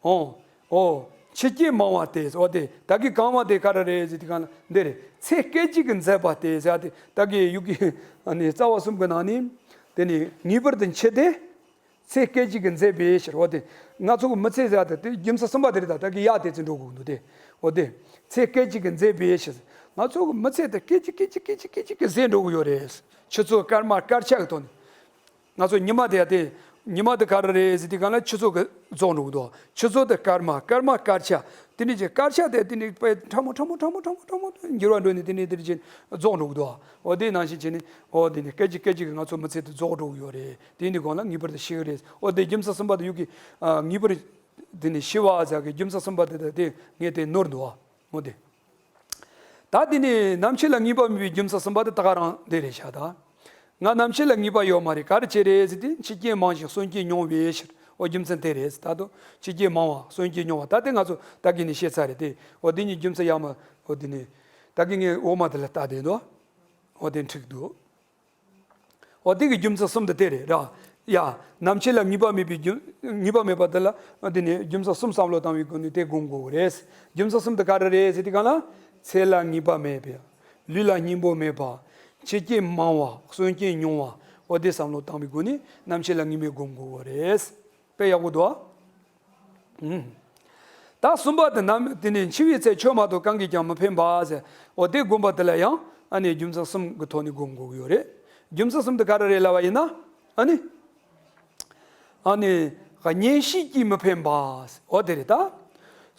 ཨོ། ཨོ། འཆི་རྐྱེན་མང་བ་སྟེ། འོ་དེ་ད་གིན་གང་བ་དེ་ག་རེ་རེད་ཟེར་དུས་སྒང་ལ་འདི་རེད། ཚེ་སྐད་ཅིག་གིས་འཛད་པ་སྟེ་ཟེར་ཡ་དེ། ད་གིན་ཡུག་གི་ཨ་ནི་རྩ་བ་གསུམ་གྱི་ནང་ནས་དེ་ནི་ངེས་པར་དུ་འཆི་སྟེ། ཚེ་སྐད་ཅིག་གིས་འཛད་པའི་ཕྱིར། འོ་དེ་ང་ཚོ་གི་མི་ཚེ་ཟེར་ཡ་དེ་དེ་རྒྱུ་མཚན་གསུམ་པ་དེ་རེད། ད་ད་གིན་ཡ་དེ་ཚོ་འགྲོ་དགོས་འདུག་སྟེ། འོ་དེ་ཚེ་སྐད་ཅིག་གིས་འཛད་པའི་ཕྱིར། ང་ཚོ་གི་མི་ཚེ་དེ་སྐད་ཅིག་སྐད་ཅིག་སྐད་ཅིག་སྐད་ཅིག་གིས་ཟད་འགྲོ་གི་ཡོད་རེད། ཆུ་ཚོད་སྐར་མ་སྐར་ཆ་གི་ཐོག་ནས། ང་ཚོ་ཉི་མ་དེ་ཡ་དེ། ཉི་མ་དེ་ག་རེ་རེད་ཟེར་དུས་སྒང་ལ་ཆུ་ཚོད་ཀྱིས་རྫོགས་འགྲོ་གི་འདུག་ཆུ་ཚོད་དེ་སྐར་མ། སྐར་མ་སྐར་ཆ། དེ་ནས་ཀྱི་སྐར་ཆ་དེ་དེ་ནས་དཔེ་ཕྲ་མོ་ཕྲ་མོ་ཕྲ་མོ་འགྱུར་བ་འགྲོ་ནས། དེ་ནས་དེ་ནས་ཀྱི་རྫོགས་འགྲོ་གི་འདུག་འོ་དེ་ནང་བཞིན་བྱས་ནས། འོ་དེ་ནས་སྐད་ཅིག་སྐད་ཅིག་གིས་ང་ཚོ་མི་ཚེ་དེ་རྫོགས་འགྲོ་གི་ཡོད་རེད། དེ་ནས་གོང་ལ་ངེས་པར་དུ་ཤི་གི་རེད། འོ་དེ་རྒྱུ་མཚན་གསུམ་པ་དེ་ཡུག་གི་ཨ་ངེས་པར་དེ་ནས་ཤི་བ་ཟེར་གི་རྒྱུ་མཚན་གསུམ་པ་དེ་དེ་དེ་ངས་དེ་ནོར་འདུག་འོ་དེ། ད་དེ་ནས་ནམ་འཆི་ལ་ངེས་པ་མེད་པའི་རྒྱུ་མཚན་གསུམ་པ་དེ་ད་ག་རང་དེ་རེད་ཤག་ད་ང་ནམ་འཆི་ལ་ངེས་པ་ཡོད་མ་རེད། ག་རེ་བྱས་རེད་ཟེར་དུས། འཆི་རྐྱེན་མང་ཞིང་གསོན་རྐྱེན་ཉུང་བའི་ཕྱིར། འོ་རྒྱུ་མཚན་དེ་རེད། ད་དུང་འཆི་རྐྱེན་མང་བ་གསོན་རྐྱེན་ཉུང་བ། ད་དེ་ང་ཚོ་ད་གིན་ནས་བཤད་ཚར་རེད་དེ། འོ་དེ་གཉིས་རྒྱུ་མཚན་ཡག་མ། འོ་དེ་ནས་ད་གིན་ངས་འོག་མ་དེ་ལ་ལྟ་བསྡད་འདུག་འོ་དེ་འགྲིག་འདུག་འོ་དེ་གི་རྒྱུ་མཚན་གསུམ་དེ་དེ་རེད་ར། ཡ། ནམ་འཆི་ལ་ངེས་པ་མེད་པའི་རྒྱུ། ངེས་པ་མེད་པ་དེ་ལ་དེ་ནས་རྒྱུ་མཚན་གསུམ་བསམ་བློ་བཏང་བའི་སྒོ་ནས་དེ་སྒོམ་དགོས་རེད། རྒྱུ་མཚན་གསུམ་དེ་ག་རེ་རེད་ཟེར་དུས་སྒང་ལ། ཚེ་ལ་ངེས་པ་མེད་པ། ལུས་ལ་སྙིང་པོ་མེད་པ། འཆི་རྐྱེན་མང་བ། གསོན་རྐྱེན་ཉུང་བ། འོ་དེ་བསམ་བློ་བཏང་བའི་སྒོ་ནས་ནམ་འཆི་ལ་ངེས་མེད་སྒོམ་དགོས་རེད། དཔེ་ཡག་པོ་འདུག་ཨ། ཨུམ། ད་གསུམ་པ་དེ་ནམ། དེ་ནས་འཆི་བའི་ཚེ་ཆོས་མ་གཏོགས་གང་གིས་ཀྱང་མི་ཕན་པ་ཟེར། འོ་དེ་སྒོམ་པ་དེ་ལ་ཡང་ཨ་ནི་རྒྱུ་མཚན་གསུམ་གྱི་ཐོག་ནས་སྒོམ་དགོས་ཀྱི་ཡོད་རེད། རྒྱུ་མཚན་གསུམ་དེ་ག་རེ་རེད་ལབ་པ་ཡིན་ན། ཨ་ནི། ཨ་ནི། གཉེན་བཤེས་ཀྱིས་མི་ཕན་པ། འོ་དེ་རེད་ད།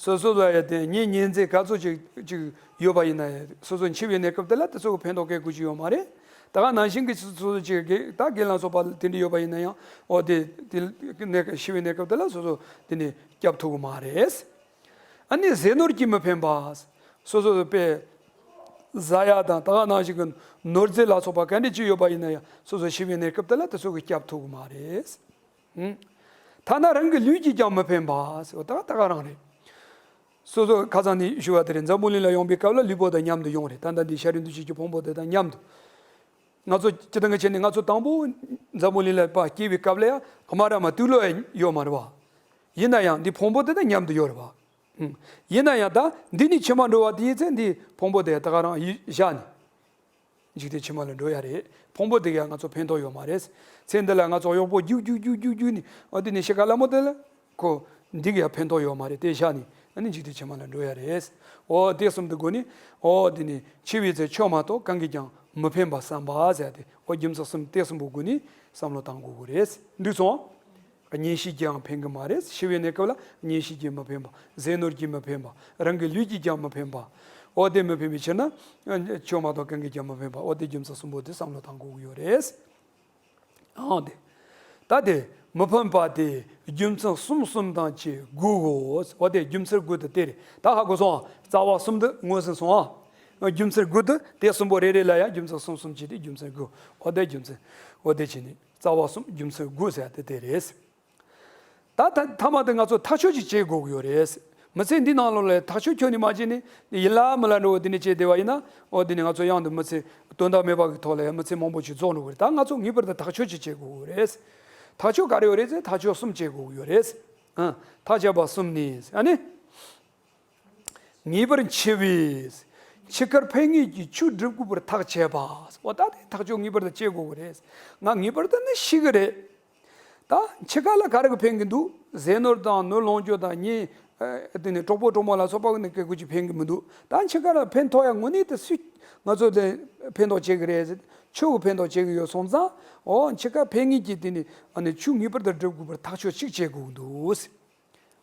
སོ་སོ་ལ་ཡ་དེ་གཉེན་ཉེ་ཚན་ག་ཚོད་ཅིག་ཅིག་ཡོད་པ་ཡིན་ན། སོ་སོ་འཆི་བའི་གནས་སྐབས་དེ་ལ་དེ་ཚོ་གི་ཕན་ཐོགས་སྐད་དགོས་ཀྱི་ཡོད་མ་རེད། ད་ག་ནང་བཞིན་གྱི་སོ་སོ་ཅིག་གི་ད་རྒན་ལ་སོགས་པ་དེ་འདྲ་ཡོད་པ་ཡིན་ན་ཡང་། འོ་དེ་དེ་གནས་ཤི་བའི་གནས་སྐབས་དེ་ལ་སོ་སོ་དེ་ནས་སྐྱོབ་ཐུབ་ཀྱི་མ་རེད། ཨ་ནི་ཟས་ནོར་གྱིས་མི་ཕན་པ། སོ་སོ་དཔེ་ཟ་ཡ་དང་ད་ག་ནང་བཞིན་གྱི་ནོར་རྫས་ལ་སོགས་པ་ག་འདྲ་ཅིག་ཡོད་པ་ཡིན་ན་ཡང་། སོ་སོ་ཤི་བའི་གནས་སྐབས་དེ་ལ་དེ་ཚོ་གིས་སྐྱོབ་ཐུབ་ཀྱི་མ་རེད། ཨང་། ཐ་ན་རང་གི་ལུས་ཀྱིས་ཀྱང་མི་ཕན་པ་ཟེར་བ་ད་ད་ག་རང་རེད། སོ་སོ་ཁ་སང་ནས་ཞུ་བ་དེ་རེད། འཛམ་བུ་གླིང་ལ་ཡོང་པའི་སྐབས་ལ་ལུས་པོ་དང་མཉམ་དུ་ཡོང་རེད། ད་ལྟ་འདི་ཤ་རུས་འདུ་བྱེད་ཀྱི་ཕུང་པོ་དེ་དང་མཉམ་དུ། ང་ཚོ་སྤྱིར་བཏང་གི་བྱས་ནས་ང་ཚོ་དང་པོ་འཛམ་བུ་གླིང་ལ་ཕར་སྐྱེ་བའི་སྐབས་ལ་ཡང་དམར་ར་མ་དུག་ལོག་ཡ་ཡོད་མ་རེད་བ། ཡིན་ན་ཡང་འདི་ཕུང་པོ་དེ་དང་མཉམ་དུ་ཡོད་རེད་བ། ཨང་། ཡིན་ན་ཡང་ད་འདི་ནས་ཕྱི་མ་འགྲོ་བ་དེའི་ཚེ་འདི་ཕུང་པོ་དེ་ད་ག་རང་ཡི་བཞག་ནས། འཇིག་རྟེན་ཕྱི་མ་ལ་འགྲོ་ཡ་རེད། ཕུང་པོ་དེ་ག་ང་ཚོ་ཕན་ཐོགས་ཡོད་མ་རེད། ཚེ་འདི་ལ་ང་ཚོ་གཡོག་པོ་རྒྱུག་རྒྱུག་རྒྱུག་རྒྱུག་རྒྱུག་ནས། འོ་དེ་ནས་ཤི་ཁ་སླ་མོ་དེ་ལ་ཁོ་འདི་ག་ཡ་ཕན་ཐོགས་ཡོད་མ་རེད། དེ་བཞག་ནས་ཨ་ནི་འཇིག་རྟེན་ཕྱི་མ་ལ་འགྲོ་ཡ་རེད། འོ་དེ་གསུམ་དེ་སྒོ་ནས། འོ་དེ་ནས་འཆི་བའི་ཚེ་ཆོས་མ་གཏོགས་གང་གིས་ཀྱང་མི་ཕན་པ་བསམ་པ་ཟེར་ཏེ། འོ་རྒྱུ་མཚན་གསུམ་དེ་གསུམ་པོ་སྒོ་ནས་བསམ་བློ་བཏང་དགོས་ཀྱི་རེད། འགྲིག་སོང་། གཉེན་བཤེས་ཀྱིས་ཡང་ཕན་གྱི་མ་རེད། ཤི་བའི་གནས་སྐབས་ལ་གཉེན་བཤེས་ཀྱིས་མི་ཕན་པ། ཟས་ནོར་གྱིས་མི་ཕན་པ། རང་གི་ལུས་ཀྱིས་ཀྱང་མི་ཕན་པ། འོ་དེ་མི་ཕན་པའི་ཕྱིར་ན་ཆོས་མ་གཏོགས་གང་གིས་ཀྱང་མི་ཕན་པ། འོ་དེ་རྒྱུ་མཚན་གསུམ་པོ་དེ་བསམ་བློ་བཏང་དགོས་ཀྱི་ཡོད་རེད། ཨང་། དེ་ད་དེ་མི་ཕན་པ་དེ་རྒྱུ་མཚན་གསུམ་གསུམ་དང་བཅས་དགུའོ། འོ་དེ་རྒྱུ་མཚན་དགུ་དེ་དེ་རེད། ད་ཧ་གོ་སོང་། རྩ་བ་གསུམ་དེ་ངོས་ཟིན་སོང་ཨ། རྒྱུ་མཚན་དགུ་དེ་དེ་གསུམ་པོ་རེ་རེ་ལ་ཡང་རྒྱུ་མཚན་གསུམ་གསུམ་བྱས་ཏེ་རྒྱུ་མཚན་དགུ། འོ་དེ་རྒྱུ་མཚན། འོ་དེ་བྱས་ནས། རྩ་བ་གསུམ་རྒྱུ་མཚན་དགུ་ཟེར་ཏེ་དེ་རེད། ད་ད་མཐའ་མ་དེ་ང་ཚོ་ཐག་གཅོད་ཅིག་བྱེད་དགོས་ཀྱི་ཡོད་རེད། མི་ཚེ་འདི་ནང་ལོགས་ལ་ཐག་གཅོད་ཁྱོན་ནས་མ་བྱས་ནས་ཡིན་ལ་མིན་ལ་འགྲོ་བ་འདི་ནས་བྱས་བསྡད་པ་ཡིན་ན། འོ་འདི་ནས་ང་ཚོ་གཡང་དུ་མི་ཚེ་དོན་དག་མེད་པ་གི་ཐོག་ལ་ཡང་མི་ཚེ་མང་པོ་ཞིག་རྫོགས་འགྲོ་གི་རེད། ད་ང་ཚོ་ངེས་པར་དུ་ཐག་གཅོད་ཅིག་བྱེད་དགོས་ཀྱི་ཡོད་རེད། ཐག་གཅོད་ག་རེ་ཡོད་རེད་ཟེར། ཐག་གཅོད་གསུམ་བྱེད་དགོས་ཀྱི་ཡོད་རེད། ཨ། ཐག་བཅད་པ་གསུམ་ནི། ཨ་ནི། ངེས་པར་འཆི་བས། འཆི་ཁར་ཕན་ངེས་ཀྱི་ཆོས་སྒྲུབ་དགོས་པར་ཐག་བཅད་པ། འོ་ད་དེ་ཐག་གཅོད་ངེས་པར་དུ་བཅད་དགོས་ཀྱི་རེད། ང་ངེས་པར་དུ་ནི་ཤི་གི་རེད། ད་འཆི་ཁ་ལ་ག་རེ་གི་ཕན་གི་འདུག་ཟས་ནོར་དང་ནོར་ལོངས་སྤྱོད་དང་གཉེན། ཨ་དེ་ནི་གྲོགས་པོ་གྲོགས་མོ་ལ་སོགས་པ་ནི་སྐད་ཁུར་གྱི་ཕན་གྱི་མི་འདུག་ད་འཆི་ཁ་ལ་ཕན་ཐོགས་ཡ་དངོས་གནས་དེ་སུས་ང་ཚོ་དེ་ཕན་ཐོགས་བྱེད་ཀྱི་རེད་ཟེར། ཆོས་ཀྱི་ཕན་ཐོགས་བྱེད་ཀྱི་ཡོད་སོང་ཙང་། འོ་འཆི་ཁ་ཕན་ངེས་ཀྱི་དེ་ནི་ཨ་ནི་ཆོས་ངེས་པར་དུ་སྒྲུབ་དགོས་པར་ཐག་གཅོད་ཅིག་བྱེད་དགོས་འདུག་ཟེར།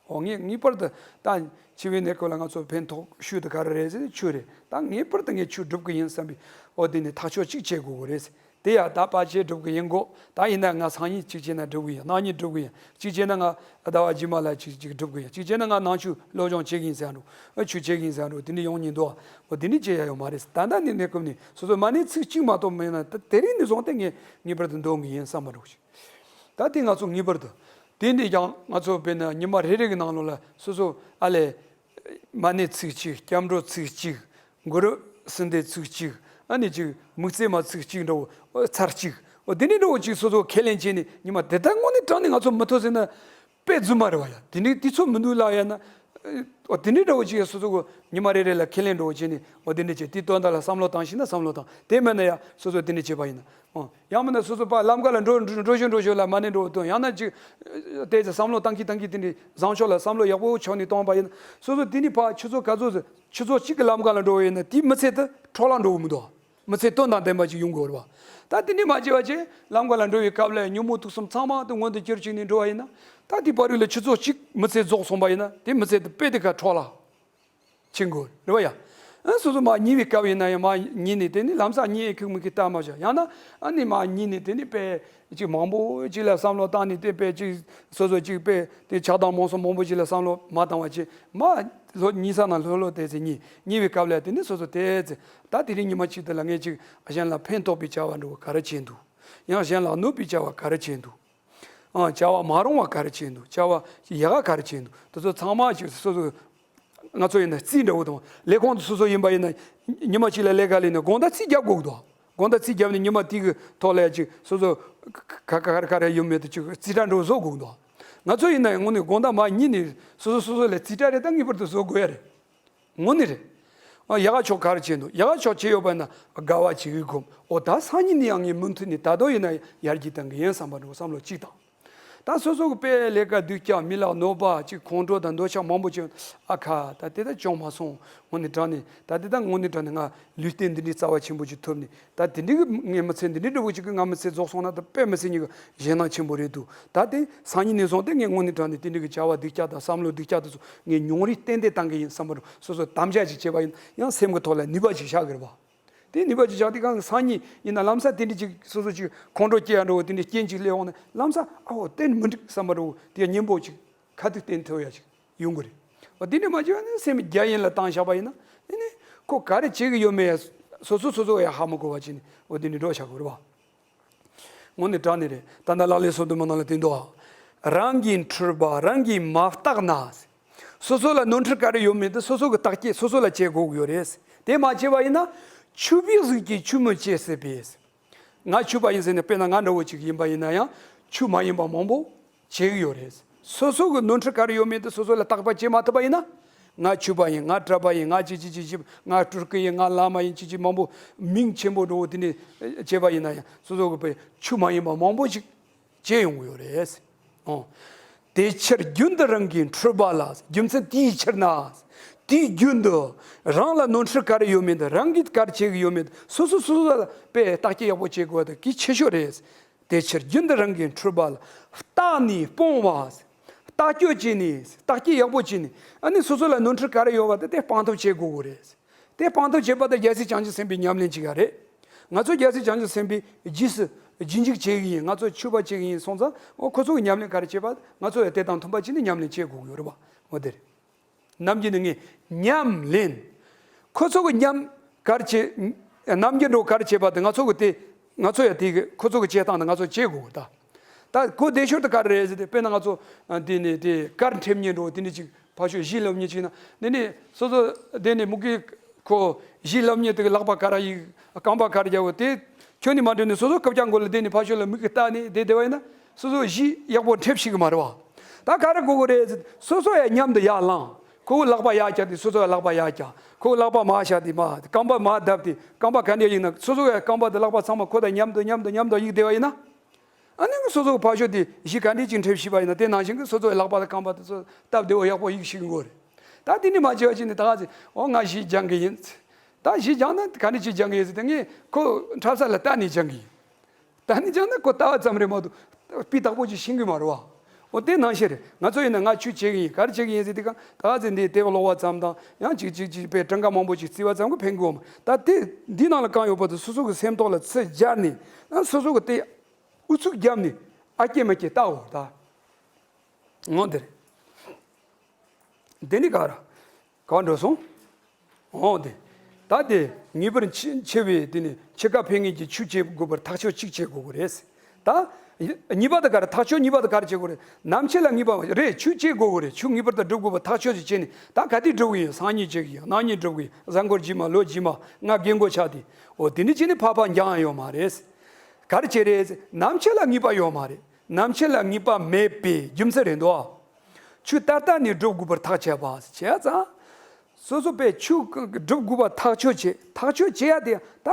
འོ་ངས་ངེས་པར་དུ་ད་འཆི་བའི་གནས་སྐབས་ལ་ང་ཚོ་ཕན་ཐོགས་ཤོས་དེ་ག་རེ་རེད་ཟེར་ན་ཆོས་རེད། ད་ངེས་པར་དུ་ངས་ཆོས་སྒྲུབ་ཀྱི་ཡིན་བསམ་པའི་འོ་དེ་ནི་ཐག་གཅོད་ཅིག་བྱེད་དགོས་ཀྱི་རེད་ཟེར། དེ་ཡང་ད་ཕལ་ཆེར་སྒྲུབ་ཀྱི་ཡིན་གོ། ད་ཡིན་ན་ང་སང་ཉིན་གཅིག་བྱས་ན་སྒྲུབ་ཀྱི་ཡིན། གནངས་ཉིན་སྒྲུབ་ཀྱི་ཡིན། གཅིག་བྱས་ན་ང་ཟླ་བ་རྗེས་མ་ལ་གཅིག་གཅིག་སྒྲུབ་ཀྱི་ཡིན། གཅིག་བྱས་ན་ང་ནང་ཆོས་སློབ་སྦྱོང་བྱེད་ཀྱི་ཡིན་ཟེར་འགྲོ། ཨ་ཆོས་བྱེད་ཀྱི་ཡིན་ཟེར་འགྲོ། དེ་འདྲ་ཡོང་ཉིན་འདུག་འོ་དེ་འདྲ་བྱེད་ཡ་ཡོད་མ་རེད། ད་ལྟ་ནས་གནས་སྐབས་ནས་སོ་སོ་མ་ཎི་ཚིག་གཅིག་མ་གཏོགས་མེད་ན་ད་དེ་རིང་ནས་བཟུང་སྟེ་ངས་ངེས་པར་དུ་འདོན་གྱི་ཡིན་བསམ་པ་འགྲོ་ཞིག་ད་དེ་ང་ཚོ་ངེས་པར་དུ། དེ་འདྲ་ཀྱང་ང་ཚོ་དཔེར་ན་ཉི་མ་རེ་རེ་གི་ནང་ལོགས་ལ་སོ་སོ་ཨ་ལས། མ་ཎི་ཚིག་གཅིག་སྐྱབས་འགྲོ་ཚིག་གཅིག་གུ་རུ་སུན་དེ་ཚིག་གཅིག་ཨ་ནི་གཅིག་དམིགས་བརྩེ་མ་ཚིག་གཅིག་འདྲ་བོ་ཚར་གཅིག་འོ་དེ་འདྲ་འདྲ་བོ་གཅིག་སོ་སོ་ཁས་ལེན་བྱས་ནས་ཉི་མ་དེ་ལྟར་དངོས་གནས་དྲང་ནས་ང་ཚོ་མི་ཐུབ་ཟེར་ན་དཔེ་རྫུན་མ་རེད་བ་ཡ། དེ་འདྲའི་དུས་ཚོད་མི་འདུག་ལབ་ཡ་ན། འོ་དེ་འདྲ་འདྲ་བོ་གཅིག་སོ་སོ་གོ་ཉི་མ་རེ་རེ་ལ་ཁས་ལེན་འདྲ་བོ་བྱས་ནས་འོ་དེ་འདྲ་བྱས་དེའི་དོན་དག་ལ་བསམ་བློ་བཏང་ཤེས་ན་བསམ་བློ་བཏང་དེ་མེད་ན་ཡ་སོ་སོ་དེ་འདྲ་བྱས་པ་ཡིན་ན། ཨོ། ཡང་མིན་ན་སོ་སོ་ཕར་ལམ་ཁ་ལ་འགྲོ་འགྲོ་འགྲོ་ཞོར་འགྲོ་ཞོར་ལ་མ་ཎི་འགྲོ་བ་དང་ཡང་ན་ཅིག་ཨ་ཏོག་ཙམ་བསམ་བློ་བཏང་གི་བཏང་གི་དེ་འདྲའི་བཟང་ཕྱོགས་ལ་བསམ་བློ་ཡག་པོ་ཕྱོགས་ནས་གཏོང་པ་ཡིན་ན་སོ་སོ་དེ་ནི་ཕར་ཆུ་ཚོད་ག་ཚོད་ཟིག་ཆུ་ཚོད་གཅིག་གི་ལམ་ཁ་ལ་འགྲོ་བ་ཡིན་ན་དེའི་མི་ཚེ་དེ་འཕྲོ་བརླག་འགྲོ་གི་མི་འདུག་མི་ཚེ་དོན་དང་ལྡན་པ་ཅིག་ཡོང་དགོས་རེད་བ། ད་དེ་འདྲའི་མ་བྱས་པ་བྱས་ལམ་ཁ་ལ་འགྲོ་བའི་སྐབས་ལ་ཉོན་མོངས་དུག་གསུམ་ཚང་མ་དེ་མངོན་དུ་གྱུར་བཅུག་ནས་འགྲོ་བ་ཡིན་ན་ད་དེའི་བར་དུ་ལ་ཆུ་ཚོད་གཅིག་མི་ཚེ་རྫོགས་སོང་པ་ཡིན་ན་དེ་མི་ཚེ་དེ་དཔེ་དེ་ཁ་འཕྲོ་བརླག་ཕྱིན་དགོས་རེད་བ་ཡ། ཨ་སོ་སོ་མ་ཉལ་བའི་སྐབས་ཡིན་ན་ཡང་མ་ཉལ་ནས་དེ་ནི་ལམ་སང་ཉལ་ཁུག་མི་ཁུག་ལྟ་མ་བྱ་ཡང་ན་ཨ་ནི་མ་ཉལ་ནས་དེ་ནི་དཔེ་ཅིག་མང་པོ་ཅིག་ལ་བསམ་བློ་བཏང་ནས་དེ་དཔེ་ཅིག་སོ་སོ་ཅིག་དཔེ་དེ་ཆགས་སྡང་རྨོངས་གསུམ་མང་པོ་ཅིག་ལ་བསམ་བློ་མ་བཏང་བ་ཅིག་མ་ལྷོད་ཉལ་ས་ན་ལྷོད་ལྷོད་དེ་ཚེ་ཉལ་ཉལ་བའི་སྐབས་ལ་དེ་ནི་སོ་སོ་དེ་ཚེ་ད་དེ་རིང་ཉི་མ་གཅིག་དེ་ལ་ངས་ཅིག་གཞན་ལ་ཕན་ཐོགས་པའི་བྱ་བ་འགྲོ་ག་རེ་བྱས་འདུག་ཡང་གཞན་ལ་གནོད་པའི་བྱ་བ་ག་རེ་བྱས་འདུག་ཨང་བྱ་བ་མ་རུང་བ་ག་རེ་བྱས་འདུག་བྱ་བ་ཡག་ག་ག་རེ་བྱས་འདུག་དེ་ཚོ་ཚང་མ་ཅིག་སོ་སོ་ང་ཚོ་ཡིན་ན་རྩིས་འདྲ་བོ་དང་ལས་ཁུངས་དུ་སོ་སོ་ཡིན་པ་ཡིན་ན་ཉི་མ་གཅིག་ལ་ལས་ཀ་ལས་ནས་དགོང་དག་རྩིས་རྒྱབ་དགོས་ཀྱི་འདུག་དགོང་དག་རྩིས་རྒྱབ་ནས་ཉི་མ་དེ་གི་ཐོག་ལ་ཡ་ཅིག་སོ་སོ་ག་ག་ག་རེ་ག་རེ་ཡོད་མེད་དུ་ཅིག་རྩིས་ཁྲ་འདྲ་བོ་བཟོ་དགོས་ཀྱི་འདུག་ང་ཚོ་ཡིན་ན་ཡང་དངོས་གནས་དགོང་དག་མ་ཉིད་ནས་སོ་སོ་སོ་སོ་ལ་རྩིས་ཁྲ་རེ་ད་ངེས་པར་དུ་བཟོ་དགོས་ཡ་རེད། དངོས་གནས་རེད། ཨ་ཡག་ཕྱོགས་ག་རེ་བྱས་འདུག་ཡག་ཕྱོགས་བྱས་ཡོད་པ་ན་དགའ་བ་བྱེད་ཀྱི་སྒོམ། འོ་ད་སང་ཉིན་ནས་ཡང་ངས་མུ་མཐུད་ནས་ད་དུང་ཡིན་ན་ཡར་རྒྱས་གཏང་གི་ཡིན་བསམ་པ་འདྲ་བོ་བསམ་བློ་གཅིག་དང་། ད་སོ་སོ་གི་དཔེ་ལས་ཀ་སྡུག་ཅག་མི་ལ་གནོད་པ་ཅིག་ཁོང་ཁྲོ་དང་འདོད་ཆགས་མང་པོ་ཅིག་ཨ་ཁ་ད་དེ་ད་བྱུང་མ་སོང་། དངོས་གནས་དྲང་ནས་ད་དེ་ད་དངོས་གནས་དྲང་ནས་ང་ལུས་རྟེན་འདི་འདྲའི་རྩ་བ་ཆེན་པོ་ཅིག་ཐོབ་ནས་ད་དེ་འདྲའི་གི་ངའི་མི་ཚེ་འདི་འདྲའི་འདྲ་བོ་ཅིག་གི་ང་མི་ཚེ་རྫོགས་སོང་ན་ད་དཔེ་མི་སྲིད་ཉིད་ཀྱི་ཞེད་སྣང་ཆེན་པོ་རེད་འདུག་ད་དེ་སང་ཉིན་ནས་བཟུང་སྟེ་ངས་དངོས་གནས་དྲང་ནས་དེ་འདྲའི་གི་བྱ་བ་སྡུག་ཅག་དང་བསམ་བློ་སྡུག་ཅག་དེ་ཚོ་ངས་ཉུང་རུ་ཏན་ཏན་བཏང་གི་ཡིན་བསམ་པ་རུ་སོ་སོ་དམ་བཅའ་ཅིག་བྱས་པ་ཡིན་ཡང་སེམས་ཀྱི་ཐོག་ལ་ནུས་པ་ཅིག་ཤར་གི་རེད་བ། དེ་ནུས་པ་ཅིག་བཞག་དུས་གང་སང་ཉིན་ཡིན་ན་ལམ་སང་དེ་འདྲ་ཅིག་སོ་སོ་ཅིག་ཁོང་ཁྲོ་སྐྱེ་ཡ་འགྲོ་བ་དེ་འདྲ་རྐྱེན་ཅིག་སླེབས་འོང་ན་ལམ་སང་ཨ་འོ་དེ་མི་འགྲིག་བསམ་པ་འགྲོ་བ་དེ་གཉེན་པོ་ཅིག་ཁ་ཐུག་བསྟན་ཐུབ་ཡ་ཅིག་ཡོང་གི་རེད། འོ་དེ་འདྲ་མ་བྱས་ན་སེམས་རྒྱ་ཡན་ལ་བཏང་བཞག་པ་ཡིན་ན་དེ་ནི་ཁོ་ག་རེ་བྱེད་ཀྱི་ཡོད་མེད་ཡ་སོ་སོ་སོ་སོ་ཡ་ཧ་མ་གོ་བ་བྱས་ནས་འོ་དེ་འདྲ་འགྲོ་བཞག་གི་རེད་བ། དངོས་གནས་དྲང་གནས་རེད། ད་ལྟ་ལག་ལེན་སོ་བདུན་མ་ནང་ལ་བསྟན་འདུག་རང་གི་འཁྲུལ་པ་རང་གིས་མ་བརྟགས་ན། སོ་སོ་ལ་ནོར་འཁྲུལ་ག་རེ་ཡོད་མེད་དེ་སོ་སོ་གི་བརྟག་དཔྱད་སོ་སོ་ལ་བྱེད་དགོས་ཀྱི་ཡོད་རེད། དེ་མ་བྱས་པ་ཡིན་ན་ཆོས་པའི་གཟུགས་ཀྱིས་ཆོས་མི་བྱེད་ཟེར་བས། ང་ཆོས་པ་ཡིན་ཟེར་ནས་དཔེར་ན་ང་འདྲ་བོ་ཅིག་ཡིན་པ་ཡིན་ན་ཡང་ཆོས་མ་ཡིན་པ་མང་པོ་བྱེད་ཀྱི་ཡོད་རེད། སོ་སོ་གི་ནོར་འཁྲུལ་ག་རེ་ཡོད་མེད་དེ་སོ་སོ་ལ་བརྟག་པ་བྱེད་མ་ཐུབ་པ་ཡིན་ན། ང་ཆོས་པ་ཡིན། ང་གྲྭ་པ་ཡིན། ང་ཅི་ཅི་ཅི་ཅི། ང་སྤྲུལ་སྐུ་ཡིན། ང་བླ་མ་ཡིན། ཅི་ཅི་མང་པོ་མིང་ཆེན་པོ་འདྲ་བོ་དེ་འདྲ་བྱས་པ་ཡིན་ན་ཡང་སོ་སོ་གི་དཔེ་ཆོས་མ་ཡིན་པ་མང་པོ་ཅིག་བྱས་ཡོང་གི་ཡོད་རེད། ཨོ། དེ་ཕྱིར་རྒྱུན་དུ་རང་གི་འཁྲུལ་པ་ལ། རྒྱུ་མཚན་དེའི་ཕྱིར་ན། དེའི་རྒྱུན་དུ་རང་ལ་ནོར་འཁྲུལ་ག་རེ་ཡོད་མེད་དེ་རང་གིས་ག་རེ་བྱེད་ཀྱི་ཡོད་མེད་དེ་སོ་སོ་སོ་སོ་ལ་དཔེ་བརྟག་དཔྱད་ཡག་པོ་བྱེད་དགོས་པ་དེ་གལ་ཆེ་ཤོས་རེད། དེ་ཕྱིར་རྒྱུན་དུ་རང་གི་འཁྲུལ་པ་ལ་བརྟགས་ནས་སྤོང་བ། བརྟག་དཔྱད་བྱས་ནས་བརྟག་དཔྱད་ཡག་པོ་བྱས་ནས་ཨ་ནི་སོ་སོ་ལ་ནོར་འཁྲུལ་ག་རེ་ཡོད་པ་དེ་དེ་སྤང་ཐབས་བྱེད་དགོས་ཀྱི་རེད། དེ་སྤང་ཐབས་བྱེད་པ་དེ་རྒྱལ་སྲས་བྱང་ཆུབ་སེམས་དཔའི་ཉམས་ལེན་ཅིག་ཡང་རེད། ང་ཚོ་རྒྱལ་སྲས་བྱང་ཆུབ་སེམས་དཔའི་རྗེས་སུ་རྗེས་འཇུག་བྱེད་ཀྱི་ཡིན། ང་ཚོ་ཆོས་པ་བྱེད་ཀྱི་ཡིན་སོང་ཙང་འོ་ཁོ་ཚོ་གི་ཉམས་ལེན་ག་རེ་བྱེད་པ་ང་ཚོ་ཡང་དེ་དང་མཐུན་པ་བྱས་ནས་ཉམས་ལེན་བྱེད་དགོས་ཀྱི་ཡོད་རེད་པ། འོ་དེ་རེད། ནམ་རྒྱུན་ནས་ངས་ཉམས་ལེན། ཁོ་ཚོ་གི་ཉམས་ག་རེ་བྱེད། ནམ་རྒྱུན་འགྲོ་ག་རེ་བྱེད་པ་དེ་ང་ཚོ་གི་དེ། ང་ཚོ་ཡང་དེ་གི་ཁོ་ཚོ་གི་བྱེད་སྟངས་དེ་ང་ཚོ་བྱེད་དགོས་ད། ད་གོ་བདེ་ཤོས་དེ་ག་རེ་རེད་ཟེར་ཏེ་དཔེར་ན་ང་ཚོ་ཨ་དེ་ནས་དེ་གར་འཁྲབ་མཁན་འགྲོ་དེ་འདྲ་ཅིག་ཕར་ཕྱོགས་གཞས་སློབ་མཁན་ཅིག་ན་དེ་ནས་སོ་སོ་དེ་ནས་མུ་གེ་ཁོ་གཞས་སློབ་མཁན་དེ་གི་ལག་པ་ག་རེ་ཡིག་རྐང་པ་ག་རེ་རྒྱག་གོ་དེ་ཁྱོན་ནས་མ་འགྲོ་ནས་སོ་སོ་སྐུ་བཅར་མགོ་ལ་དེ་ནས་ཕར་ཕྱོགས་ལ་མིག་གིས་བལྟས་ནས་དེ་བསྡད་པ་ཡིན་ན་སོ་སོ་གཞས་ཡག་པོ་འཁྲབ་ཤེས་གི་མ་རེད་བ། ད་ག་རེ་དགོས་གི་རེད་ཟེར་སོ་སོ་ཡང་མཉམ་དུ་ཡར་ལངས། ཁོ་བོ་ལག་པ་ཡར་བཀྱགས་ཏེ་སོ་སོ་ཡང་ལག་པ་ཡར་བཀྱགས། ཁོ་བོ་ལག་པ་མར་བཞག་སྟེ་མར་རྐང་པ་མར་བརྡབས་ཏེ་རྐང་པ་ག་འདྲ་ཡིན་ན་སོ་སོ་ཡང་རྐང་པ་དང་ལག་པ་ཚང་མ་ཁོ་དང་མཉམ་དུ་མཉམ་དུ་མཉམ་དུ་གཡུག་བསྡད་པ་ཡིན་ན། ཨ་ནི་སོ་སོ་གི་ཕ་ཤོ་དེ་གཞས་ག་འདྲས་ཅིག་འཁྲབ་ཤེས་པ་ཡིན་ན། དེ་ནང་བཞིན་གི་སོ་སོ་གི་ལག་པ་དང་རྐང་པ་དེ་ཚོ་སྟབས་བདེ་བོ་ཡག་པོ་གཡུག་ཤེས་ཀྱི་དགོས་རེད། ད་དེ་ནི་མ་བྱས་པ་ཅིག་ནི་ད་ག་ཚོད་ཨོ་ང་གཞས་སྦྱང་གི་ཡིན། ད་གཞས་སྦྱང་ན་ག་འདྲས་ཅིག་སྦྱང་གི་ཡིན་ཟེར་ཏེ། ངས་ཁོ་འཁྲབ་ས་ལ་ལྟ་ནས་སྦྱང་གི་ཡིན། ད་ནི་སྦྱང་ན་ཁོ་ལྟ་བ་ཙམ་རེད་མ་གཏོགས་སྤུས་དག་པོ་ཅིག་ཤེས་ཀྱི་མ་རེད་བ། འོ་དེ་ནང་བཞིན་རེད། ང་ཚོ་ཡིན་ན་ང་ཆོས་བྱེད་ཀྱི་ཡིན། ག་རེ་བྱེད་ཀྱི་ཡིན་ཟེར་དུས་སྒང་ད་ག་ཚོད་འདི་དེབ་ཀློག་པ་ཙམ་དང་ཡང་ཅིག་ཅིག་ཅིག་པའི་གྲངས་ཀ་མང་པོ་ཅིག་བརྩི་བ་ཙམ་གྱིས་ཕན་གྱི་ཡོད་མ། ད་དེ་འདི་ནང་ལ་གང་ཡོད་པ་དེ་སོ་སོ་གི་སེམས་ཐོག་ལ་ཚུར་སྦྱར་ནས། ཨ་སོ་སོ་གི་དེ་ཨུ་ཚུགས་བརྒྱབ་ནས་ཨ་སྐྱེ་མ་སྐྱེ་ལྟ་འོ་ད། འོ་དེ་རེད། དེ་ནི་ག་ར། ག་འགྲོ་སོང་། འོ་དེ། ད་དེ་ངེས་པར་འཆི་འཆི་བའི་དེ་ནི་འཆི་ཁ་ཕན་ངེས་ཀྱི་ཆོས་བྱེད་དགོས་པར་ཐག་ཆོད་ཅིག་བྱེད་དགོས་ཀྱི་རེད། ད་གཉིས་པ་དེ་ག་ར། ཐག་ཆོད་གཉིས་པ་དེ་ག་རེ་བྱེད་དགོས་རེད། ནམ་འཆི་ལ་ངེས་པ་རེད། ཆོས་བྱེད་དགོས་ཀྱི་རེད། ཆོས་ངེས་པར་དུ་སྒྲུབ་དགོས་པར་ཐག་ཆོད་ཅིག་བྱས་ནས། ད་ག་དུས་སྒྲུབ་ཀྱི་ཡིན། སང་ཉིན་བྱེད་ཀྱི་ཡིན། གནངས་ཉིན་སྒྲུབ་ཀྱི་ཡིན། གཟའ་འཁོར་རྗེས་མ་ལོ་རྗེས་མ་ང་རྒན་གོག་ཆགས་དུས། འོ་དེ་འདྲ་བྱས་ནས་ཕར་ཕར་འགྱངས་ཡ་ཡོད་མ་རེད། ག་རེ་བྱེད་རེད། ནམ་འཆི་ལ་ངེས་པ་ཡོད་མ་རེད། ནམ་འཆི་ལ་ངེས་པ་མེད་པའི་རྒྱུ་མཚན་རེད་འདུག་ཆོས་ད་ལྟ་ནས་སྒྲུབ་དགོས་པར་ཐག་བཅད་པ། བྱས་ཙང་། སོ་སོ་པས་ཆོས་སྒྲུབ་དགོས་པ་ཐག་ཆོད་བྱས། ཐག་ཆོད་བྱེད་ཡ་དེ་ད་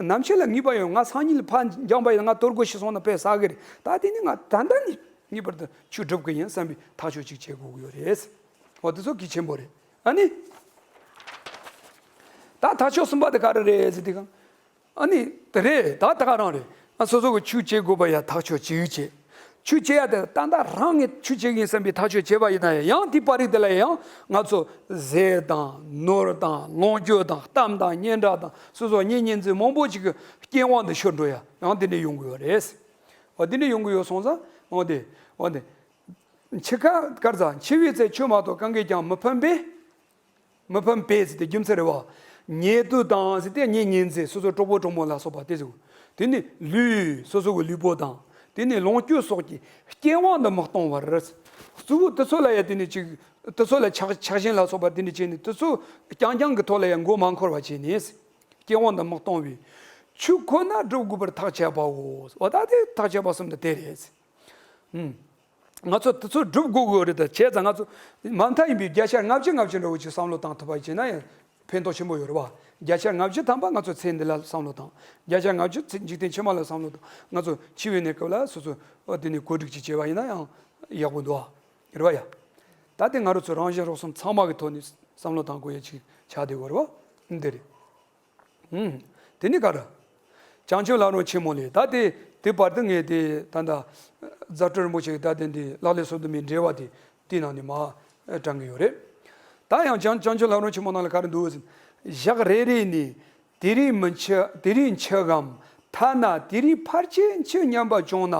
ནམ་འཆི་ལ་ངེས་པ་ཡོད། ང་སང་ཉིན་ལ་ཕར་འགྱངས་པ་ཡིན་ན་ང་གཏོར་རྒོལ་ཞིག་སོང་ན་དཔེ་བསགས་ཀྱི་རེད། ད་དེ་ནི་ང་ད་ལྟ་ནས་ངེས་པར་དུ་ཆོས་སྒྲུབ་ཀྱི་ཡིན་བསམ་པའི་ཐག་ཆོད་ཅིག་བྱེད་དགོས་ཀྱི་ཡོད་རེད། འོ་དེ་ཚོ་གལ་ཆེན་པོ་རེད། ཨ་ནི། ད་ཐག་ཆོད་གསུམ་པ་དེ་ག་རེ་རེད་ཟེར་དུས་སྒང་། ཨ་ནི་དེ་རེད། ད་ད་ག་རང་རེད། ཨ་སོ་སོ་གི་ཆོས་བྱེད་དགོས་པ་ཡ་ཐག་ཆོད་ཅིག་བྱེད། ཆོས་བྱེད་ཡ་དེ་ད་ལྟ་རང་ངས་ཆོས་བྱེད་ཀྱི་ཡིན་བསམ་པའི་ཐག་ཆོད་བྱས་པ་ཡིན་ན་ཡང་། ཡང་དེའི་པར་རིས་དེ་ལ་ཡང་ང་ཚོ་ཟས་དང་ནོར་དང་ལོངས་སྤྱོད་དང་གཏམ་དང་སྙན་གྲགས་དང་སོ་སོ་གཉེན་ཉེ་ཚན་མང་པོ་ཅིག་གི་རྐྱེན་དབང་དུ་ཤོར་འགྲོ་ཡ་ཡང་དེ་འདྲ་ཡོང་གི་ཡོད་རེད། འོ་དེ་འདྲ་ཡོང་གི་ཡོད་སོང་ཙང་། འོ་དེ་འོ་དེ། འཆི་ཁ་གར་ཙང་འཆི་བའི་ཚེ་ཆོས་མ་གཏོགས་གང་གིས་ཀྱང་མི་ཕན་པས། མི་ཕན་པས་ཟེར་ཏེ་རྒྱུ་མཚན་རེད་བ། ཉེ་དུ་དང་ཟེར་ཏེ་གཉེན་ཉེ་ཚན་སོ་སོ་གྲོགས་པོ་གྲོགས་མོ་ལ་སོགས་པ་དེ་ཚོ། དེ་ནི་ལུས་སོ་སོ་གི་ལུས་པོ་དང་། དེ་ནི་ལོངས་སྤྱོད་སོགས་ཀྱི་རྐྱེན་དབང་དུ་མི་གཏོང་བར། གཙོ་བོ་དེ་ཚོ་ལ་ཡ་དེ་ནི་ཅིག་དེ་ཚོ་ལ་ཆགས་ཆགས་ཞེན་ལ་སོགས་པ་དེ་འདྲ་བྱས་ནས། དེ་ཚོ་རྐྱང་རྐྱང་གི་ཐོག་ལ་ཡ་མགོ་མ་འཁོར་བ་བྱས་ནས། རྐྱེན་དབང་དུ་མི་གཏོང་བའི་ཆོས་ཁོ་ན་སྒྲུབ་དགོས་པར་ཐག་བཅད་པའོ། འོ་ད་དེ་ཐག་བཅད་པ་གསུམ་དེ་དེ་རེད། ཨུམ། ང་ཚོ་དེ་ཚོ་སྒྲུབ་དགོས་དགོས་རེད། ད་བྱས་ཙང་ང་ཚོ་མ་མཐའ་ཡིན་པའི་བརྒྱ་ཆ་ལྔ་བཅུ་ལྔ་བཅུ་འདྲ་བོ་ཅིག་བསམ་བློ་བཏང་ཐུབ་པ་བྱས་ན་ཡང་ཕན་ཐོགས་ཆེན་པོ་ཡོད་རེད་བ། བརྒྱ་ཆ་ལྔ་བཅུ་ཐམ་པ་ང་ཚོ་ཚེ་འདི་ལ་བསམ་བློ་བཏང་། བརྒྱ་ཆ་ལྔ་བཅུ་ཚེ་འཇིག་རྟེན་ཕྱི་མ་ལ་བསམ་བློ་བཏང་། ང་ཚོ་འཆི་བའི་གནས་སྐབས་ལ་སོ་སོ་འོ་དེ་ནས་གོ་སྒྲིག་ཅིག་བྱས་པ་ཡིན་ན་ཡང་ཡག་པོ་འདུག་བ། རེད་བ་ཡ། ད་དེ་ང་རང་ཚོ་རང་གཞན་རོགས་གསུམ་ཚང་མ་གི་ཐོག་ནས་བསམ་བློ་བཏང་དགོས་ཡ་ཅིག་ཆགས་བསྡད་ཡོད་རེད་བ། འདི་རེད། ཨུམ། དེ་ནི་ག་རེ། བྱང་ཆུབ་ལམ་རིམ་ཆེན་མོ་ལས། ད་དེ་དེ་བར་དུ་ངས་དེ་ད་ལྟ་རྫ་སྤྲུལ་རིན་པོ་ཆེ་གི་ད་དེ་འདི་ལག་ལེན་སོ་བདུན་མའི་འགྲེལ་པ་དེ་དེའི་ནང་ནས་མར་དྲངས་གི་ཡོད་རེད། ད་ཡང་བྱང་བྱང་ཆུབ་ལམ་རིམ་ཆེན་མོ་ནང་ལ་ག་རེ་འདུག་ཟེར། ཞག་རེ་རེ་ནས་དེ་རིང་མི་འཆི་དེ་རིང་འཆི་གམ། ཐ་ན་དེ་རིང་ཕལ་ཆེར་འཆི་སྙམ་པ་བྱུང་ན།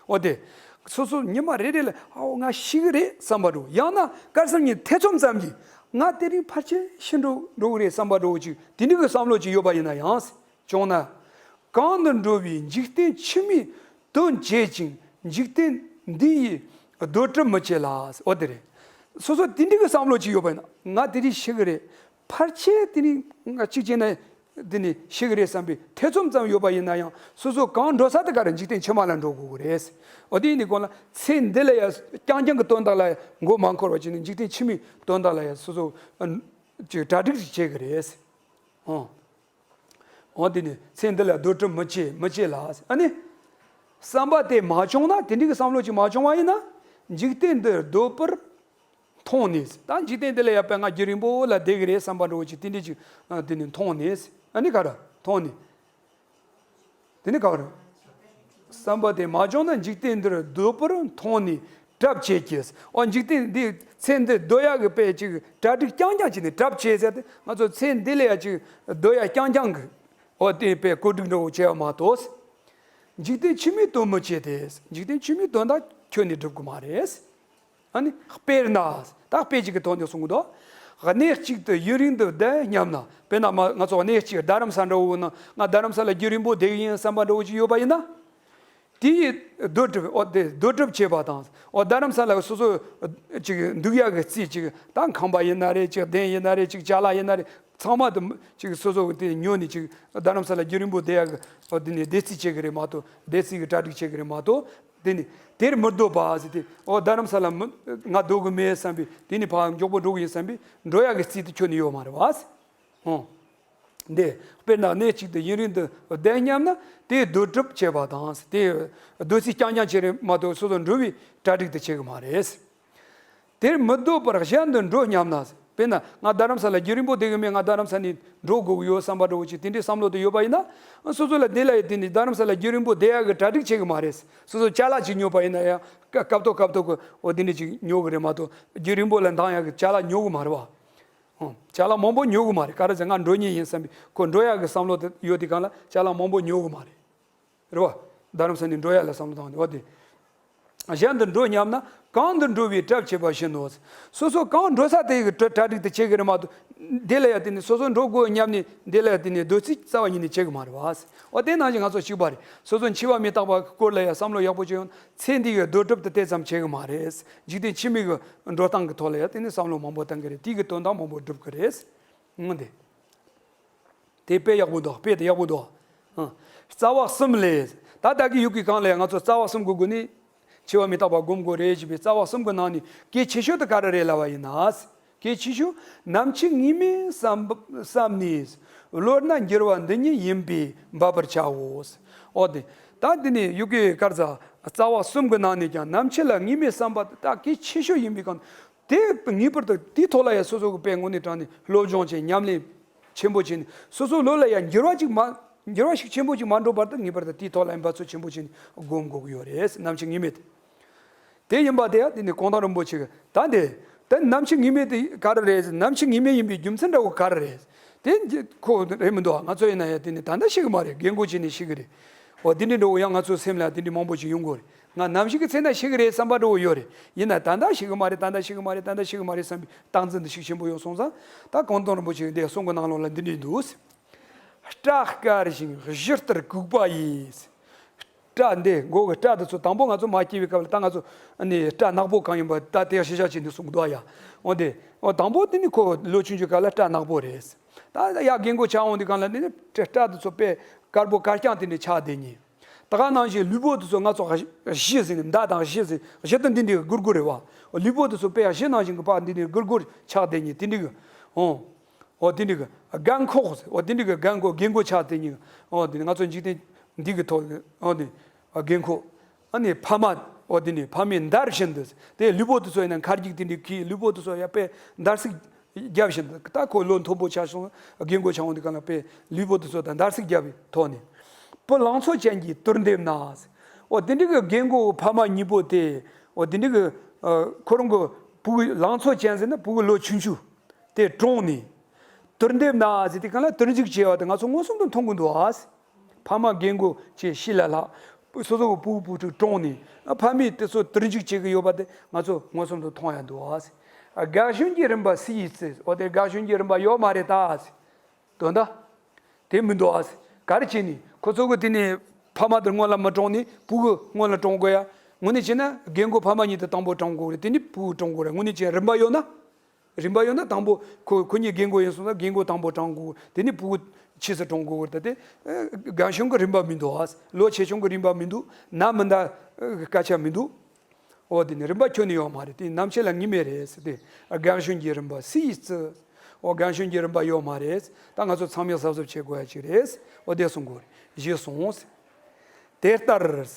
འོ་དེ། སོ་སོ་ཉི་མ་རེ་རེ་ལ་ཨའོ་ང་ཤི་གི་རེད་བསམ་པ་འདྲ་བོ། ཡང་ན་སྐལ་བཟང་གཉིས་ཐེ་ཚོམ་ཙམ་གྱིས་ང་དེ་རིང་ཕལ་ཆེར་ཤི་འགྲོ་འགྲོ་གི་རེད་བསམ་པ་འདྲ་བོ་ཅིག་དེ་འདྲ་གི་བསམ་བློ་ཅིག་ཡོད་པ་ཡིན་ན་ཡང་། བྱུང་ན། གང་དུ་འགྲོ་བའི་འཇིག་རྟེན་ཕྱི་མའི་དོན་བྱེད་ཅིང་། འཇིག་རྟེན་འདི་ཡི་སྡོད་གྲབས་མི་བྱེད་ལ། འོ་དེ་རེད། སོ་སོ་དེ་འདྲ་གི་བསམ་བློ་ཅིག་ཡོད་པ་ཡིན་ན། ང་དེ་རིང་ཤི་གི་རེད། ཕལ་ཆེར་དེ་རིང་ང་གཅིག་བྱས་ན་འདི་ནས་ཤི་གི་རེད་བསམ་པའི་ཐེ་ཚོམ་ཙམ་ཡོད་པ་ཡིན་ན་ཡང་། སོ་སོ་གང་འགྲོ་ས་དེ་ག་རེ་འཇིག་རྟེན་ཕྱི་མ་ལ་འགྲོ་དགོས་ཀྱི་རེད། འོ་དེ་ཡིན་དུས་གང་ལ་ཚེ་འདི་ལ་ཡ་རྐྱང་རྐྱང་གི་དོན་དག་ལ་ཡ་མགོ་མ་འཁོར་བ་བྱས་ནས། འཇིག་རྟེན་ཕྱི་མའི་དོན་དག་ལ་ཡ་སོ་སོ་ཨ་ཅིག་གྲ་སྒྲིག་ཅིག་བྱེད་ཀྱི་རེད། ཨོ། འོ་དེ་ནས་ཚེ་འདི་ལ་སྡོད་གྲབས་མི་བྱེད་མི་བྱེད་ལ། ཨ་ནི། བསམ་པ་དེ་མ་བྱུང་ན། དེ་འདྲའི་བསམ་བློ་ཅིག་མ་བྱུང་བ་ཡིན་ན། འཇིག་རྟེན་འདིར་སྡོད་པར་མཐོང་ནས། ད་འཇིག་རྟེན་འདི་ལ་ཡ་དཔེ་ང་རྒྱུན་རིང་པོ་ལ་བསྡད་ཀྱི་རེད་བསམ་པ་འདྲ་བོ་ཅིག་དེ་འདྲ་ཅིག་ཨ་དེ་ནས་མཐོང་ནས། ཨ་ནི་ག་རེ་མཐོང་ནས། དེ་ནི་ག་རེ། བསམ་པ་དེ་མ་བྱུང་ན། འཇིག་རྟེན་འདིར་སྡོད་པར་མཐོང་ནས་གྲབས་བྱེད་ཀྱི། ཨོ་འཇིག་རྟེན་འདི་ཚེ་འདི་སྡོད་ཡག་གི་དཔེ་ཅིག་གྲ་སྒྲིག་རྐྱང་རྐྱང་བྱས་ནས་གྲབས་བྱེད་ཟེར་ཏེ། ང་ཚོ་ཚེ་འདི་ལ་ཡ་ཅིག་སྡོད་ཡག་རྐྱང་རྐྱང་གི། ཨོ་དེ་དཔེ་གོ་སྒྲིག་འདྲ་བོ་བྱས་པ་མ་གཏོགས། འཇིག་རྟེན་ཕྱི་མའི་དོན་མི་བྱེད་དེ། འཇིག་རྟེན་ཕྱི་མའི་དོན་དག་ཁྱོན་ནས་སྒྲུབ་གི་མ་རེད། ཨ་ནི་དཔེར་ན། ད་དཔེ་ཅིག་གི་ཐོག་ནས་གསུང་གི་འདུག་གནས་གཅིག་ཏུ་ཡུན་རིང་དུ་བསྡད་སྙམ་ན། དཔེར་ན་མ་ང་ཚོ་གནས་གཅིག་རྡ་རམ་ས་འདྲ་བོ་ན། ང་རྡ་རམ་ས་ལ་རྒྱུན་རིང་པོ་བསྡད་ཀྱི་ཡིན་བསམ་པ་འདྲ་བོ་ཅིག་ཡོད་པ་ཡིན་ན། དེ་ཡི་སྡོད་གྲབས། ཨོ་དེ་སྡོད་གྲབས་བྱེད་པ་དང་། ཨོ་རྡ་རམ་ས་ལ་སོ་སོ་ཅིག་འདུག་ཡག་གི་རྩིས་ཅིག་ད་ཁང་པ་ཡིན་ན་རེད། ཅིག་གདན་ཡིན་ན་རེད། ཅིག་ཅ་ལག་ཡིན་ན་རེད། ཚང་མ་དུ་ཅིག་སོ་སོ་གི་དེ་ཉོ་ནས་ཅིག་རྡ་རམ་ས་ལ་རྒྱུན་རིང་པོ་བསྡད་ཡག་གི། ཨོ་དེ་ནས་བསྡད་རྩིས་བྱེད་ཀྱི་རེད་མ་གཏོགས། བསྡད་རྩིས་ཀྱི་གྲ་སྒྲིག་བྱེད་ཀྱི་རེད་མ་གཏོགས། དེ་ནི་དེར་མི་སྡོད་པ་ཟེར་ཏེ། ཨོ་རྡ་རམ་ས་ལ་མི་ང་སྡོད་གི་མེད་བསམ་པས། དེ་ནི་ཕར་མགྱོགས་པོ་འགྲོ་གི་ཡིན་བསམ་པས་འགྲོ་ཡག་གི་རྩིས་དེ་ཁྱོན་ནས་ཡོད་མ་རེད་བ། ཨོ། འདི་དཔེར་ན་གནས་གཅིག་ཏུ་ཡུན་རིང་དུ་བསྡད་སྙམ་ན་དེའི་སྡོད་སྒྲུབ་བྱེད་པ་དང་། དེའི་སྡོད་རྩིས་རྐྱང་རྐྱང་བྱེད་རེད་མ་གཏོགས་སོ་སོ་འགྲོ་བའི་གྲ་སྒྲིག་དེ་བྱེད་གི་མ་རེད། དེར་མི་སྡོད་པར་གཞན་དུ་འགྲོ་སྙམ་ན། དཔེར་ན་ང་རྡ་རམ་ས་ལ་རྒྱུན་རིང་པོ་བསྡད་གི་མེད། ང་རྡ་རམ་ས་ནས་འགྲོ་དགོས་གི་ཡོད་བསམ་པ་འདྲ་བོ་ཅིག་དེ་འདྲའི་བསམ་བློ་དེ་ཡོད་པ་ཡིན་ན། སོ་སོ་ལ་དེ་ལ་ཡི་དེ་ནས་རྡ་རམ་ས་ལ་རྒྱུན་རིང་པོ་བསྡད་ཡག་གི་གྲ་སྒྲིག་བྱེད་གི་མ་རེད། སོ་སོ་ཅ་ལག་ཅིག་ཉོ་པ་ཡིན་ན་ཡང་སྐབས་སྐབས་ཐོག་སྐབས་ཐོག་གི་འོ་དེ་འདྲ་ཅིག་ཉོ་གི་རེད་མ་གཏོགས་རྒྱུན་རིང་པོ་ལ་འདང་ཡག་གི་ཅ་ལག་ཉོ་གི་མ་རེད་བ། ཨོ། ཅ་ལག་མང་པོ་ཉོ་གི་མ་རེད། ག་རེ་ཟེར་ང་འགྲོ་མཁན་ཡིན་བསམ་པའི་ཁོ་འགྲོ་ཡག་གི་བསམ་བློ་དེ་ཡོད་དེ་གང་ལ་ཅ་ལག་མང་པོ་ཉོ་གི་མ་རེད། རེད་བ། རྡ་རམ་ས་ནས་འགྲོ་ཡག་ལ་བསམ་བློ་བཏང་ནས་འོ་དེ། གཞན་དུ་འགྲོ་སྙམ་ན་གང་དུ་འགྲོ་བའི་གྲབས་བྱེད་པ་བཞིན་ནོ། སོ་སོ་གང་འགྲོ་ས་དེ་གི་གྲ་གྲ་སྒྲིག་དེ་བྱེད་གི་རེད་མ་གཏོགས། དེ་ལ་ཡང་དེ་ནས་སོ་སོ་འགྲོ་དགོས་སྙམ་ནས་དེ་ལ་ཡང་དེ་ནས་སྡོད་རྩིས་རྩ་བ་ཉིད་ནས་བྱེད་གི་མ་རེད་བ། འོ་དེ་ནང་བཞིན་ང་ཚོ་གཅིག་པ་རེད། སོ་སོ་འཆི་བ་མི་རྟག་པ་གི་སྐོར་ལ་ཡང་བསམ་བློ་ཡག་པོ་བྱེད་ཡོང་ཚེ་འདི་གི་སྡོད་སྒྲུབ་དེ་དེ་ཙམ་བྱེད་གི་མ་རེད། འཇིག་རྟེན་ཕྱི་མའི་གི་འགྲོ་སྟངས་གི་ཐོག་ལ་ཡང་དེ་ནས་བསམ་བློ་མང་པོ་བཏང་གི་རེད། དེ་གི་དོན་དག་མང་པོ་སྒྲུབ་གི་རེད། ངོ་འདི། དེ་དཔེ་ཡག་པོ་འདུག་དཔེ་དེ་ཡག་པོ་འདུག་ཨ། རྩ་བ་གསུམ་ལས། ད་ལྟ་གི་ཡུག་གི་གང་ལས་ང་ཚོ་རྩ་བ་གསུམ་གི་སྒོ་ནས་འཆི་བ་མི་རྟག་པ་སྒོམ་དགོས་རེད་ཅེས་པའི་རྩ་བ་གསུམ་གི་ནང་ནས་གལ་ཆེ་ཤོས་དེ་ག་རེ་རེད་ལབ་པ་ཡིན་ན། གལ་ཆེ་ཤོས་ནམ་འཆི་ངེས་མེད་བསམ་བསམ་ནས་བློ་སྣ་འགྱུར་བ་འདི་ཉིད་ཡིན་པས་འབད་པར་བྱའོ། འོ་དེ། ད་འདི་ནས་ཡུག་གི་གར་ཟ་རྩ་བ་གསུམ་གི་ནང་ནས་ཀྱང་ནམ་འཆི་ལ་ངེས་མེད་བསམ་པ་དེ་ད་གལ་ཆེ་ཤོས་ཡིན་པའི་གང་། དེ་ངེས་པར་དུ་དེའི་ཐོག་ལ་ཡང་སོ་སོ་གི་དཔེ་དངོས་གནས་དྲང་ནས་སློབ་སྦྱོང་བྱས་ཉམས་ལེན་ཆེན་པོ་བྱས་ནས་སོ་སོའི་བློ་ལ་ཡང་འགྱུར་བ་ཅིག་མ་འགྱུར་བ་ཞིག་ཆེན་པོ་ཅིག་མ་འགྲོ་བར་དུ་ངེས་པར་དུ་དེའི་ཐོག་ལ་ཡང་འབད་རྩོལ་ཆེན་པོ་བྱས་ནས་སྒོམ་དགོས་ཀྱི་ཡོད་རེད། ནམ་འཆི་ངེས་མེད་དེ། དེ་ཡིན་པ་དེ་ཡང་དེ་ནི་གུང་ཐང་རིན་པོ་ཆེ་གི་ད་དེ། ད་ནམ་འཆི་ངེས་མེད་དེ་ག་རེ་རེད། ནམ་འཆི་ངེས་མེད་ཡིན་པའི་རྒྱུ་མཚན་འདྲ་བོ་ག་རེ་རེད། དེ་ཁོ་རེད་མི་འདུག་ང་ཚོ་ཡིན་ན་ཡང་དེ་ནི་ད་ལྟ་ཤི་གི་མ་རེད། རྒན་གོག་བྱས་ནས་ཤི་གི་རེད། འོ་དེ་འདྲའི་འདྲ་བོ་ཡང་ང་ཚོའི་སེམས་ལ་དེ་འདྲའི་མང་པོ་ཞིག་ཡོང་གི་རེད། ང་ནམ་ཞིག་གི་ཚེ་ན་ཤི་གི་རེད་བསམ་པ་འདྲ་བོ་ཡོད་རེད། ཡིན་ན་ད་ལྟ་ཤི་གི་མ་རེད། ད་ལྟ་ཤི་གི་མ་རེད། ད་ལྟ་ཤི་གི་མ་རེད་བསམ་པའི་སྟངས་འཛིན་དེ་ཤུགས་ཆེན་པོ་ཡོང་སོང་ཙང་། ད་གུང་ཐང་རིན་པོ་ཆེ་གི་འདི་གསུང་གི་ནང་ལོགས་ལ་འདི་འདྲའི་འདུག་སྐྲ་དཀར་ཞིང་གཞུ་ལྟར་གུག་པ་ཡིས། སྐྲ་འདི་མགོ་གི་སྐྲ་འདི་ཚོ་དང་པོ་ང་ཚོ་མ་སྐྱེས་པའི་སྐབས་ལ་ད་ང་ཚོ་ནི་སྐྲ་ནག་པོ་གང་ཡིན་པ་ད་དེ་ཤེས་བྱ་ཅིག་འདི་གསུང་འདུག་ཡ། འོ་དེ་འོ་དང་པོ་དེ་ནི་ཁོ་ལོ་ཆུང་ཆུང་སྐབས་ལ་སྐྲ་ནག་པོ་རེད། ད་ཡ་རྒན་གོག་ཆགས་འོང་དུས་གང་ལ་ནི་སྐྲ་སྐྲ་འདི་ཚོ་དཔེ་དཀར་པོ་དཀར་རྐྱང་དེ་འདྲ་ཆགས་བསྡད་ནི། ད་ག་ནང་བཞིན་ལུས་པོ་དེ་ཚོ་ང་ཚོ་གཞུ་ཟེར་ནི་མདའ་དང་གཞུ་ཟེར་གཞུ་དང་འདི་འདྲའི་སྒུར་སྒུར་རེད་བ། ལུས་པོ་དེ་ཚོ་དཔེ་གཞུ་ནང་བཞིན་གྱི་ཕར་འདི་འདྲའི་སྒུར་སྒུར་ཆགས་བསྡད་ནི་དེ་འདྲའི་གི་འོ། འོ་དེ་འདྲའི་གི་རྒན་གོག་འོ་དེ་འདྲའི་གི་རྒན་གོག་རྒན་གོག་ཆགས་བསྡད་ནི། འོ་དེ་ནི་ང་ཚོ་འཇིག་རྟེན་འདི་གི་ཐོག་གི་འོ་དེ་རྒན་གོག་ཨ་ནི་ཕ་མ། འོ་དེ་ནི་ཕ་མའི་འདར་བཞིན་དུ་དེ་ལུས་པོ་དེ་ཚོ་ཡིན་ན་མཁར་རྒྱུག་དེ་འདྲའི་གི་ལུས་པོ་དེ་ཚོ་ཡ་དཔེ་འདར་སིག་རྒྱབ་བཞིན་དུ་ད་ཁོ་ལོ་མཐོ་པོ་ཆགས་སོང་། རྒན་གོག་ཆགས་འོང་དུས་གང་ལ་དཔེ་ལུས་པོ་དེ་ཚོ་དང་འདར་སིག་རྒྱབ་པའི་ཐོག་ནས། བུ་ལང་ཚོ་ཅན་གྱིས་དུར་འདེབས་ན། འོ་དེ་འདྲའི་གི་རྒན་གོག་ཕ་མ་གཉིས་པོ་དེ། འོ་དེ་འདྲའི་གི་ཨ་ཁོ་རང་གི་བུ་ལང་ཚོ་ཅན་ཟེར་ན་བུ་གི་ལོ་ཆུང་ཆུང་དེ་གྲོངས་ནས། དུར་འདེབས་ན་ཟེར་དུས་གང་ལ་དུར་འཇིགས་བྱས་པ་དེ་ང་ཚོ་མངོན་སུམ་དུ་མཐོང་གི་འདུག་ཨ། ཕ་མ་རྒན་གོག་ཅེས་ཤི་ལ་ལྷག་སོ་སོ་གི་བུ་བུ་ཕྲུག་གྲོངས་ནས་ཕ་མས་དེ་ཚོ་དུར་འཇིགས་བྱེད་ཀྱི་ཡོད་པ་དེ་ང་ཚོ་མངོན་སུམ་དུ་མཐོང་ཡ་འདུག་ཨ། རྒན་གཞོན་གྱི་རིམ་པ་སུ་ཡིས་བརྩི། འོ་དེ་རྒན་གཞོན་གྱི་རིམ་པ་ཡོད་མ་རེད་ད། དོན་དག་དེ་མི་འདུག་ཨ། ག་རེ་བྱས་ནས་ཁོ་ཚོ་གི་དེ་ནས་ཕ་མ་དེ་སྔོན་ལ་མི་གྲོངས་ནས་བུ་གི་སྔོན་ལ་གྲོངས་དགོས་ཡ། དངོས་གནས་བྱས་ན་རྒན་གོག་ཕ་མ་གཉིས་དེ་དང་པོ་གྲོངས་དགོས་རེད། དེ་ནས་བུ་གི་གྲོངས་དགོས་རེད། དངོས་གནས་བྱས་རིམ་པ་ཡོད་ན། རིམ་པ་ཡོད་ན་དང་པོ་ཁོ་ཁོ་གཉིས་རྒན་གོག་ཡིན་སོང་ན་རྒན་གོག་དང་པོ་གྲོངས་དགོས། དེ་ནས་བུ་ཕྱིས་སུ་གྲོངས་དགོས་ད་དེ་རྒན་གཞོན་གྱི་རིམ་པ་མི་འདུག་ཨ། ལོ་ཆེ་ཆུང་གི་རིམ་པ་མི་འདུག་ན་མི་ད་སྐད་ཆ་མི་འདུག་འོ་དེ་ནི་རིམ་པ་ཁྱོན་ནས་ཡོད་མ་རེད། དེ་ནམ་འཆི་ལ་ངེས་མེད་རེད་ཟེར་ཏེ། རྒན་གཞོན་གྱི་རིམ་པ་སུ་ཡིས་བརྩི། འོ་རྒན་གཞོན་གྱི་རིམ་པ་ཡོད་མ་རེད། ད་ང་ཚོ་ཚང་མས་གཟབ་གཟབ་བྱེད་དགོས་ཡ་ཅིག་རེད། འོ་དེ་གསུང་དགོས་རེད། ཞེས་གསུངས། དེ་ལྟར།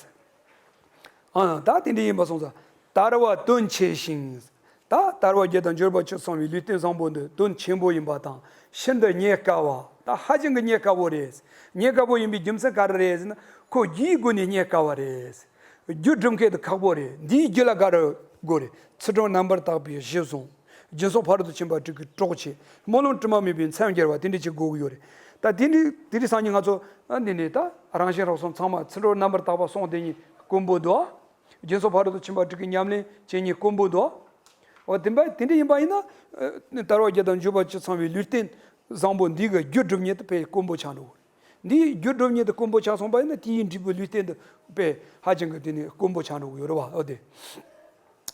ཨ་ད་དེ་འདྲ་ཡིན་པ་སོང་ཙང་། དར་བ་དོན་ཆེ་ཞིང་། ད་དར་བ་བརྒྱད་དང་འབྱོར་པ་བཅུ་ཚང་བའི་ལུས་རྟེན་བཟང་པོ་འདི་དོན་ཆེན་པོ་ཡིན་པ་དང་ཤིན་ཏུ་རྙེད་དཀའ་བ། ད་ཧ་ཅང་གི་རྙེད་དཀའ་བོ་རེད། རྙེད་དཀའ་བོ་ཡིན་པའི་རྒྱུ་མཚན་ག་རེ་རེད་ཟེར་ན་ཁོ་རྒྱུའི་སྒོ་ནས་རྙེད་དཀའ་བ་རེད། རྒྱུ་སྒྲུབ་མཁན་དེ་ཁག་པོ་རེད། འདིའི་རྒྱུ་ལ་ག་རེ་དགོས་རེད། ཚུལ་ཁྲིམས་རྣམ་པར་དག་པའི་གཞི་བཟུང་། སྦྱིན་སོགས་ཕ་རོལ་ཏུ་ཕྱིན་པ་དྲུག་གི་གྲོགས་བྱེད། སྨོན་ལམ་དྲི་མ་མེད་པའི་མཚམས་སྦྱར་བ་དེ་འདྲ་ཅིག་དགོས་ཀྱི་ཡོད་རེད། ད་དེ་འདྲའི་དེ་འདྲའི་སང་ཉིན་ང་ཚོ་ཨ་འདི་ནས་ད་རང་གཞན་རོགས་གསུམ་ཚང་མ་ཚུལ་ཁྲིམས་རྣམ་པར་དག་པ་སྲུང་དེ་ཉིད་དཀོན་པོ་འདུག་སྦྱིན་སོགས་ཕ་རོལ་ཏུ་ཕྱིན་པ་དྲུག་གི་ཉམས་ལེན་བྱེད་ཉིད་དཀོན་པོ་འདུག་འོ་དེ་འདྲ་དེ་འདྲ་ཡིན་པ་ཡིན་ན་ཨ་དར་བ་བརྒྱད་དང་འབྱོར་པ་བཅུ་ཚང་བའི་ལུས་རྟེན་བཟང་པོ་འདི་གི་རྒྱུ་སྒྲུབ་ཉིད་དེ་དཔེ་དཀོན་པོ་ཆགས་འགྲོ་གི་རེད། འདིའི་རྒྱུ་སྒྲུབ་ཉིད་དེ་དཀོན་པོ་ཆགས་སོང་པ་ཡིན་ན་དེའི་འབྲས་བུ་ལུས་རྟེན་དུ་དཔེ་ཧ་ཅང་གི་དེ་ནི་དཀོན་པོ་ཆགས་འགྲོ་གི་ཡོད་རེད་བ། འོ་དེ།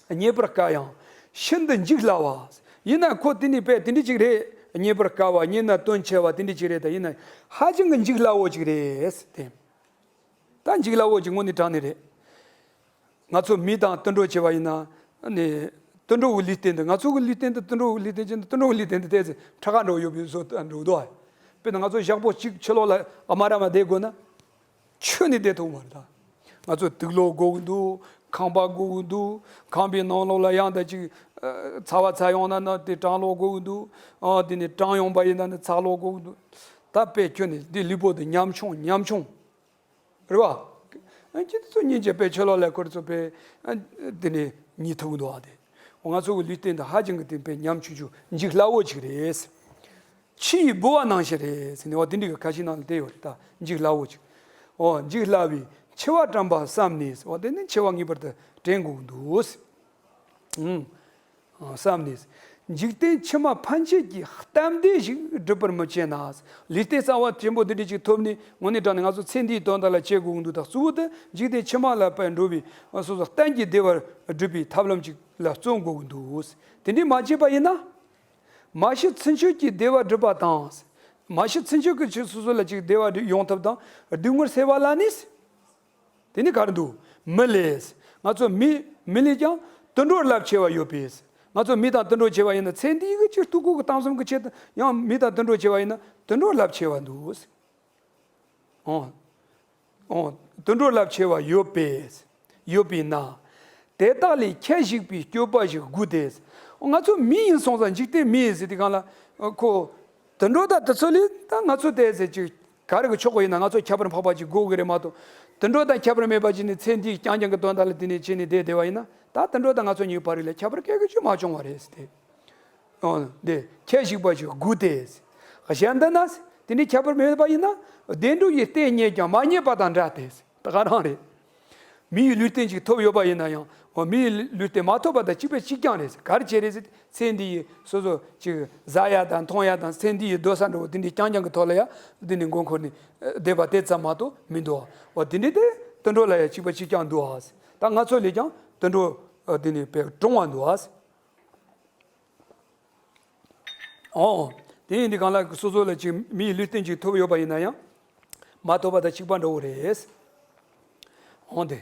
རྙེད་པར་དཀའ་ཡང་ཤིན་ཏུ་འཇིག་སླ་བ། ཡིན་ན་ཁོ་དེ་ནི་དཔེ་དེ་འདྲ་ཅིག་རེད། རྙེད་པར་དཀའ་བ་རྙེད་ན་དོན་ཆེ་བ་དེ་འདྲ་ཅིག་རེད། ད་ཡིན་ན་ཧ་ཅང་གི་འཇིག་སླ་བོ་ཅིག་རེད་དེ། ད་འཇིག་སླ་བོ་ཅིག་དངོས་གནས་དྲང་གནས་རེད། ང་ཚོ་མི་དང་དུད་འགྲོ་བྱས་པ་ཡིན་ན་ནི་དུད་འགྲོ་གི་ལུས་རྟེན་དུ་ང་ཚོ་གི་ལུས་རྟེན་དུ་དུད་འགྲོ་གི་ལུས་རྟེན་ཅན་དུ་དུད་འགྲོ་གི་ལུས་རྟེན་དུ་ཏོག་ཙམ་ཕྲ་ཁ་འགྲོ་ཡོད་པའི་བཟོ་ལྟ་འགྲོ་འདུག་དཔེར་ན་ང་ཚོ་ཞག་པོ་གཅིག་ཕྱི་ལོགས་ལ་ཨ་མ་ར་མ་བསྡད་དགོས་ན། ཁྱོན་ནས་བསྡད་ཐུབ་མ་རེད་ད། ང་ཚོ་དུག་ལོག་དགོས་ཀྱི་འདུག་ཁང་པ་དགོས་ཀྱི་འདུག་ཁང་པའི་ནང་ལོགས་ལ་ཡང་ད་ཅིག་ཚ་བ་ཚ་ཡོང་ན་ན་དེ་གྲང་ལོག་དགོས་ཀྱི་འདུག་ཨ་དེ་ནས་གྲང་ཡོང་པ་ཡིན་ན་ནི་ཚ་ལོག་དགོས་ཀྱི་འདུག་ད་དཔེ་ཁྱོན་ནས་འདི་ལུས་པོ་དེ་ཉམ་ཆུང་ཉམ་ཆུང་། རེད་བ། ཨ་ཅི་ཚོ་སྙིང་རྗེ་པའི་ཆོས་ལོ་ལས་ཁོར་ཚོ་པའི་ཨ་དེ་ནས་ཉིད་ཐུག་འདུག་ཨ་དེ། ང་ཚོ་གི་ལུས་རྟེན་དེ་ཧ་ཅང་གི་དེ་པའི་ཉམ་ཆུང་ཆུང་འཇིག་སླ་བོ་ཅིག་རེད། ཆུ་ཡི་ལྦུ་བ་ནང་བཞིན་རེད་ཟེར་ནས་འོ་དེ་འདྲའི་གི་ཁ་ཆེ་ནང་ལ་བསྡད་ཡོད་རེད་ད། འཇིག་སླ་བོ་ཅིག་འོ་འཇིག་སླ་བའི་འཆི་བ་དྲན་པ་བསམ་ནས་འོ་དེ་ནི་འཆི་བ་ངེས་པར་དུ་དྲན་དགོས་ཀྱི་འདུག་ཨང་། བསམ་ནས། འཇིག་རྟེན་ཕྱི་མ་ཕན་ཆད་ཀྱི་གཏན་བདེ་ཞིག་སྒྲུབ་པར་མི་བྱེད་ན། ལུས་རྟེན་གསར་བ་ཆེན་པོ་འདི་འདྲ་ཅིག་ཐོབ་ནས་དངོས་གནས་དྲང་ནས་ང་ཚོ་ཚེ་འདིའི་དོན་དག་ལ་བྱེད་དགོས་འདུག་ད་གཙོ་བོ་དེ་འཇིག་རྟེན་ཕྱི་མ་ལ་ཕན་འགྲོ་བའི་སོ་སོ་གཏན་གྱི་བདེ་བར་སྒྲུབ་པའི་ཐབས་ལམ་ཅིག་ལ་བརྩོན་དགོས་འདུག་དེ་འདྲ་མ་བྱས་པ་ཡིན་ན། མ་ཤི་ཚུན་ཆོད་ཀྱི་བདེ་བ་སྒྲུབ་པ་དང་། མ་ཤི་ཚུན་ཆོད་ཀྱི་ཕྱིར་སོ་སོ་ལ་ཅིག་བདེ་བ་ཡོང་ཐབས་དང་སྡུག་བསྔལ་སེལ་བ་ལ་ནི། དེ་ནི་ག་རེ་འདུག་མི་ལས། ང་ཚོ་མི་མི་ལས་ཀྱང་དུད་འགྲོར་རླབས་ཆེ་བ་ཡོད་པས། ང་ཚོ་མི་དང་དུད་འགྲོ་བྱས་པ་ཡིན་ན་ཚེ་འདིའི་གི་ཕྱིར་ཐུགས་ཁུར་གྱི་གཏམ་གསུམ་གྱི་ཆེད་དུ་ཡང་མི་དང་དུད་འགྲོ་བྱས་པ་ཡིན་ན་དུད་འགྲོར་རླབས་ཆེ་བ་འདུག་ཨོ། ཨོ། དུད་འགྲོར་རླབས་ཆེ་བ་ཡོད་པས། ཡོད་པས་ན། དེ་དག་ལས་ཁྱད་ཞིག་པའི་སྤྱོད་པ་ཞིག་དགོས་ཏེ། ང་ཚོ་མི་ཡིན་སོང་ཙང་འཇིག་རྟེན་མི་ཡིན་ཟེར་དུས་སྒང་ལ་ཁོ། དུད་འགྲོ་དང་དེ་ཚོ་ལས་ད་ང་ཚོ་དེ་ཟེར་ཅིག་ག་རེ་གི་ཆོག་གི་ཡིན་ན་ང་ཚོ་ཁྱད་པར་འཕགས་པ་ཅིག་དགོས་གི་རེད་མ་གཏོགས། དུད་འགྲོ་དང་ཁྱད་པར་མེད་པ་ཅིག་ནི་ཚེ་འདིའི་རྐྱང་རྐྱང་གི་དོན་དག་ལ་དེ་ནས་བྱས་ནས་བསྡད་བསྡད་པ་ཡིན་ན་ད་དུད་འགྲོ་དང་ང་ཚོ་གཉིས་བར་ལ་ཁྱད་པར་སྐད་ཀྱི་ཅིག་མ་བྱུང་བ་རེད་ཟེར་ཏེ། འོ། འདི་ཁྱད་ཞིག་པ་ཞིག་དགོས་ཏེ། གཞན་འདི་ན། དེ་འདྲའི་ཁྱད་པར་མེད་པ་ཡིན་ན། བདེ་འགྲོ་ཡི་རྟེན་རྙེད་ཀྱང་མ་རྙེད་པ་དང་འདྲ་སྟེ། ད་ག་རང་རེད། མི་ཡི་ལུས་རྟེན་ཅིག་ཐོབ་ཡོད་པ་ཡིན་ན་ཡང་། འོ། མི་ཡི་ལུས་རྟེན་མ་ཐོབ་པ་དང་གཅིག་པ་གཅིག་རྐྱང་རེད། ག་རེ་བྱས་རེད་ཟེར། ཚེ་འདི་ཡི་སོ་སོ་ཅིག་ཟ་ཡ་དང་འཐུང་ཡ་དང་ཚེ་འདི་ཡི་སྡོད་ས་འདྲ་བོ་དེ་འདྲའི་རྐྱང་རྐྱང་གི་ཐོག་ལ་ཡ། འདི་ནི་མགོ་འཁོར་ནས་བསྡད་པ་དེ་ཙམ་མ་གཏོགས་མི་འདུག་འོ། དེ་འདྲའི་དེ་དུད་འགྲོ་ལ་ཡ་གཅིག་པ་གཅིག་རྐྱང་འདུག་ཨ། ད་ང་ཚོ་ལས་ཀྱང་དུད་འགྲོ། འདི་ནི་དཔེ་གྲུང་བ་འདུག་ཨ། ཨོ། དེ་ཡིན་དུས་སྒང་ལ་སོ་སོ་ལ་ཅིག་མིའི་ལུས་རྟེན་ཅིག་ཐོབ་ཡོད་པ་ཡིན་ན་ཡང་། མ་ཐོབ་པ་དང་གཅིག་པ་འདྲ་བོ་རེད། ཨོ་དེ།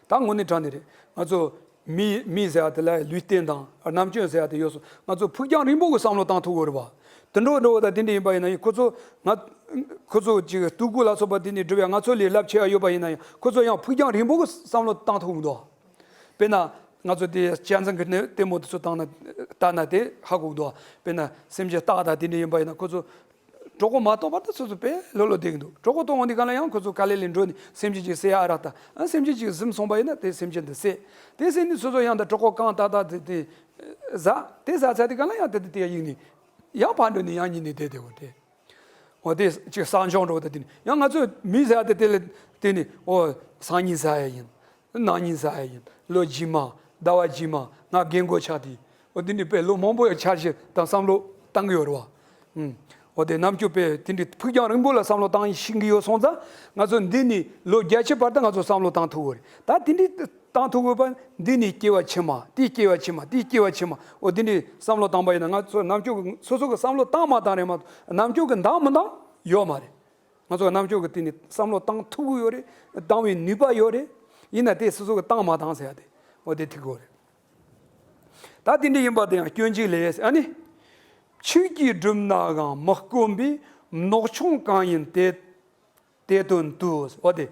ད་དངོས་གནས་དྲང་གནས་རེད། ང་ཚོ་མི་མི་ཟེར་བ་དེ་ལ་ལུས་རྟེན་དང་རྣམ་དཔྱོད་ཟེར་བ་དེ་ཡོད་སོང་། ང་ཚོ་ཕུགས་རྒྱང་རིང་པོ་གི་བསམ་བློ་བཏང་ཐུབ་དགོས་རེད་བ། དུད་འགྲོ་འདྲ་བོ་དང་དེ་འདྲ་ཡིན་པ་ཡིན་ན་ཡང་ཁོ་ཚོ་ང་། ཁོ་ཚོ་ཅིག་སྟུག་པོ་ལ་སོགས་པ་དེ་ནས་སྒྲུབ་ཡ་ང་ཚོ་ལས་རླབས་ཆེ་བ་ཡོད་པ་ཡིན་ན་ཡང་ཁོ་ཚོ་ཡང་ཕུགས་རྒྱང་རིང་པོ་གི་བསམ་བློ་བཏང་ཐུབ་མི་འདུག་དཔེར་ན། ང་ཚོ་དེ་གཅན་གཟན་གྱི་ནི་ལྟད་མོ་དེ་ཚོ་བཏང་ན་ལྟ་ན་དེ་ཧ་གོ་གི་འདུག་དཔེར་ན་སེམས་ཅན་སྟག་དང་དེ་འདྲ་ཡིན་པ་ཡིན་ན་ཁོ་ཚོ་གྲོད་ཁོག་མ་གཏོགས་པར་དུ་སོ་སོ་དཔེ་ལྷོད་ལྷོད་བསྡད་ཀྱི་འདུག་གྲོད་ཁོག་གཏོང་འོང་དུས་སྒང་ལ་ཡང་ཁོ་ཚོ་ག་ལེ་ལེ་འགྲོ་ནས་སེམས་ཅན་ཅིག་བསད་ཡ་ཨ་རག་ལྟ། ཨ་སེམས་ཅན་ཅིག་གཟིམ་སོང་པ་ཡིན་ན་དེ་སེམས་ཅན་དེ་བསད། དེ་བསད་ནས་སོ་སོ་ཡང་ད་གྲོད་ཁོག་གང་ཏག་ཏག་དེ་དེ་ཟ། དེ་ཟ་ཚར་དུས་སྒང་ལ་ཡང་དེ་དེ་དེ་ཡིན་ནས་ཡང་ཕར་འགྲོ་ནས་ཡང་ཉིན་ནས་བསྡད་བསྡད་འོ་དེ། འོ་དེ་ཅིག་བསགས་འཇོག་འགྲོ་དེ་དེ་ནི་ཡང་ང་ཚོ་མི་ཟ་དེ་དེ་ལ་དེ་ནི་འོ་སང་ཉིན་ཟ་ཡ་ཡིན། གནངས་ཉིན་ཟ་ཡ་ཡིན། ལོ་རྗེས་མ། ཟླ་བ་རྗེས་མ། ང་རྒན་གོག་ཆགས་དུས། འོ་དེ་ནི་དཔེ་ལོ་མང་པོ་ཡང་འཆར་གཞི་དང་བསམ་བློ་བཏང་གི་ཡོད་རེད་བ། ཨུམ། འོ་དེ་རྣམ་དཔྱོད་དཔེ་དེ་འདྲའི་ཕུགས་རྒྱང་རིང་པོ་ལ་བསམ་བློ་བཏང་ཤེས་ཀྱི་ཡོད་སོང་ཙང་ང་ཚོ་འདི་ནི་ལོ་བརྒྱད་ཅུ་བར་དུ་ང་ཚོ་བསམ་བློ་བཏང་ཐུབ་ཀྱི་རེད། ད་དེ་འདྲའི་བཏང་ཐུབ་དགོས་པ་འདི་ནི་སྐྱེ་བ་ཕྱི་མ། དེའི་སྐྱེ་བ་ཕྱི་མ། དེའི་སྐྱེ་བ་ཕྱི་མ། འོ་འདི་འདྲའི་བསམ་བློ་བཏང་པ་ཡིན་ན་ང་ཚོ་རྣམ་དཔྱོད་ཀྱི་སོ་སོ་གི་བསམ་བློ་བཏང་མ་བཏང་རེད་མ་གཏོགས་རྣམ་དཔྱོད་ཀྱི་འདང་མི་འདང་ཡོད་མ་རེད། ང་ཚོ་རྣམ་དཔྱོད་ཀྱི་སྟེང་ནས་བསམ་བློ་བཏང་ཐུབ་ཀྱི་ཡོད་རེད། བཏང་བའི་ནུས་པ་ཡོད་རེད། ཡིན་ན་དེ་སོ་སོ་གི་བཏང་མ་བཏང་ཟེར་ཡ་དེ་འོ་དེ་ཐིག་གོ་རེད། ད་དེ་འདྲ་ཡིན་པ་དེ་ཡང་སྐྱོན་གཅིག་ལས་ཨ་ནི། ཕྱུགས་ཀྱིས་བསྒྲུབས་ནའང་མི་དཀོན་པས་མནོག་ཆུང་གང་ཡིན་དེ། དེ་དོན་དུ། འོ་དེ།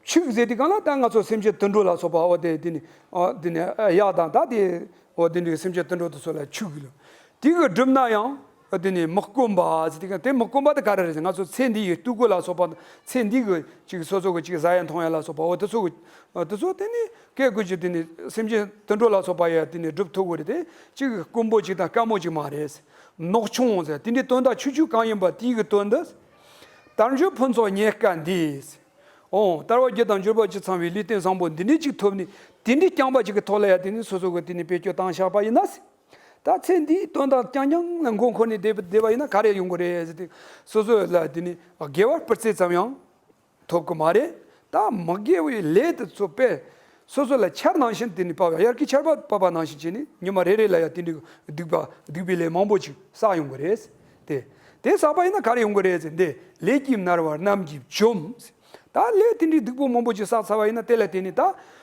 ཕྱུགས་ཟེར་དུས་སྒང་ལ་ད་ང་ཚོ་སེམས་ཅན་དུད་འགྲོ་ལ་སོགས་པ་འོ་དེ་དེ་ནི། འོ་དེ་ནི་གཡག་དང་ད་དེ། འོ་དེ་འདྲའི་སེམས་ཅན་དུད་འགྲོ་དེ་ཚོ་ལ་ཕྱུགས་ལ། དེ་གི་བསྒྲུབས་ན་ཡང་། འོ་དེ་ནི་མི་དཀོན་པ་ཟེར་དུས་སྒང་དེ་མི་དཀོན་པ་དེ་ག་རེ་རེད་ཟེར་ང་ཚོ་ཚེ་འདི་ཡི་སྡུག་བསྔལ་ལ་སོགས་པ་ཚེ་འདི་གི་ཅིག་སོ་སོ་གི་ཅིག་ཟ་ཡ་འཐུང་ཡ་ལ་སོགས་པ་འོ་དེ་ཚོ་གི། འོ་དེ་ཚོ་དེ་ནི་སྐད་དགོས་ཀྱི་དེ་ནི་སེམས་ཅན་དུད་འགྲོ་ལ་སོགས་པ་ཡ་དེ་ནི་སྒྲུབ་ཐུབ་དགོས་རེད་དེ་ཅིག་དཀོན་པོ་ཅིག་དང་དཀའ་མོ་ཅིག་མ་རེད། མནོག་ཆུང་ཟེར་དེ་འདྲའི་དོན་དག་ཆུང་ཆུང་གང་ཡིན་པ་དེའི་གི་དོན་དུ། དལ་འབྱོར་ཕུན་ཚོགས་རྙེད་དཀའ་འདི། ཨོ། དལ་བ་བརྒྱད་དང་འབྱོར་པ་བཅུ་ཚང་བའི་ལུས་རྟེན་བཟང་པོ་འདི་འདྲའི་ཅིག་ཐོབ་ནས་དེ་འདྲའི་རྐྱང་པ་ཅིག་གི་ཐོག་ལ་ཡ་དེ་ནི་སོ་སོ་གི་དེ་ནི་བེད་སྤྱོད་བཏང་བཞག་པ་ཡིན་ན། ད་ཚེ་འདིའི་དོན་དག་རྐྱང་རྐྱང་ལ་མགོ་འཁོར་ནས་བསྡད་བསྡད་པ་ཡིན་ན་ག་རེ་ཡོང་གི་རེད་ཟེར་ཏེ་སོ་སོ་ལ་དེ་ནི་དགེ་བ་སྤུས་ཚད་ཙམ་ཡང་ཐོབ་གི་མ་རེད། ད་མི་དགེ་བའི་ལས་དེ་ཚོ་དཔེ་སོ་སོ་ལ་ཆར་ནང་བཞིན་དེ་ནི་བབས་ཡ་དབྱར་ཁའི་ཆར་པ་བབས་པ་ནང་བཞིན་བྱས་ནས་ཉི་མ་རེ་རེ་ལ་ཡ་དེ་འདྲའི་སྡིག་པ་སྡིག་པའི་ལས་མང་པོ་ཅིག་བསགས་ཡོང་གི་རེད། དེ་དེ་བསགས་པ་ཡིན་ན་ག་རེ་ཡོང་གི་རེད་ཟེར་འདི་ལས་ཀྱིས་མནར་བ་རྣམས་ཀྱིས་བཅོམ། ད་ལས་དེ་འདྲའི་སྡིག་པོ་མང་པོ་ཅིག་བསགས་ཚར་བ་ཡིན་ན་དེ་ལ་བརྟེན་ནས་ད་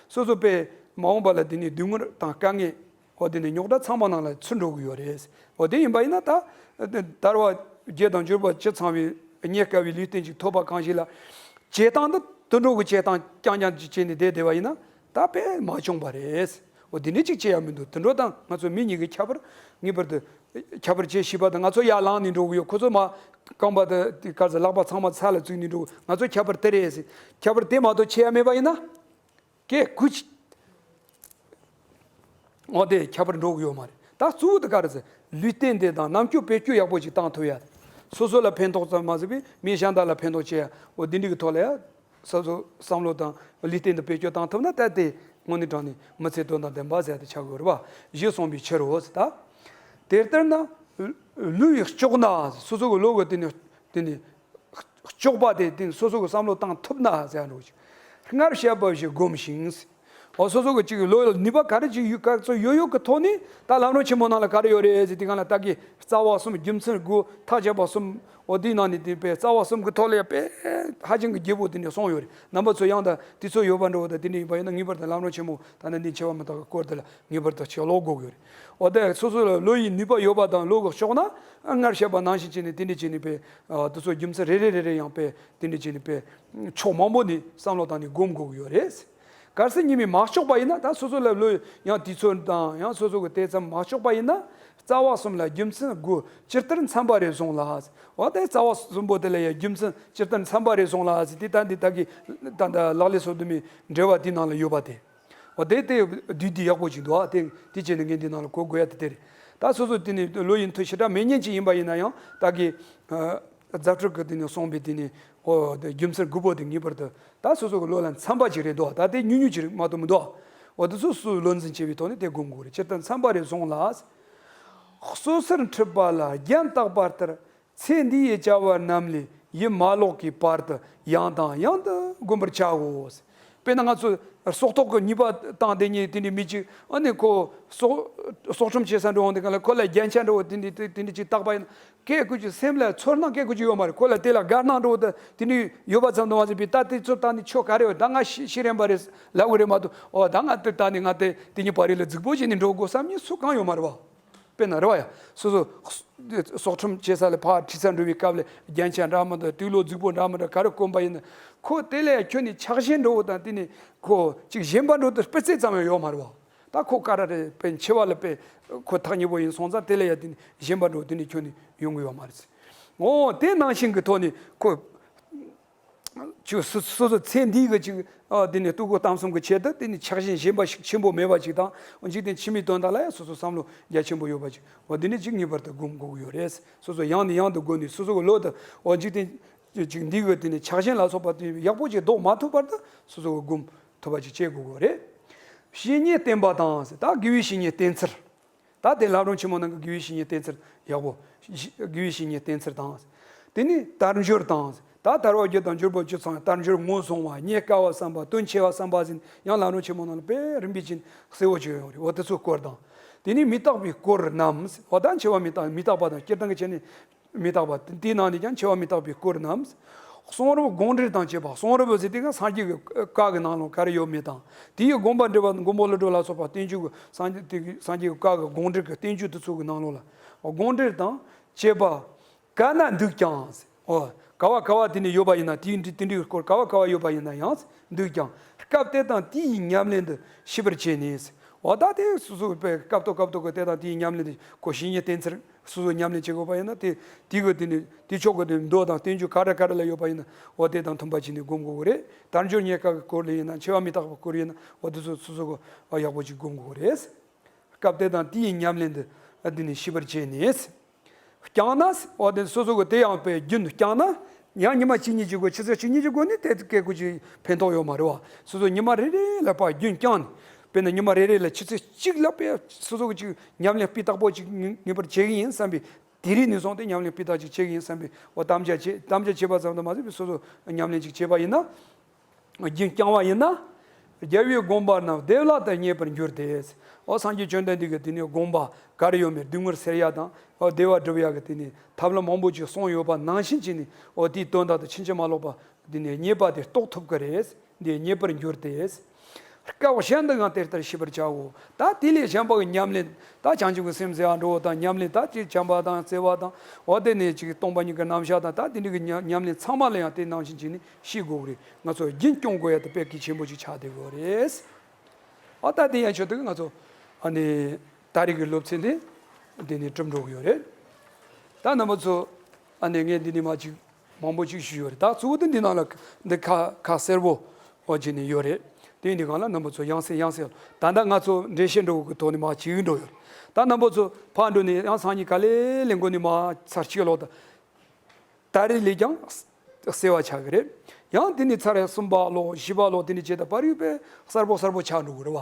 སོ་སོ་དཔེ་མ་འོངས་པ་ལ་དེ་ནི་སྡུག་བསྔལ་དང་དཀའ་ངལ། འོ་དེ་ནི་རྙོག་དྲ་ཚང་མ་ནང་ལ་ཚུད་འགྲོ་གི་ཡོད་རེད། འོ་དེ་ཡིན་པ་ཡིན་ན་ད། དལ་བ། བརྒྱད་དང་འབྱོར་པ་བཅུ་ཚང་བའི་རྙེད་དཀའ་བའི་ལུས་རྟེན་ཅིག་ཐོབ་པ་གང་ཞིག་ལ། བྱེད་སྟངས་འདི་དུད་འགྲོ་གི་བྱེད་སྟངས་རྐྱང་རྐྱང་ཅིག་བྱས་ནས་བསྡད་བསྡད་པ་ཡིན་ན་ད་དཔེ་མ་བྱུང་བ་རེད། འོ་འདི་འདྲ་ཅིག་བྱེད་ཡ་མི་འདུག་དུད་འགྲོ་དང་ང་ཚོ་མི་གཉིས་ཀྱི་ཁྱད་པར་ངེས་པར་དུ་ཁྱད་པར་བྱེད་ཤེས་པ་དང་། ང་ཚོ་ཡར་ལངས་ནས་འགྲོ་གི་ཡོད། ཁོ་ཚོ་མར་རྐང་པ་དང་དེ་ག་ཚོད་ལག་པ་ཚང་མ་ས་ལ་བཙུགས་ནས་འགྲོ་གི། ང་ཚོ་ཁྱད་པར་དེ་རེད་ཟེར། ཁྱད་པར་དེ་མ་གཏོགས་བྱེད་ཡ་མེད་པ་ཡིན་ན། སྐད་ཀུ་ཅི། འོ་དེ་ཁྱད་པར་འགྲོ་གི་ཡོད་མ་རེད། ད་གཙོ་བོ་དེ་ག་རེ་ཟེར། ལུས་རྟེན་དེ་དང་རྣམ་དཔྱོད་བེད་སྤྱོད་ཡག་པོ་ཅིག་བཏང་ཐུབ་ཡ། སོ་སོ་ལ་ཕན་ཐོགས་ཙམ་མ་ཟད་པའི་མི་གཞན་དག་ལ་ཕན་ཐོགས་བྱེད་ཡ། འོ་དེ་འདྲ་གི་ཐོག་ལ་ཡ། སོ་སོ་བསམ་བློ་དང་ལུས་རྟེན་དེ་བེད་སྤྱོད་བཏང་ཐུབ་ན་ད་དེ་དངོས་གནས་དྲང་གནས་མི་ཚེ་དོན་དང་ལྡན་པ་ཟེར་ཡ་དེ་ཆགས་དགོས་རེད་པ། ཞེས་གསུངས་པའི་ཕྱིར་རོ་ཟེར་ད། དེ་ལྟར་ན། ལུས་ཡིས་ལྕོགས་ན། སོ་སོ་གི་བློ་གི་དེ་ནི་དེ་ནི། ལྕོགས་པ་དེ་དེ་སོ་སོ་གི་བསམ་བློ་བཏང་ཐུབ་ན་ཟེར་ཡ་འགྲོ་ཅིག་སྔར་བཤད་པ་བཞིན་བསྒོམ་ཞིང་། འོ་སོ་སོ་གི་ཅིག་བློ་ནུས་པ་ག་རེ་ཅིག་ཡོད་ག་ཚོད་ཡོད་ཡོད་ཀྱི་ཐོག་ནས་ད་ལམ་རིམ་ཆེན་མོ་ནང་ལ་ག་རེ་ཡོད་རེད་ཟེར་དུས་སྒང་ལ་ད་གི་རྩ་བ་གསུམ་རྒྱུ་མཚན་དགུ་ཐག་བཅད་པ་གསུམ། འོ་དེའི་ནང་ནས་དེ་དཔེ་རྩ་བ་གསུམ་གི་ཐོག་ལ་ཡ་དཔེ་ཧ་ཅང་གི་རྒྱས་པོ་དེ་ནས་གསུངས་ཡོད་རེད། རྣམ་པ་ཚོ་ཡང་ད་དུས་ཚོད་ཡོད་པ་འདྲ་བོ་ད་དེ་འདྲ་ཡིན་པ་ཡིན་ན་ངེས་པར་དུ་ལམ་རིམ་ཆེན་མོ་ད་ནི་འདི་འཆི་བ་མི་རྟག་གི་སྐོར་དེ་ལ་ངེས་པར་དུ་ཕྱག་ལོག་དགོས་ཀྱི་ཡོད་རེད། འོ་དེ་སོ་སོ་ལ་བློ་ཡི་ནུས་པ་ཡོད་པ་དང་བློ་གི་ལྕོགས་ན་སྔར་བཤད་པ་ནང་བཞིན་བྱས་ནས་དེ་འདྲ་བྱས་ནས་དཔེ་དེ་ཚོ་རྒྱུ་མཚན་རེ་རེ་རེ་རེ་ཡང་དཔེ་དེ་འདྲ་བྱས་ནས་དཔེ་ཕྱོགས་མང་པོ་ནས་བསམ་བློ་བཏང་ནས་སྒོམ་དགོས་ཀྱི་ཡོད་རེད། གལ་སྲིད་ཉི་མས་མ་ལྕོགས་པ་ཡིན་ན། ད་སོ་སོ་ལ་བློ་ཡང་དུས་ཚོད་དང་ཡང་སོ་སོ་གི་དེ་ཙམ་མ་ལྕོགས་པ་ཡིན་ན། རྩ་བ་གསུམ་ལ་རྒྱུ་མཚན་དགུ་ཇི་ལྟར་འཚམ་པ་རེ་བཟུང་ལ། འོ་དེ་རྩ་བ་གསུམ་པོ་དེ་ལ་ཡང་རྒྱུ་མཚན་ཇི་ལྟར་འཚམ་པ་རེ་བཟུང་ལ་ཟེར་དེ་ད་འདི་ད་གི་ད་ད་ལག་ལེན་སོ་བདུན་མའི་འགྲེལ་པ་དེའི་ནང་ལ་ཡོད་པ་དེ། འོ་དེ་དེ་བསྡུས་བསྡུས་ཡག་པོ་ཅིག་འདུག་ཨ། དེ་དེ་བྱས་ནས་ངས་འདི་ནང་ལ་གོ་དགོས་ཡ་དེ་དེ་རེད། ད་སོ་སོ་དེ་ནི་བློ་ཡི་མཐུ་ཞེ་དྲག་མེད་མཁན་ཅིག་ཡིན་པ་ཡིན་ན་ཡང་ད་གི་ཨ་རྫ་ཕྲུག་གི་དེ་ནི་གསུངས་པའི་དེ་ནི་འོ་དེ་རྒྱུ་མཚན་དགུ་པོ་དེ་ངེས་པར་དུ་ད་སོ་སོ་གི་བློ་ལ་འཚམ་པ་ཅིག་རེད་འདུག་ད་དེ་ཉུང་ཉུང་ཅིག་རེད་མ་གཏོགས་མི་འདུག་འོ་དེ་ཚོ་སོ་སོའི་བློ་འཛིན་བྱས་པའི་ཐོག་ནས་དེ་སྒོམ་དགོས་རེད། ཇི་ལྟར་འཚམ་པ་རེ་བཟུང་ལ། སོ་སོར་འཁྲིད་པ་ལ་རྒྱན་བཏགས་པ་ལྟར། ཚེ་འདི་ཡི་བྱ་བ་རྣམས་ལས་ཡིད་མ་ལོག་གི་བར་དུ་ཡང་དང་ཡང་དུ་བསྒོམ་པར་བྱའོ། དཔེར་ན་ང་ཚོ་སྲོག་ཐོག་གི་ཉེས་པ་བཏང་བསྡད་མཁན་དེ་འདྲའི་མི་གཅིག་ཨ་ནི་ཁོ་སྲོག་སྲོག་ཁྲིམས་བྱེད་ས་འགྲོ་འོང་དེ་ག་ལ་ཁོ་ལ་རྒྱན་ཆ་འདྲ་བོ་དེ་འདྲའི་དེ་དེ་འདྲའི་ཅིག་བཏགས་པ་ཡིན་ན་སྐད་ཀུ་ཅིག་སེམས་ལ་ཚོར་སྣང་སྐད་ཀུ་ཅིག་ཡོད་མ་རེད། ཁོ་ལ་དེ་ལ་དགའ་སྣང་འདྲ་བོ་དེ་དེ་འདྲའི་ཡོད་པ་ཙམ་དུ་མ་ཟད་པའི་ད་དེ་ཚོ་བཏང་ནས་ཁྱོད་ག་རེ་ཡོད་ད་ང་ཤི་ཤི་རན་པ་རེད་ལབ་གི་རེད་མ་གཏོགས། འོ་ད་ང་དེ་བཏང་ནས་ང་དེ་དེ་གཉིས་བར་ལ་རྫིག་པོ་བྱས་ནས་འགྲོ་དགོས་བསམ་མཁན་སུ་གང་ཡོད་མ་རེད་བ། དཔེར་ན་རེད་བ་ཡ། སོ་སོ་སྲོག་ཁྲིམས་བྱེད་ས་ལ་ཕར་ཁྲིད་ས་འགྲོ་བའི་སྐབས་ལ་རྒྱན་ཆ་འདྲ་མི་འདྲ་དུག་ལོག་རྫིག་པོ་འདྲ་མི་འདྲ་ག་རེ་གོན་པ་ཡིན་ན་ཁོ་དེ་ལ་ཡ་ཁྱོན་ནས་ཆགས་ཞེན་འདྲ་བོ་དང་དེ་ནས་ཁོ་ཅིག་ཞེན་པ་འདྲ་བོ་དང་སྤུ་རྩེ་ཙམ་ཡང་ཡོད་མ་རེད་བ། ད་ཁོ་ག་རེ་རེད་དཔེ་འཆི་བ་ལ་དཔེ་ཁོ་ཐག་ཉེ་པོ་ཡིན་སོང་ཙང་དེ་ལ་ཡ་དེ་ནས་ཞེན་པ་འདྲ་བོ་དེ་ནས་ཁྱོན་ནས་ཡོང་གི་ཡོད་མ་རེད། འོ་དེ་ནང་བཞིན་གྱི་ཐོག་ནས་ཁོ། ཁྱོད་སོ་སོ་སོ་ཚེ་འདིའི་གི་ཅིག་ཨ་དེ་ནས་ལྟོ་གོས་གཏམ་གསུམ་གི་ཆེད་དུ་དེ་ནས་ཆགས་ཞེན་ཞེན་པ་ཞིག་ཆེན་པོ་མེད་པ་ཅིག་དང་འཇིག་རྟེན་ཕྱི་མའི་དོན་དག་ལ་ཡང་སོ་སོ་བསམ་བློ་རྒྱ་ཆེན་པོ་ཡོད་པ་ཅིག་འོ་དེ་ནས་ཅིག་ངེས་པར་དུ་སྒོམ་དགོས་ཀྱི་ཡོད་རེད། སོ་སོ་ཡང་ནས་ཡང་དུ་སྒོམ་ནས་སོ་སོ་གི་བློ་དུ་འོ་འཇིག་རྟེན་ཅིག་འདིའི་གི་དེ་ནས་ཆགས་ཞེན་ལ་སོགས་པ་དེ་ཡག་པོ་ཅིག་ལྡོག་མ་ཐུབ་བར་དུ་སོ་སོ་གི་སྒོམ་ཐུབ་པ་ཅིག་བྱེད་དགོས་ཀྱི་རེད། བཤེས་གཉེན་བསྟེན་པ་དང་ཟེར་ད་དགེ་བའི་བཤེས་གཉེན་བསྟེན་ཚུལ། ད་དེ་ལམ་རིམ་ཆེན་མོ་ནང་གི་དགེ་བའི་བཤེས་གཉེན་བསྟེན་ཚུལ་ཡག་པོ། དགེ་བའི་བཤེས་གཉེན་བསྟེན་ཚུལ་དང་། དེ་ནས་དལ་འབྱོར་དང་། ད་དལ་བ་བརྒྱད་དང་འབྱོར་པ་བཅུ་ཚང་བའི་དལ་འབྱོར་ངོས་བཟུང་བ་རྙེད་དཀའ་བ་བསམ་པ་དོན་ཆེ་བ་བསམ་པ་ཟེར་ཡང་ལམ་རིམ་ཆེན་མོ་ནང་ལ་དཔེ་རིམ་པས་ཅིག་གསལ་བོ་ཅིག་ཡོང་རེད། འོ་དེ་ཚོའི་སྐོར་དང་། དེ་ནས་མི་རྟག་པའི་སྐོར་རྣམས། འོ་ད་འཆི་བ་མི་རྟག་མི་རྟག་པ་དང་སྤྱིར་བཏང་གི་ཆ་ནས་མི་རྟག་པ་དེའི་ནང་ནས་ཀྱང་འཆི་བ་མི་རྟག་པའི་སྐོར་རྣམས། གསུང་རབ་དགོངས་འགྲེལ་དང་བཅས་པ། གསུང་རབ་ཟེར་དེ་ག་སངས་རྒྱས་ཀྱི་བཀའ་གི་ནང་ལོགས་ག་རེ་ཡོད་མེད་དང་། དེའི་དགོངས་པ་འགྲེལ་བ་མགོན་པོ་ཀླུ་སྒྲུབ་ལ་སོགས་པ་བསྟན་བཅོས་ཀྱི་སངས་རྒྱས་དེ་གི་སངས་རྒྱས་ཀྱི་བཀའ་གི་དགོངས་འགྲེལ་གྱི་བསྟན་བཅོས་དེ་ཚོ་གི་ནང་ལོགས་ལ་དགོངས་འགྲེལ་དང་བཅས་པ། ག་ན་འདུག་ཀྱང་། འོ། ག་བ་ག་བ་དེ་ནས་ཡོད་པ་ཡིན་ན་དེའི་འདི་དེ་འདྲའི་སྐོར་ག་བ་ག་བ་ཡོད་པ་ཡིན་ན་ཡང་འདུག་ཀྱང་། སྐབས་དེ་དང་དེའི་ཉམས་ལེན་དུ་ཤེས་པར་བྱས་ནས། འོ་ད་དེ་སོ་སོ་པའི་སྐབས་ཐོག་སྐབས་ཐོག་གི་དེ་དང་དེའི་ཉམས་ལེན་དུ་ཁོ་བཤེས་གཉེན་བསྟེན་ཚུལ་སོ་སོ་ཉམས་ལེན་བྱེད་དགོས་པ་ཡིན་ན་དེ་དེ་གི་དེ་ནི་དེ་ཕྱོགས་ཀྱི་དེ་མདོ་དང་བསྟན་བཅོས་ག་རེ་ག་རེ་ལ་ཡོད་པ་ཡིན་ན་འོ་དེ་དང་མཐུན་པ་བྱས་ནས་སྒོམ་དགོས་ཀྱི་རེད། དལ་འབྱོར་རྙེད་དཀའ་གི་སྐོར་ལ་ཡིན་ན་འཆི་བ་མི་རྟག་པའི་སྐོར་ཡིན་ན་འོ་དེ་ཚོ་སོ་སོ་གི་ཡག་པོ་ཅིག་སྒོམ་དགོས་ཀྱི་རེད། སྐབས་དེ་དང་དེའི་ཉམས་ལེན་དུ་འདི་ནི་ཤེས་པར་བྱས་ནས། བསྐྱངས་ན། འོ་དེ་སོ་སོ་གི་དེ་ཡང་པའི་རྒྱུན་བསྐྱངས་ན། ཡང་ཉི་མ་གཅིག་གཉིས་ཀྱི་སྒོ་ཆུ་ཚོད་གཅིག་གཉིས་ཀྱི་སྒོ་ནས་དེ་སྐད་ཀུ་ཅིག་ཕན་ཐོགས་ཡོད་མ་རེད་བ། སོ་སོ་ཉི་མ་རེ་རེ་ལ་ཕར་རྒྱུན་བསྐྱངས་ནས། དཔེར་ན་ཉི་མ་རེ་རེ་ལ་ཆུ་ཚོད་གཅིག་ལ་པའི་སོ་སོ་གི་ཅིག་ཉམས་ལེན་སྤུས་དག་པོ་ཅིག་ངེས་པར་བྱེད་ཀྱི་ཡིན་བསམ་པའི་དེ་རིང་ནས་བཟུང་སྟེ་ཉམས་ལེན་སྤུས་དག་ཅིག་བྱེད་ཀྱི་ཡིན་བསམ་པའི་འོ་དམ་བཅའ་བྱེད་དམ་བཅའ་བྱེད་པ་ཙམ་དུ་མ་ཟད་པའི་སོ་སོ་ཉམས་ལེན་ཅིག་བྱེད་པ་ཡིན་ན། རྒྱུན་བསྐྱངས་པ་ཡིན་ན། རྒྱལ་བའི་དགོངས་པ་རྣམས་བདེ་བླག་ཏུ་རྙེད་པར་འགྱུར་ཏེ། འོ་སངས་རྒྱས་བཅོམ་ལྡན་འདས་ཀྱིས་དེ་ནས་དགོངས་པ་ག་རེ་ཡོད་མེད་སྡུག་བསྔལ་སེལ་ཡ་དང་འོ་བདེ་བ་སྒྲུབ་ཡ་གི་དེ་ནས་ཐབས་ལམ་མང་པོ་ཅིག་གསུངས་ཡོད་པ་ནང་བཞིན་བྱས་ནས་འོ་དེའི་དོན་དག་དེ་ཕྱིན་ཅི་མ་ལོག་པ་དེ་ནས་རྙེད་པ་དེ་རྟོགས་ཐུབ་ཀྱི་རེད། འདི་རྙེད་པར་འགྱུར་ཏེ། སྐབས་གཞན་དུ་ཡང་དེ་ལྟར་ཤེས་པར་བྱའོ། ད་དེ་ལས་གཞན་པ་གི་ཉམས་ལེན། ད་བྱང་ཆུབ་ཀྱི་སེམས་ཟེར་བ་འགྲོ་བ་དང་། ཉམས་ལེན་ད་ཅིག་བྱམས་པ་དང་བརྩེ་བ་དང་། འོ་དེ་ནས་ཅིག་སྟོང་པ་ཉིད་ཀྱི་རྣམ་གཞག་དང་། ད་དེ་འདྲ་གི་ཉམས་ཉམས་ལེན་ཚང་མ་ལ་ཡང་དེ་ནང་བཞིན་བྱས་ནས་ཤེས་དགོས་ཀྱི་རེད། ང་ཚོ་རྒྱུན་སྐྱོང་དགོས་ཡ་དེ་དཔེ་གལ་ཆེན་པོ་ཅིག་ཆགས་བསྡད་ཡོད་རེད། ཨ་ད་དེ་ཡན་ཆོད་དུ་ང་ཚོ་ཨ་ནི་ད་རེས་ཀྱི་སློབ་ཚན་དེ་འདི་ནས་གྲུབ་འགྲོ་གི་ཡོད་རེད། ད་རྣམ་པ་ཚོ་ཨ་ནི་ངས་འདི་ནས་མ་ཅིག་མང་པོ་ཅིག་ཞུས་ཡོད་རེད། ད་གཙོ་བོ་དེ་འདི་ནང་ལ་འདི་ཁ་ཁ་གསལ་པོ་འོ་བྱས་ནས་ཡོད་རེད། དེ་འདི་གང་ལ་རྣམ་པ་ཚོ་ཡང་སེ་ཡང་སེ་ད་ལྟ་ང་ཚོ་འགྲེལ་བཤད་འགྲོ་གི་ཐོག་ནས་མ་བྱེད་ཀྱི་འགྲོ་ཡོད་རེད། ད་རྣམ་པ་ཚོ་ཕར་འགྲོ་ནས་ཡང་སང་ཉིན་ག་ལེ་ལེན་དགོས་ནས་མ་ཚར་གཅིག་ལོག་ད། ད་རེས་ལས་ཀྱང་གསལ་བ་ཆགས་ཀྱི་རེད། ཡང་དེ་ནས་ཚར་གསུམ་པ་ལོ་བཞི་པ་ལོ་དེ་འདྲ་བྱས་ད་པར་ཡོད་པས་གསལ་པོ་གསལ་པོ་ཆགས་འགྲོ་གི་རེད་བ།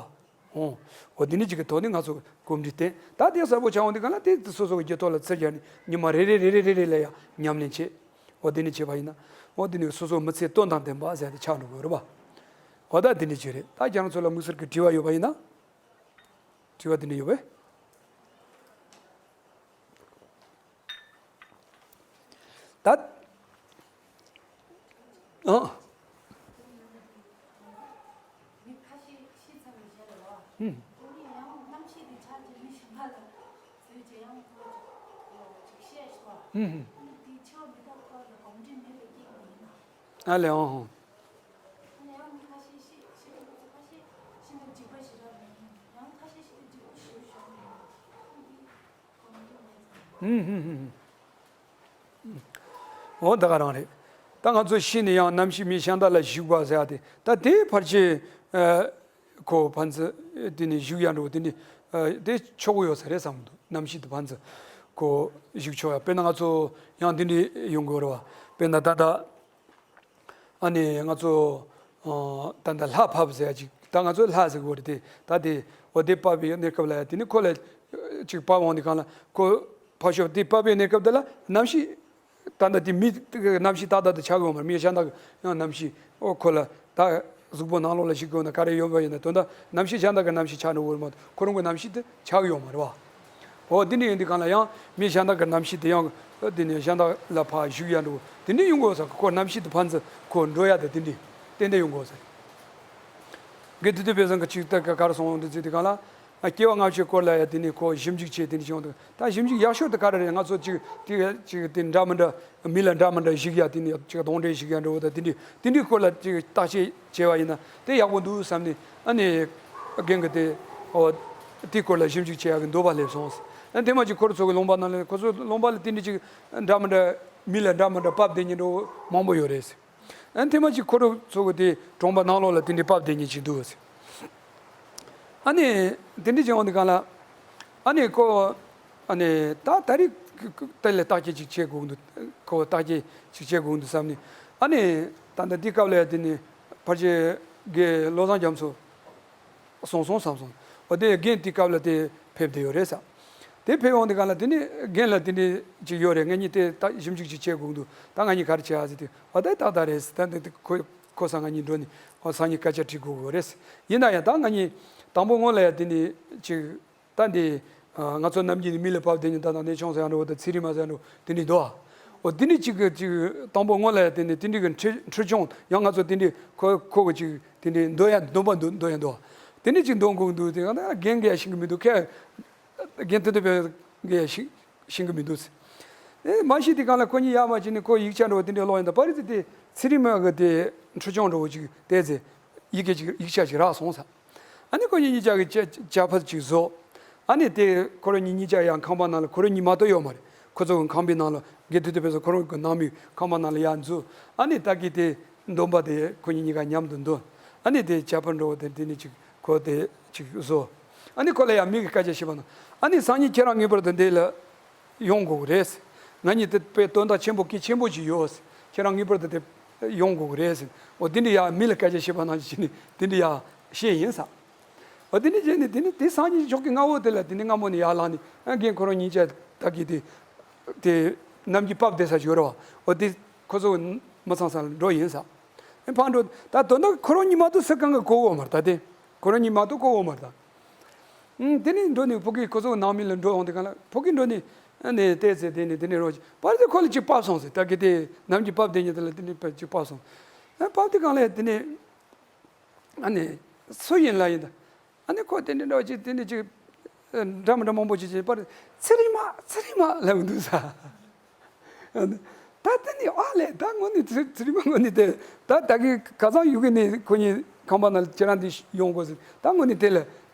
འོ། འོ་དེ་འདྲ་ཅིག་གི་ཐོག་ནས་ང་ཚོ་གོམས་འདྲིས་བསྟེན། ད་དེ་གསལ་པོ་ཆགས་འོང་དུས་གང་ལ་དེ་སོ་སོ་གི་རྒྱུད་ཐོག་ལ་ཚུར་སྦྱར་ནས་ཉི་མ་རེ་རེ་རེ་རེ་རེ་རེ་ལ་ཡང་ཉམས་ལེན་བྱེད། འོ་དེ་འདྲ་བྱས་པ་ཡིན་ན། འོ་དེ་ནས་སོ་སོ་མི་ཚེ་དོན་དང་ལྡན་པ་ཟེར་ཡ་དེ་ཆགས་འགྲོ་གི་རེད་བ། འོ་ད་དེ་འདྲ་ཅིག་རེད། ད་རྒྱ་ནག་ཚོ་ལ་དམིགས་བསལ་གྱི་དྲི་བ་ཡོད་པ་ཡིན་ན། དྲི་བ་དེ་འདྲ་ཡོད་པས། ད། ཨ། ཨུམ། ཨུམ། ཨ་ལེ་ཨང་། ཨུམ། ཨུམ། ཨུམ། འོ་ད་ག་རང་རེད། ད་ང་ཚོ་ཤི་ནས་ཡང་རྣམ་ཤེས་མི་གཞན་དག་ལ་བཞུགས་པ་ཟེར་ཡ་དེ། ད་དེའི་ཕར་ཆེར་ཨ་ཁོ་ཕན་ཚུན་དེ་ནས་བཞུགས་ཡ་འགྲོ་དེ་ནས་ཨ་དེ་ཆོག་གི་ཡོད་ས་རེད་བསམ་གི་འདུག་རྣམ་ཤེས་དེ་ཕན་ཚུན་ཁོ་བཞུགས་ཆོག་ཡ། དཔེར་ན་ང་ཚོ་ཡང་དེ་འདྲ་ཡོང་གི་ཡོད་རེད་བ། དཔེར་ན་ད་ལྟ། ཨ་ནི་ང་ཚོ་ཨ་ད་ལྟ་ལྷ་ཕབ་ཟེར་ཡ་ཅིག་ད་ང་ཚོ་ལྷ་ཟེར་གི་ཡོད་རེད་དེ། ད་དེ་འོ་དེ་ཕབ་པའི་གནས་སྐབས་ལ་ཡ་དེ་ནི་ཁོ་ལ་ཅིག་ཕབ་འོང་དུས་གང་ལ་ཁོ་ཕར་ཞོག་དེ་ཕབ་པའི་གནས་སྐབས་དེ་ལ་རྣམ་ཤེས། ད་ལྟ་དེ་མི་རྣམ་ཤེས་ཏག་ཏག་དེ་ཆགས་ཀྱི་ཡོད་མ་རེད། མི་གཞན་དག་གི་ཡང་རྣམ་ཤེས་ཨོ་ཁོ་ལ་ད་གཟུགས་པོ་ནང་ལོགས་ལ་ཞིག་དགོས་ན་ག་རེ་ཡོད་པ་ཡིན་ན་དོན་དག་རྣམ་ཤེས་གཞན་དག་གི་རྣམ་ཤེས་ཆགས་འགྲོ་གི་རེད་མ་གཏོགས་ཁོ་རང་གི་རྣམ་ཤེས་དེ་ཆགས་ཀྱི་ཡོད་མ་རེད་བ། འོ་དེ་འདྲ་ཡིན་དུས་གང་ལ་ཡང་མི་གཞན་དག་གི་རྣམ་ཤེས་དེ་ཡང་དེ་ནས་གཞན་དག་ལ་ཕར་ཞུགས་ཡ་འགྲོ་དེ་འདྲ་ཡོང་དགོས་ས། ཁོ་རྣམ་ཤེས་དེ་ཕར་ཚུར་ཁོ་འགྲོ་ཡ་དེ་དེ་འདྲ་ཏན་ཏན་ཡོང་དགོས་ས། དགེ་ཐུ་དུ་པའི་བཟང་གི་ཅིག་ལྟ་ག་ག་རེ་སོང་འདི་ཚོ་དེ་གང་ལ། སྐྱེ་བ་སྔ་ཕྱི་སྐོར་ལ་ཡ་དེ་ནས་ཁོ་ཞིབ་འཇུག་བྱས་དེ་འདྲ་བྱུང་འདུག་ད་ཞིབ་འཇུག་ཡག་ཤོས་དེ་ག་རེ་རེད། ང་ཚོ་ཅིག་དེ་ཅིག་དེ་འདྲ་མི་འདྲ་མི་ལ་འདྲ་མི་འདྲ་ཞིག་ཡ་དེ་ནས་ཅིག་གདོན་འདྲེ་ཞིག་ཡ་འདྲ་བོ་དང་དེ་འདྲའི་དེ་འདྲའི་སྐོར་ལ་ཅིག་བརྟག་དཔྱད་བྱས་པ་ཡིན་ན་དེ་ཡག་པོ་འདུག་བསམ་ནས། ཨ་ནི་རྒན་གྱིས་དེ་ཨོ་དེའི་སྐོར་ལ་ཞིབ་འཇུག་བྱེད་ཡག་གི་འདོད་པ་སླེབས་སོང་། ཨ་ཐེངས་མ་ཅིག་ཁོ་རང་ཚོ་གི་ལུང་པ་ནང་ལ་ཁོ་ཚོ་ལུང་པ་ལ་དེ་འདྲའི་ཅིག་འདྲ་མི་འདྲ་མི་ལ་འདྲ་མི་འདྲ་ཕབ་བསྡད་མཁན་འདྲ་བོ་མང་པོ་ཡོད་རེད། ཨ་ཐེངས་མ་ཅིག་ཁོ་རང་ཚོ་གི་དེ་གྲོང་པ་ནང་ལོགས་ལ་དེ་འདྲའི་ཕབ་བསྡད་མཁན་ཅིག་འདུག་ཟེར། ཨ་ནི་དེ་འདྲའི་བྱུང་བ་འདི་གང་ལ། ཨ་ནི་ཁོ་ཨ་ནི་ད་ད་རེས་དེ་ལ་བརྟག་དཔྱད་ཅིག་བྱེད་དགོས་འདུག་ཁོ་བརྟག་དཔྱད་ཅིག་བྱེད་དགོས་འདུག་བསམ་ནས། ཨ་ནི་ད་ལྟ་འདི་སྐབས་ལ་ཡ་དེ་ནི་ཕལ་ཆེར་དགེ་བློ་བཟང་རྒྱ་མཚོ་སོང་སོང་བསམ་སོང་། འོ་དེ་རྒན་དེ་སྐབས་ལ་དེ་ཕེབས་བསྡད་ཡོད་རེད་ས། དེ་ཕེབས་འོང་དེ་གང་ལ་དེ་ནི་རྒན་ལ་དེ་འདྲ་ཅིག་ཡོད་རེད། ང་གཉིས་དེ་ད་ཞིབ་འཇུག་ཅིག་བྱེད་དགོས་འདུག་ད་ང་གཉིས་ག་རེ་བྱེད་ཨ་ཟེར་དུས། འོ་དེ་ཏག་ཏག་རེད་ཟེར། ད་འདི་ཁོ་ཁོ་སང་ང་གཉིས་འགྲོ་ནས་འོ་སང་ཉིན་སྐད་ཆ་དྲི་དགོས་དགོས་རེད་ཟེར། ཡིན་ན་ཡང་ད་ང་གཉིས་དང་པོ་སྔོན་ལ་ཡ་དེ་ནི་ཅིག་ད་འདི་ང་ཚོ་ནམ་རྒྱུན་ནི་མི་ལ་བབས་བསྡད་མཁན་ད་ད་གནས་ཆུང་ཟེར་ཡ་འདྲ་བོ་ད་ཚེ་རིང་མ་ཟེར་ཡ་འདྲ་བོ་དེ་འདྲ་འདུག་ཨ། འོ་དེ་འདྲ་ཅིག་གི་ཅིག་དང་པོ་སྔོན་ལ་ཡ་དེ་ནི་དེ་འདྲ་གི་འཁྲིད་འཁྲིད་སྐྱོང་ཡང་ང་ཚོ་དེ་འདྲ་ཁོ་ཁོ་གི་ཅིག་དེ་འདྲ་འདོན་ཡ་འདོན་པ་འདུག་འདོན་ཡ་འདུག་ཨ། དེ་འདྲ་ཅིག་འདོན་དགོས་འདུག་དེ་ག་ད་རྒན་གིས་ཤེས་གི་མི་འདུག་ཁྱེད་རྒན་དེ་དེ་བས་གི་ཤེས་ཤེས་གི་མི་འདུག་ཟེར། ཨེ་མ་གཞི་དེ་གང་ལ་ཁོ་གཉིས་ཡར་མར་བྱས་ནས་ཁོ་ཡིག་ཆ་འདྲ་བོ་དེ་འདྲ་ཀློག་ཡིན་ད། པར་རིས་དེ་ཚེ་རིང་མ་གི་དེ་འཁྲིད་སྐྱོང་འདྲ་བོ་ཅིག་བལྟས་ཚེ་ཡི་གེ་ཅིག་ཡིག་ཆ་ཅིག་རག་སོང་ཟེར། ཨ་ནི་ཁོ་གཉིས་གཉིས་ཆ་གི་ཅ་ཅ་ཕ་ཅིག་བཟོ། ཨ་ནི་དེ་ཁོ་རང་གཉིས་གཉིས་ཆ་ཡང་ཁང་པ་ནང་ལ་ཁོ་རང་གཉིས་མ་གཏོགས་ཡོད་མ་རེད། ཁོ་ཚོ་གི་ཁང་པའི་ནང་ལ་དགེ་ཐུ་དེ་བས་སོ་ཁོ་རང་གི་ནང་མི་ཁང་པ་ནང་ལ་ཡར་འཛུལ། ཨ་ནི་ད་གི་དེ་འདོན་པ་དེ་ཁོ་གཉིས་གཉིས་ཀ་མཉམ་དུ་འདོན། ཨ་ནི་དེ་ཇ་ཕར་འགྲོ་བ་དེ་དེ་ནི་ཅིག་ཁོ་དེ་ཅིག་བཟོ། ཨ་ནི་ཁོ་ལ་ཡང་མི་གི་སྐད་ཆ་བཤད་པ་ན། ཨ་ནི་སང་ཉིན་ཁྱེད་རང་ངེས་པར་དུ་འདི་ལ་ཡོང་དགོས་ཀྱི་རེད། ང་གཉིས་དེ་དཔེ་དོན་དག་ཆེན་པོ་གལ་ཆེན་པོ་ཅིག་ཡོད། ཁྱེད་རང་ངེས་པར་དུ་དེ་ཡོང་དགོས་ཀྱི་རེད། འོ་དེ་འདྲ་ཡང་མི་ལ་སྐད་ཆ་བཤད་པ་ནང་བཞིན་ནི་དེ་འདྲ་ཡང་བཤད་ཡིན་ས། འོ་དེ་ནི་བྱས་ནས་དེ་ནི་དེ་སང་ཉིན་ཞོགས་ཀྱི་སྔ་བོ་དེ་ལ་དེ་ནི་སྔ་མོ་ནས་ཡར་ལངས་ནས་ཨ་རྒན་ཁོ་རང་གཉིས་ཆ་ད་གི་དེ་དེ་ནམ་གྱི་བབས་བསྡད་ས་ཞིག་ཡོད་རེད་བ། འོ་དེ་ཁོ་ཚོ་མི་ཚང་ས་ལ་འགྲོ་ཡིན་ས། ཨེ་ཕར་འགྲོ་ད་དོན་དག་ཁོ་རང་གཉིས་མ་གཏོགས་སུ་གང་གི་གོ་འོ་མ་རེད་ད། དེ་ཁོ་རང་གཉིས་མ་གཏོགས་གོ་འོ་མ་རེད་ད། ཨུམ་དེ་ནི་འགྲོ་ནས་ཕ་གི་ཁོ་ཚོ་ནང་མི་ལ་འགྲོ་འོང་དེ་གང་ལ་ཕ་གི་འགྲོ་ནས་ཨ་ནི་བལྟས་ཚེ་དེ་ནི་དེ་ནི་རོགས་པར་དེ་ཁོ་ལ་ཅིག་བབས་སོང་ཟེར། ད་གི་དེ་ནམ་གྱི་བབས་བསྡད་ཉིན་དེ་ལ་དེ་ནི་ཅིག་བབས་སོང་། ཨ་བབས་དེ་གང་ལ་དེ་ནི། ཨ་ནི། སུ་ཡིན་ལ་ཡིན་ད། ཨ་ནི་ཁོ་དེ་འདྲ་འདྲ་བ་ཅིག་དེ་འདྲ་ཅིག་འདྲ་མི་འདྲ་མང་པོ་ཅིག་བྱས་པར་ཚེ་རིང་མ་ཚེ་རིང་མ་ལབ་འདུག་ས། ད་དེ་ནི་ཨ་ལས་ད་དངོས་ནི་ཚེ་ཚེ་རིང་མ་དངོས་ནི་དེ་ད་ད་གི་ཁ་སང་ཡུལ་གི་ནི་ཁོ་གཉིས་ཁང་པ་ནང་ཁྱེད་རང་འདི་ཡོང་དགོས་ཟེར། ད་དངོས་ནི་དེ་ལ་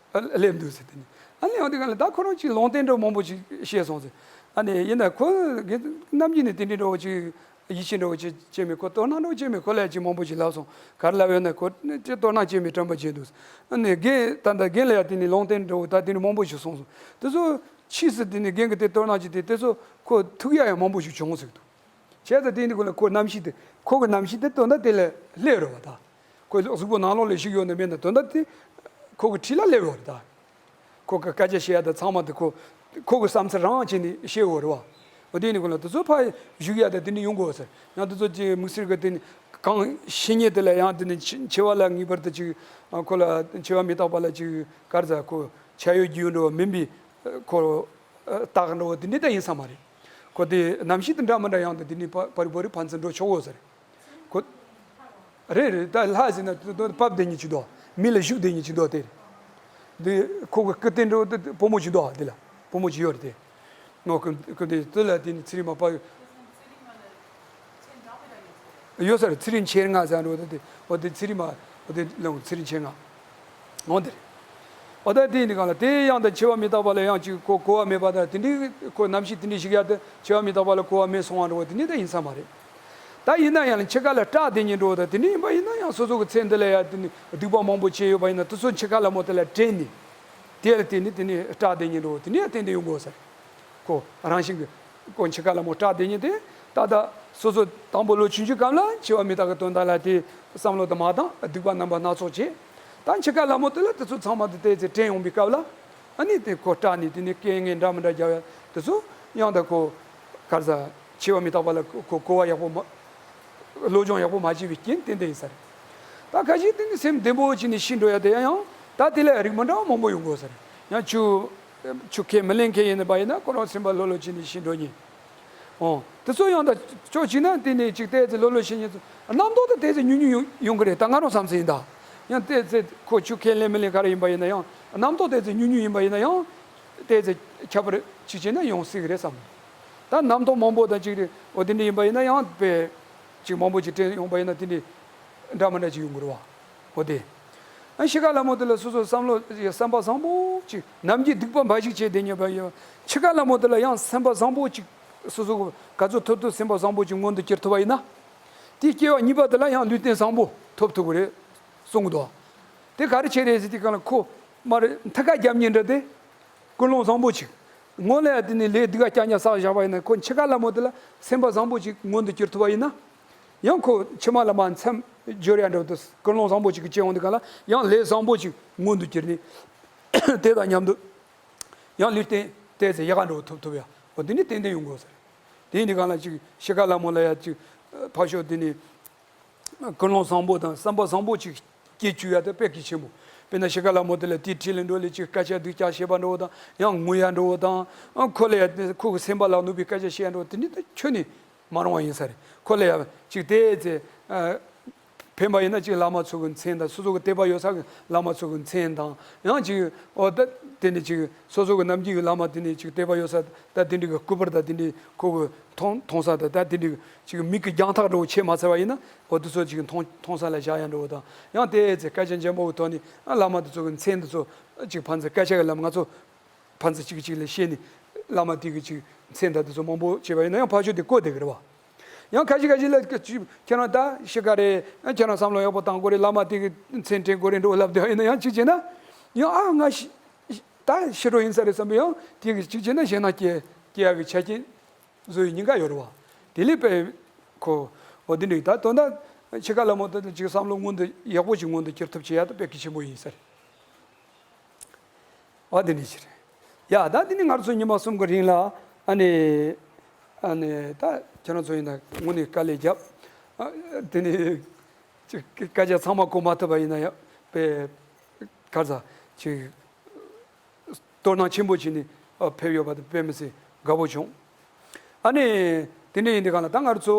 སླེབས་འདུག་ཟེར། དེ་ནི་ཨ་ལས་ཡང་དེ་ག་ལ་ད་ཁོ་རང་ཅིག་ལུང་བསྟན་འདྲ་མང་པོ་ཅིག་བཤད་སོང་ཟེར། ཨ་ནི་ཡིན་ན་ཁོ་གི་རྣམ་འགྱུར་ནི་དེ་འདྲ་འདྲ་བོ་ཅིག་ཡིད་ཆེས་འདྲ་བོ་ཅིག་བྱས་མེད། ཁོ་དོ་སྣང་འདྲ་བོ་བྱས་མེད། ཁོ་ལ་ཅིག་མང་པོ་ཅིག་ལབ་སོང་། ག་རེ་ལབ་ཡོད་ན་ཁོ་ཅིག་དོ་སྣང་བྱས་མེད། དྲན་པ་བརྗེད་འདུག། ཨ་ནི་རྒན་ད་ལྟ་རྒན་ལ་ཡང་དེ་ནི་ལུང་བསྟན་འདྲ་བོ་ད་དེ་ནི་མང་པོ་ཞིག་གསུངས་སོང་། དེ་ཚོ་ཕྱིས་སུ་དེ་ནི་རྒན་གྱི་དེ་དོ་སྣང་བྱས་ཏེ་དེ་ཚོ་ཁོ་ཐུག་ཡ་ཡང་མང་པོ་ཞིག་བྱུང་ཟེར་འདུག། བྱས་ཙང་དེ་ནི་ཁོ་ལ་ཁོ་རྣམ་ཤེས་དེ་ཁོ་གི་རྣམ་ཤེས་དེ་དོན་དག་དེ་ལ་སླེབས་རེད་བ། ད་ཁོ་གཟུགས་པོ་ནང་ལོགས་ལ་ཞིག་ཡོད་ན་མེད་ན་དོན་དག་དེ་ཁོ་གི་འཁྲིས་ལ་སླེབས་ཡོད་རེད་ད། ཁོ་གི་སྐད་ཆ་བཤད་ཡ་དང་ཚང་མ་དེ་ཁོ་ཁོ་གི་བསམ་ཚུལ་རང་བྱས་ནས་བཤད་ཡོད་རེད་བ། འོ་དེ་ནི་ཁོ་ལ་དེ་ཚོ་ཕར་བཞུགས་ཡ་དང་དེ་འདྲ་ཡོང་དགོས་ཟེར། ཡང་དེ་ཚོ་ཅིག་དམིགས་བསལ་གི་དེ་ནི་གང་བཤད་མཁན་དེ་ལ་ཡང་དེ་ནི་འཆི་འཆི་བ་ལ་ངེས་པར་དུ་ཅིག་ཁོ་ལ་འཆི་བ་མི་རྟག་པ་ལ་ཅིག་ག་རེ་ཟེར། ཁོ་ཆ་ཡོད་རྒྱུས་ཡོད་འདྲ་བ་མིན་པའི་ཁོ་རྟགས་འདྲ་བ་དེ་འདྲ་ད་ཡིན་ས་མ་རེད། ཁོ་དེ་རྣམ་ཤེས་དེ་འདྲ་མི་འདྲ་ཡང་དེ་དེ་ནི་ཕ་ཕར་རི་བོ་རི་ཕན་ཚུན་འགྲོ་ཆོག་གོ་ཟེར། ཁོ། རེད་རེད། ད་ལྷ་ཟེར་ན་དེ་དེ་བབས་བསྡད་མཁན་ཅིག་འདུག། མི་ལ་བཞུགས་བསྡད་མཁན་ཅིག་འདུག་དེ་རེད། འདི་ཁོ་གི་སྐུ་རྟེན་འདྲ་བོ་དེ་བུ་མོ་ཅིག་འདུག། དེ་ལ་བུ་མོ་ཅིག་ཡོད་རེད་དེ། ངོ་ཁོ་ཁོ་དེ་དེ་ལ་དེ་ནི་ཚེ་རིང་མ་པ་ཡོད་ས་རེད། ཚེ་རིང་མཆེད་ལྔ་ཟེར་འགྲོ་དེ་དེ་འོ་དེ་ཚེ་རིང་མ་འོ་དེ་ལ་ཚེ་རིང་མཆེད་ལྔ། འོ་དེ་རེད། འོ་ད་དེ་ཡིན་དུས་གང་ལ་དེ་ཡང་ད་འཆི་བ་མི་རྟག་པ་ལ་ཡང་ཅིག་གོ་གོ་བ་མེད་པ་དང་དེ་འདྲའི་ཁོ་རྣམ་ཤེས་དེ་འདྲའི་ཞིག་ཡ་དེ་འཆི་བ་མི་རྟག་པ་ལ་གོ་བ་མེད་སོང་བ་འགྲོ་བ་དེ་འདྲའི་ད་ཡིན་ས་མ་རེད། ད་ཡིན་ན་ཡང་འཆི་ཁ་ལ་སྐྲག་བསྡད་མཁན་འགྲོ་བ་དང་དེ་འདྲ་ཡིན་པ་ཡིན་ན་ཡང་སོ་སོ་གི་ཚེ་འདི་ལ་ཡ་དེ་ནི་སྡིག་པ་མང་པོ་བྱས་ཡོད་པ་ཡིན་ན་དེ་ཚོ་འཆི་ཁ་ལ་མོ་དེ་ལ་དྲན་ནས་དེ་ལ་བརྟེན་ནས་དེ་ནི་སྐྲག་བསྡད་མཁན་འགྲོ་བ་དེ་འདྲ་ཡང་ཏན་ཏན་ཡོང་དགོས་ས་རེད། ཁོ་རང་བཞིན་གྱི་ཁོ་འཆི་ཁ་ལ་མོ་སྐྲག་བསྡད་མཁན་དེ་ད་ལྟ་སོ་སོ་དང་པོ་ལོ་ཆུང་ཆུང་སྐབས་ལ་འཆི་བ་མི་རྟག་གི་དོན་དག་ལ་དེ་བསམ་བློ་དང་མ་བཏང་སྡིག་པ་རྣམ་པ་སྣ་ཚོགས་བྱས། ད་འཆི་ཁ་ལ་མོ་དེ་ལ་དེ་ཚོ་ཚང་མ་དེ་ཏོག་ཙམ་དྲན་ཡོང་པའི་སྐབས་ལ་ཨ་ནི་དེ་ཁོ་སྐྲག་ནས་དེ་ནི་སྐད་ངན་འདྲ་མི་འདྲ་རྒྱག་ཡ་དེ་ཚོ་ཡང་ད་ཁོ་ག་རེ་ཟ་འཆི་བ་མི་རྟག་པ་ལ་ཁོ་གོ་བ་ཡག་པོ་མ། བློ་སྦྱོང་ཡག་པོ་མ་བྱས་པའི་རྐྱེན་ཏན་ཏན་ཡིན་ས་རེད། ད་ཁ་ཤས་དེ་ནི་སེམས་བདེ་པོ་བྱས་ནས་ཤི་འགྲོ་ཡ་དེ་ཡང་ད་དེ་ལ་རིགས་མི་འདྲ་བ་མང་པོ་ཡོང་དགོས་ས་རེད། ཡང་ཆུ་ཆུ་ཁས་མི་ལེན་མཁན་ཡིན་པ་ཡིན་ན་ཁོ་རང་སེམས་པ་ལྷོད་ལྷོད་བྱས་ནས་ཤི་འགྲོ་མཁན། འོ་དེ་ཚོ་ཡང་ད་ཕྱོགས་གཅིག་ན་དེ་ནས་ཅིག་ཏོག་ཙམ་ལྷོད་ལྷོད་བྱེད་མཁན་ཚོ་རྣམ་རྟོག་ད་ཏོག་ཙམ་ཉུང་ཉུང་ཡོང་ཡོང་གི་རེད། ད་ང་རང་བསམ་ཚུལ་ཡིན་ད། ཡང་ཏོག་ཙམ་ཁོ་ཆུ་ཁས་ལེན་མི་ལེན་ག་རེ་ཡིན་པ་ཡིན་ན་ཡང་རྣམ་རྟོག་ཏོག་ཙམ་ཉུང་ཉུང་ཡིན་པ་ཡིན་ན་ཡང་ཏོག་ཙམ་ཁྱད་པར་ཅིག་བྱས་ན་ཡོང་སྲིད་གི་རེད་བསམ། ད་རྣམ་རྟོག་མང་པོ་དང་ཅིག་རེད། འོ་དེ་འདྲ་ཡིན་པ་ཡིན་ན་ཡང་དཔེ་ཅིག་མང་པོ་ཅིག་དྲན་ཡོང་པ་ཡིན་ན་དེ་འདྲ་འདྲ་མི་འདྲ་ཅིག་ཡོང་གི་རེད་བ། འོ་དེ། ཨ་འཆི་ཁ་ལ་མོ་དེ་ལ་སོ་སོ་བསམ་བློ་བསམ་པ་བཟང་པོ་ཅིག་ནམ་རྒྱུན་སྡིག་པ་འབའ་ཞིག་བྱས་བསྡད་མཁན་པ་ཡིན། འཆི་ཁ་ལ་མོ་དེ་ལ་ཡང་སེམས་པ་བཟང་པོ་ཅིག་སོ་སོ་ག་ཚོད་ཐུབ་ཐུབ་སེམས་པ་བཟང་པོ་ཅིག་མངོན་དུ་གྱུར་ཐུབ་པ་ཡིན་ན། དེའི་སྐྱེ་བ་གཉིས་པ་དེ་ལ་ཡང་ལུས་རྟེན་བཟང་པོ་ཐོབ་ཐུབ་ཀྱི་རེད་གསུང་གི་འདུག། དེ་ག་རེ་བྱས་རེད་ཟེར་དུས་གང་ལ་ཁོ་མར་མཐུ་ཁ་རྒྱབ་མཁན་འདྲ་དེ། ཀུན་སློང་བཟང་པོ་ཅིག་སྔོན་ལ་ཡ་དེ་ནས་ལས་སྡིག་པ་རྐྱང་རྐྱང་བསགས་བཞག་པ་ཡིན་ན་ཁོ་འཆི་ཁ་ལ་མོ་དེ་ལ་སེམས་པ་བཟང་པོ་ཅིག་མངོན་དུ་གྱུར་ཐུབ་པ་ཡིན་ན། ཡང་ཁོ་ཕྱི་མ་ལ་མར་མཚམས་སྦྱོར་ཡ་འདྲ་བོ་དེ་ཀུན་སློང་བཟང་པོ་ཅིག་གི་སྐྱེ་འོང་དུས་གང་ལ་ཡང་ལས་བཟང་པོ་ཅིག་མངོན་དུ་གྱུར་ནས། དེ་དང་མཉམ་དུ་ཡང་ལུས་རྟེན་ཏོག་ཙམ་ཡག་ག་འདྲ་བོ་ཐོབ་ཐུབ་ཡ། འོ་འདི་ནི་ཏན་ཏན་ཡོང་དགོས་ཟེར། དེ་ཡིན་དུས་གང་ལ་ཅིག་འཆི་ཁ་ལ་མོ་ལ་ཡ་ཅིག་ཕར་ཕྱོགས་དེ་ནི། ཀུན་སློང་བཟང་པོ་དང་བསམ་པ་བཟང་པོ་ཅིག་སྐྱེ་བཅུག་ཡ་དེ་དཔེ་གལ་ཆེན་པོ། དཔེར་ན་འཆི་ཁ་ལ་མོ་དེ་ལ་དེའི་འཁྲིས་ལ་འགྲོ་ལས་ཅིག་སྐད་ཆ་སྡུག་ཅག་བཤད་པ་འདྲ་བོ་དང་ཡང་ངུ་ཡ་འདྲ་བོ་དང་། ཨ་ཁོ་ལ་ཡ་ཁོ་གི་སེམས་པ་ལ་གནོད་པའི་སྐད་ཆ་བཤད་ཡ་འདྲ་བོ་དེ་འདྲ་ད་ཁྱོན་ནས་མ་རུང་བ་ཡིན་ས་རེད། ཁོ་ལ་ཡ་ཅིག་དེ་ཚེ་ཨ་ཕན་པ་ཡིན་ན་ཅིག་བླ་མ་ཚོ་གི་མཚན་དང་སོ་སོ་གི་དད་པ་ཡོད་ས་གི་བླ་མ་ཚོ་གི་མཚན་དང་ཡང་ཅིག་འོ་ད་དེ་ནས་ཅིག་སོ་སོ་གི་ནམ་རྒྱུན་གི་བླ་མ་དེ་ནས་ཅིག་དད་པ་ཡོད་ས་ད་དེ་འདྲ་གི་སྐུ་པར་དང་དེ་འདྲ་ཁོ་གི་མཐོང་མཐོང་ས་དང་ད་དེ་འདྲ་གི་ཅིག་མིག་གི་རྒྱང་ཐག་འདྲ་བོ་ཆེ་མ་ཚར་བ་ཡིན་ན། འོ་དེ་ཚོ་ཅིག་མཐོང་མཐོང་ས་ལ་བཞག་ཡ་འདྲ་བོ་དང་ཡང་དེ་ཚེ་སྐད་ཆ་འཇམ་པོ་གི་ཐོག་ནས་ཨ་བླ་མ་དེ་ཚོ་གི་མཚན་དེ་ཚོ་ཅིག་ཕན་ཚུན་སྐད་ཆ་གི་ལམ་ང་ཚོ་ཕན་ཚུན་གཅིག་གིས་གཅིག་ལ་བཤད་ནས་བླ་མ་དེ་གི་ཅིག་མཚན་དང་དེ་ཚོ་མང་པོ་བྱས་པ་ཡིན་ན་ཡང་ཕར་ཕྱོགས་དེ་བཀོད་བསྡད་གི་རེད་བ། ཡང་ཁ་ཤས་ཁ་ཤས་ལ་ཅིག་ཁྱེད་རང་ད་ཤི་ཁ་རེད། ཁྱེད་རང་བསམ་བློ་ཡག་པོ་བཏང་དགོས་རེད། བླ་མ་དེ་གི་མཚན་དྲན་དགོས་རེད་འདྲ་བོ་ལབ་བསྡད་པ་ཡིན་ན་ཡང་གཅིག་བྱས་ན་ཡང་ཨ་ང་ཤི་ད་ཤི་འགྲོ་ཡིན་ས་རེད་བསམ་པའི་ཡང་དེ་གི་གཅིག་བྱས་ན་ཞེད་སྣང་སྐྱེ་སྐྱེ་ཡག་གི་ཆ་རྐྱེན། བཟོ་བའི་ཉེན་ཁ་ཡོད་རེད་བ། དེ་ལས་དཔེ་ཁོ། འོ་དེ་འདྲ་ད་དོན་དག་འཆི་ཁ་ལ་མོ་ད་ཅིག་བསམ་བློ་མངོན་དུ་ཡག་པོ་ཅིག་མངོན་དུ་གྱུར་ཐུབ་བྱེད་ཡ་ད་དཔེ་གལ་ཆེན་པོ་ཡིན་ས་རེད། འོ་དེ་འདྲ་ཞིག་རེད། ཡ་ད་དེ་ནི་ང་ཚོ་ཉི་མ་གསུམ་གི་རིང་ལ་ཨ་ནི། ཨ་ནི་ད་ཁྱེད་རང་ཚོ་ཡིན་ན་དངོས་གནས་དཀའ་ལས་བརྒྱབ། ཨ་དེ་ནི། ཅིག་སྐད་ཆ་ཚང་མ་གོ་མ་ཐུབ་པ་ཡིན་ན་ཡང་དཔེ། ག་རེ་ཟ། ཅིག་དོ་སྣང་ཆེན་པོ་བྱས་ནས་ཨ་ཕེབས་ཡོད་པ་དེ་དཔེ་མི་སྲིད་དགའ་པོ་བྱུང་། ཨ་ནི། དེ་འདྲ་ཡིན་དུས་གང་ལ་ད་ང་ཚོ་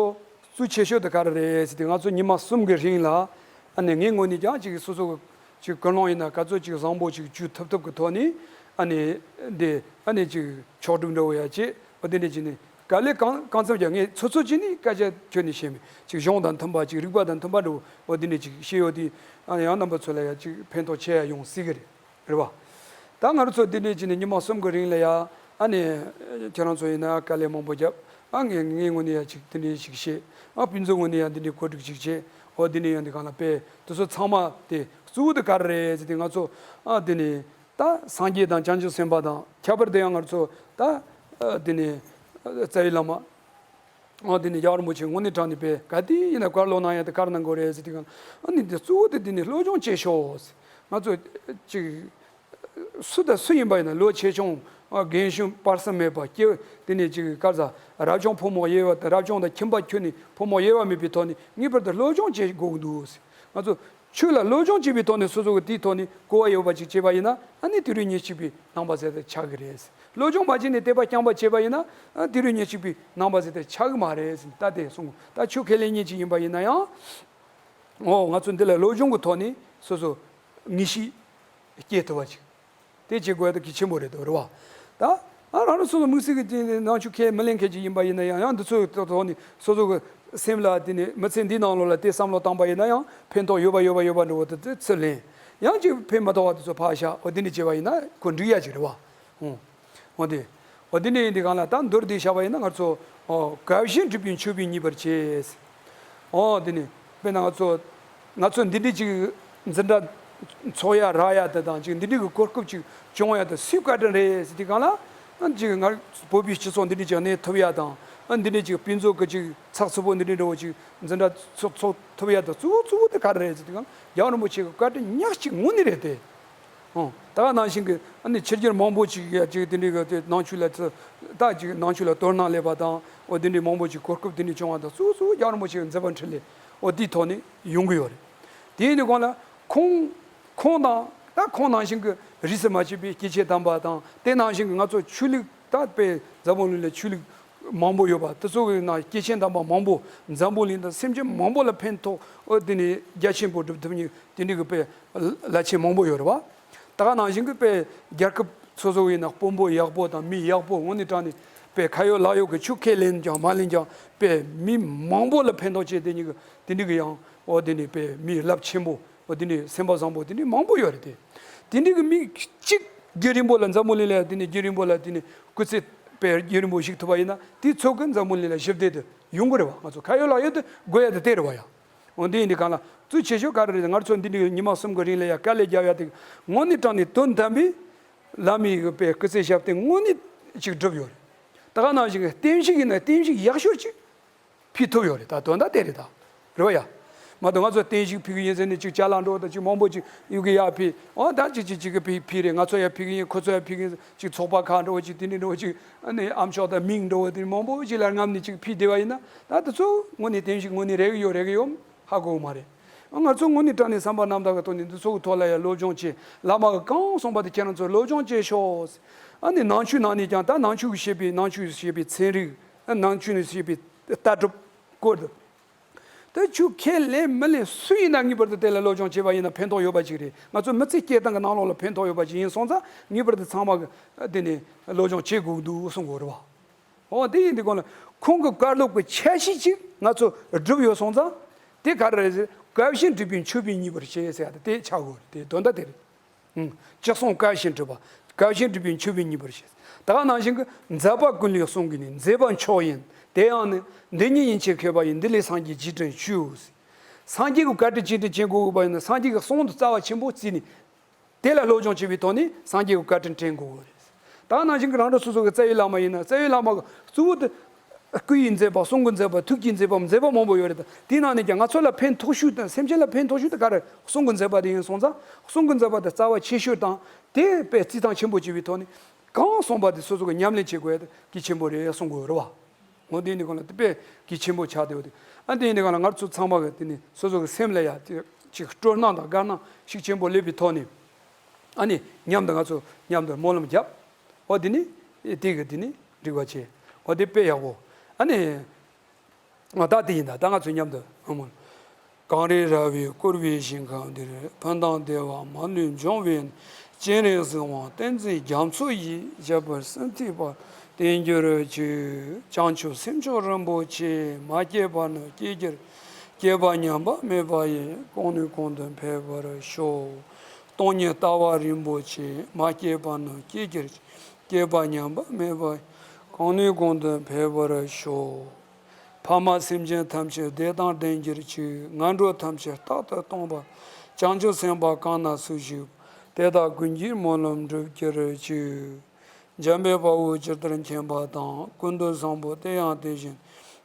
གཙོ་ཆེ་ཤོས་དེ་ག་རེ་རེད་ཟེར་དུས་ང་ཚོ་ཉི་མ་གསུམ་གི་རིང་ལ་ཨ་ནི་ངའི་ངོས་ནས་ཀྱང་ཅིག་སོ་སོ་གི་ ཅིག་ཀུན་སློང་ཡིན་ན་ག་ཚོད་ཅིག་བཟང་པོ་ཅིག་བཅུག་ཐུབ་ཐུབ་ཀྱི་ཐོག་ནས་ཨ་ནི་འདི་ཨ་ནི་ཅིག་ཕྱོགས་སྒྲིག་འདྲ་བོ་ཡ་བྱེད། འོ་དེ་འདྲ་བྱས་ནས་ག་ལེ་གང་གང་འཚམ་ཀྱང་ངས་ཚོད་ཚོད་བྱས་ནས་སྐད་ཆ་ཁྱོན་ནས་བཤད་མེད། ཅིག་གཞུང་དང་མཐུན་པ་ཅིག་རིགས་པ་དང་མཐུན་པ་འདྲ་བོ་འོ་དེ་འདྲ་ཅིག་བཤད་ཡོད་དེ་ཨ་ནི་ཡང་རྣམ་པ་ཚོ་ལ་ཡ་ཅིག་ཕན་ཐོགས་ཆེ་ཡ་ཡོང་སྲིད་ཀྱི་རེད། རེད་བ། ད་ང་རང་ཚོ་འདི་འདྲས་བྱས་ནས་ཉི་མ་གསུམ་གྱི་རིང་ལ་ཡ་ཨ་ནི་ཁྱེད་རང་ཚོ་ཡིན་ན་དཀའ་ལས་མང་པོ་བརྒྱབ། ཨ་ངས་ངའི་ངོས་ནས་ཡ་ཅིག་འདི་འདྲས་ཞིག་བཤད། ཨ་ཕུན་ཚོགས་ངོས་ནས་ཡ་འདི་འདྲས་གོ་སྒྲིག་ཅིག་བྱས། འོ་འདི་འདྲས་ཡ་འདི་གང་ལ་དཔེ་དེ་ཚོ་ཚང་མ་དེ་གཙོ་བོ་དེ་ག་རེ་རེད་ཟེར་ཏེ་ང་ཚོ་ཨ་འདི་ནས་ད་སངས་རྒྱས་དང་བྱང་ཆུབ་སེམས་དཔའ་དང་ཁྱད་པར་དུ་ཡང་ང་ཚོ་ད་ཨ་འདི་ནས་རྩ་བའི་བླ་མ། འོ་དེ་ནས་རྒྱལ་བ་རིན་པོ་ཆེ་དངོས་གནས་དྲང་གནས་པས་ག་དུས་ཡིན་ན་བཀའ་སློབ་གནང་ཡ་དེ་ག་རེ་གནང་དགོས་རེད་ཟེར་དུས་གང་ཨ་ནི་འདི་གཙོ་བོ་དེ་དེ་ནས་སློབ་སྦྱོང་བྱེད་ཤོག་ང་ཚོ་ཅིག་སུ་དང་སུ་ཡིན་པ་ཡིན་ན་ལོ་ཆེ་ཆུང་རྒན་གཞོན་བར་གསུམ་མེད་པ་སྐྱེ་བོ་དེ་ནས་ཅིག་ག་རེ་ཟ་རབ་བྱུང་ཕོ་མོ་དབྱེ་བ་དང་རབ་བྱུང་དང་ཁྱིམ་པ་ཁྱོན་ནས་ཕོ་མོ་དབྱེ་བ་མེད་པའི་ཐོག་ནས་ངེས་པར་དུ་སློབ་སྦྱོང་བྱེད་དགོས་ཀྱི་འདུག་ང་ཚོ་ཆོས་ལ་སློབ་སྦྱོང་བྱེད་པའི་ཐོག་ནས་སོ་སོ་གི་དེའི་ཐོག་ནས་གོ་བ་ཡོད་པ་ཅིག་བྱས་པ་ཡིན་ན་ཨ་ནི་དུས་རབས་ཉེར་གཅིག་པའི་ནང་པ་ཟེར་ཏེ་ཆགས་ཀྱི་རེད། སློབ་སྦྱོང་མ་བྱས་ནས་དད་པ་རྐྱང་པ་བྱས་པ་ཡིན་ན་ཨ་དུས་རབས་ཉེར་གཅིག་པའི་ནང་པ་ཟེར་ཏེ་ཆགས་ཀྱི་མ་རེད་ཟེར་ད་དེ་གསུངས། ད་ཆོས་ཁས་ལེན་མཁན་ཅིག་ཡིན་པ་ཡིན་ན་ཡང་ཨོ་ང་ཚོ་འདི་ལ་སློབ་སྦྱོང་གི་ཐོག་ནས་སོ་སོ་ངེས་ཤེས་སྐྱེ་ཐུབ་པ་ཅིག་དེ་བྱེད་དགོས་ཡ་དེ་གལ་ཆེན་པོ་རེད་དོ་རེད་བ། ད་ཨ་རང་རང་སོ་སོ་དམིགས་བསལ་གྱི་དེ་ནང་ཆོས་ཁས་མི་ལེན་མཁན་ཅིག་ཡིན་པ་ཡིན་ན་ཡང་ཡང་འདི་ཚོའི་ཐོག་ནས་སོ་སོ་གི་སེམས་ལ་དེ་ནས་མི་ཚེ་འདིའི་ནང་ལོགས་ལ་དེ་བསམ་བློ་བཏང་པ་ཡིན་ན་ཡང་ཕན་ཐོགས་ཡོད་པ་ཡོད་པ་ཡོད་པ་འདྲ་བོ་དེ་དེ་ཚུར་ལེན། ཡང་ཅིག་ཕན་མ་ཐོགས་པ་དེ་ཚོ་ཕར་བཞག་འོ་དེ་འདྲ་བྱས་པ་ཡིན་ན་ཁོ་འགྲིག་ཡ་ཅིག་རེད་བ། ཨོ། འོ་དེ། འོ་དེ་འདྲ་ཡིན་དུས་གང་ལ་ད་མདོར་བསྡུས་བཞག་པ་ཡིན་ན་ང་ཚོ་ཨོ་དགའ་བཞིན་སྒྲུབ་པའི་མཆོད་པའི་ཉེས་པར་བྱེད། ཨོ་དེ་ནི་དཔེར་ན་ང་ཚོ་ང་ཚོ་འདི་འདྲ་ཅིག་འཛིན་གྲྭ་འཚོགས་ཡ་རག་ཡ་དེ་དང་ཅིག་འདི་འདྲ་གི་གོ་སྐབས་ཅིག་བྱུང་ཡ་དེ་སུའི་བཀའ་དྲིན་རེད་ཟེར་དུས་གང་ལ་ཅིག་ང་བོད་པའི་སྤྱི་ཚོགས་འདི་འདྲ་ཅིག་གནས་ཐུབ་ཡ་དང་འདི་འདྲ་ཅིག་དཔེ་མཛོད་གི་ཅིག་ཚགས་ཚུད་པོ་འདི་འདྲ་འདྲ་བོ་ཅིག་འཛིན་གྲྭ་ཚོགས་ཚོགས་ཐུབ་ཡ་དེ་གཙོ་བོ་གཙོ་བོ་དེ་ག་རེ་རེད་ཟེར་དུས་གང་རྒྱལ་བ་རིན་པོ་ཆེ་གི་བཀའ་དྲིན་ཉག་གཅིག་དངོས་གནས་རེད་དེ། ཨང་། ད་ག་ནང་བཞིན་གྱི་ཨ་ནི་ཕྱི་རྒྱལ་མང་པོ་ཅིག་ཡ་ཅིག་དེ་འདྲའི་གི་དེ་ནང་ཆོས་ལ་ཚུ་ད་ཅིག་ནང་ཆོས་ལ་དོ་སྣང་སླེབས་པ་དང་འོ་དེ་འདྲའི་མང་པོ་ཅིག་གོ་སྐབས་དེ་འདྲའི་བྱུང་བ་དང་གཙོ་བོ་གཙོ་བོ་རྒྱལ་བ་རིན་པོ་ཆེ་གི་མཛད་པ་འཕྲིན་ལས་འོ་དེའི་ཐོག་ནས་ཡོང་གི་ཡོད་རེད། དེ་ཡིན་དུས་གང་ལ་ཁོང་ཁོང་དང་ད་ཁོང་ནང་བཞིན་གྱི་རིས་སུ་མ་ཆད་པའི་སྐྱེས་ཆེན་དམ་པ་དང་དེ་ནང་བཞིན་གྱི་ང་ཚོ་ཆོས་ལུགས་ད་དཔེ་འཛམ་བུ་གླིང་ལ་ཆོས་ལུགས་མང་པོ་ཡོད་པ་དེ་ཚོ་གི་ནང་སྐྱེས་ཆེན་དམ་པ་མང་པོ་འཛམ་བུ་གླིང་དང་སེམས་ཅན་མང་པོ་ལ་ཕན་ཐོགས་འོ་དེ་ནས་རྒྱ་ཆེན་པོ་སྒྲུབ་ཐུབ་མཁན་དེ་འདྲའི་གི་དཔེ་ལ་ཆེན་མང་པོ་ཡོད་རེད་བ། ད་ག་ནང་བཞིན་གྱི་དཔེ་རྒྱལ་ཁབ་སོ་སོ་ཡིན་ན་དཔོན་པོ་ཡག་པོ་དང་མི་ཡག་པོ་དངོས་གནས་དྲང་གནས་དཔེ་ཁ་ཡོད་ལག་ཡོད་ཀྱི་ཆོས་ཁས་ལེན་ཀྱང་མ་ལེན་ཀྱང་དཔེ་མི་མང་པོ་ལ་ཕན་ཐོགས་བྱས་དེ་ཉིད་ཀྱི་དེ་འདྲའི་གི་ཡང་འོ་དེ་ནས་དཔེ་མི་རླབས་ཆེན་པོ་འོ་དེ་འདྲའི་སེམས་པ་བཟང་པོ་དེ་འདྲའི་མང་པོ་ཡོད་རེད་དེ། དེ་འདྲའི་གི་མི་གཅིག་རྒྱུན་རིང་པོ་ལ་འཛམ་བུ་གླིང་ལ་དེ་ནས་རྒྱུན་རིང་པོ་ལ་དེ་ནས་སྐུ་ཚེ་དཔེ་རྒྱུན་རིང་པོ་ཞིག་ཐུབ་པ་ཡིན་ན་དེ་ཚོ་གི་འཛམ་བུ་གླིང་ལ་ཞི་བདེ་དེ་ཡོང་གི་རེད་བ། ང་ཚོ་ཁ་ཡོད་ལག་ཡོད་དེ་དགོས་ཡ་དེ་དེ་རེད་བ་ཡ། འོ་འདི་ཡིན་དུས་གང་ལ་གཙོ་ཆེ་ཤོས་ག་རེ་རེད། ང་ཚོ་འདི་འདྲའི་ཉི་མ་གསུམ་གི་རིང་ལ་ཡ་དཀའ་ལས་རྒྱབ་ཡ་དེ་དངོས་གནས་དྲང་གནས་དོན་དམ་པའི་བླ་མའི་གི་དཔེ་སྐུ་ཚེ་ཞབས་བརྟན་དངོས་གནས་ཅིག་བསྒྲུབས་ཡོད་རེད། ད་ག་ནང་བཞིན་གི་བསྟན་བཤིག་ཡིན་ན་བསྟན་བཤིག་ཡག་ཤོས་ཅིག་ཕུལ་ཐུབ་ཡོད་རེད། ད་དོན་དག་དེ་རེད་ད། རེད་བ་ཡ། མ་གཏོགས་ང་ཚོ་བསྟན་བཤིག་ཕུལ་གི་ཡིན་ཟེར་ནས་ཅིག་ཅ་ལག་འགྲོ་དང་ཅིག་མང་པོ་ཅིག་ཡུལ་གི་ཡ་ཕུལ་འོ་ད་ཅིག་ཅིག་ཅིག་གི་ཕུལ་ཕུལ་རེད། ང་ཚོ་ཡ་ཕུལ་གི་ཡིན། ཁོ་ཚོ་ཡ་ཕུལ་གི་ཡིན། ཅིག་ཚོགས་པ་ཁག་འགྲོ་ཅིག་དེ་འདྲ་འགྲོ་ཅིག་ཨ་ནི་ཨ་མཆོག་དང་མིང་འགྲོ་དེ་མང་པོ་ཅིག་ལ་རྔམ་ནས་ཅིག་ཕུལ་བསྡད་པ་ཡིན་ན་ད་དེ་ཚོ་དངོས་གནས་བསྟན་བཤིག་དངོས་གནས་རེད་གི་ཡོད་རེད་གི་ཡོད། ཧ་གོ་གི་མ་རེད། ང་ཚོ་དངོས་གནས་དྲང་གནས་བསམ་པ་རྣམ་དག་གི་ཐོག་ནས་འདི་ཚོ་གི་ཐོག་ལ་ཡང་སློབ་སྦྱོང་བྱེད། བླ་མ་གི་གང་གསུངས་པ་དེ་ཁྱེད་རང་ཚོ་སློབ་སྦྱོང་བྱེད་ཤོག་ཨ་ནི་ནང་ཆོས་ནང་ནས་ཀྱང་ད་ནང་ཆོས་ཀྱི་བཤད་པའི་ནང་ཆོས་ཀྱི་བཤད་པའི་ཚན་རིག་ནང་ཆོས་ནས་བཤད་པའི་ལྟ་གྲུབ་སྐོར་དུ། ད་ཆོས་ཁས་ལེན་མི་ལེན་སུ་ཡིན་ན་ངེས་པར་དུ་དེ་ལ་སློབ་སྦྱོང་བྱེད་པ་ཡིན་ན་ཕན་ཐོགས་ཡོད་པ་ཅིག་རེད། ང་ཚོ་མི་ཚེ་སྐྱེལ་སྟངས་ཀྱི་ནང་ལོགས་ལ་ཕན་ཐོགས་ཡོད་པ་ཅིག་ཡིན་སོང་ཙང་ངེས་པར་དུ་ཚང་མ་གི་དེ་ནས་སློབ་སྦྱོང་བྱེད་དགོས་ཀྱི་འདུག་གསུང་དགོས་རེད་བ། འོ་དེ་ཡིན་དུས་གང་ལ་ཁོང་གི་བཀའ་སློབ་ཀྱི་ཆ་ཤས་ཅིག་ང་ཚོ་བསྒྲུབས་ཡོད་སོང་ཙང་དེ་ག་རེ་རེད་ཟེར། དགའ་བཞིན་སྒྲུབ་པའི་མཆོད་པའི་ཉེས་པར་བྱེད་ཟེར་ཡ་དེ་དེ་ཆགས་དགོས་རེད། དེ་དོན་དག་དེ་རེད། ཅི་གསུང་དགའ་བཞིན་སྒྲུབ་པ། དགའ་བཞིན་སྒྲུབ་པའི་མཆོད་པའི་ཉེས་པར་བྱེད། ད་ག་ནང་བཞིན་གྱི་མཛད་པ་ཀུན་ལས་གསུང་གི་ནི་མཛད་པ་མཆོག་ཡིན། དེ་ཡང་ནི་འདི་ཉིད་ཡིན་ཕྱིར་མཁས་པ་ཡིས། འདི་ལས་སངས་རྒྱས་རྗེས་དྲན་ཞུ། སངས་རྒྱས་ཀྱི་བཀའ་དྲིན་རྗེས་དྲན་བྱེད་དགོས་པ་ཡིན་ན་སངས་རྒྱས་ཀྱི་གསུང་དུ་རྩ་བ་ཆེན་པོ་བརྩིས་ནས་དེ་ལ་སློབ་སྦྱོང་བྱེད་པའི་ཐོག་ནས་སངས་རྒྱས་ཀྱི་བཀའ་དྲིན་དྲན་དགོས་པ་རེད། ད་ག་ནང་བཞིན་གྱི་རང་གྲོལ་སོ་སོ་གི་རྩ་བའི་བླ་མ་ཡིན་ན་རྩ་བའི་བླ་མ་གི་གཙོ་བོ་དེ་སྐུ་ཡི་མཛད་པ་གསུང་གི་མཛད་པ་ཐུགས་ཀྱི་མཛད་པ་མཛད་པ་མང་པོ་ཡོད་རེད། ད་དེའི་ནང་ནས་ཀྱང་ང་ཚོ་ལ་ཕན་ཐོགས་ཤོས་དང་སེམས་ཅན་ལ་ཕན་ཐོགས་ཤོས་དེ་ག་རེ་གསུང་གི་མཛད་པ་དེ་ཡིན་སོང་ཙང་གསུང་གི་མཛད་པ་དེ་རྩ་བ་ཆེ་ཤོས་དང་དེ་དཔེ་བརྩི་སྟངས་ཆེན་པོ་བྱེད་པའི་ཐོག་ནས་གང་གསུངས་པ་དེ་སོ་སོ་གི་ཉམས་ལེན་བྱེད་དགོས་ཡ་དེ་གལ་ཆེན་པོ་རེད་གསུང་དགོས་རེད་བ། འོ་དེ་ནི་གང་ལ་དེ་དཔེ་གལ་ཆེན་པོ་ཆགས་བསྡད་ཡོད་དེ། ཨ་དེ་ནི་གང་ལ་ང་ཚོ་ཚང་མ་གི་དེ་ནི་སོ་སོ་གི་སེམས་ལ་ཡ་དེ་ཅིག་སྤྲོ་སྣང་དང་དགའ་སྣང་ཤུགས་ཆེན་པོ་སླེབས་པའི་ཐོག་ནས་ཨ་ནི་མཉམ་དུ་ང་ཚོ་མཉམ་དུ་སྨོན་ལམ་བརྒྱབ། འོ་དེ་ནི་དེ་གི་དེ་ནི་འགྲིག་པ་བྱས། འོ་དེ་དཔེ་ཡག་པོ། ཨ་ནི་ང་ད་དེ་ཡིན་ད་ད་ང་ཚོ་མཉམ་དུ་སྨོན། གངས་རི་ར་བས་བསྐོར་བའི་ཞིང་ཁམས་འདིར། ཕན་དང་བདེ་བ་མ་ལུས་འབྱུང་བའི་གནས། སྤྱན་རས་གཟིགས་དབང་བསྟན་འཛིན་རྒྱ་མཚོ་ཡི། ཞབས་པད་སྲིད་མཐའི་བར་བརྟན་གྱུར་ཅིག། བྱང་ཆུབ་སེམས་མཆོག་རིན་པོ་ཆེ། མ་སྐྱེས་པ་ནི་སྐྱེ་གྱུར་ཅིག། སྐྱེས་པ་ཉམས་པ་མེད་པ་ཡི། གོང་ནས་གོང་དུ་འཕེལ་བར་ཤོག། སྟོང་ཉིད་ལྟ་བ་རིན་པོ་ཆེ། མ་སྐྱེས་པ་ནི་སྐྱེ་གྱུར་ཅིག། སྐྱེས་པ་ཉམས་པ་མེད་པ་ཡི། གོང་ནས་གོང་དུ་འཕེལ་བར་ཤོག། ཕ་མ་སེམས་ཅན་ཐམས་ཅད་བདེ་དང་ལྡན་གྱུར་ཅིག། ངན་འགྲོ་ཐམས་ཅད་རྟག་ཏུ་སྟོངས་པ། བྱང་ཆུབ་སེམས་དཔའ་གང་ན་སུ་བཞུགས། དེ་དག་ཀུན་གྱི་སྨོན་ལམ་འགྲུབ་གྱུར་ཅིག། འཇམ་དཔལ་དཔའ་བོས་ཇི་ལྟར་མཁྱེན་པ་དང་། ཀུན་ཏུ་བཟང་པོ་དེ་ཡང་དེ་བཞིན།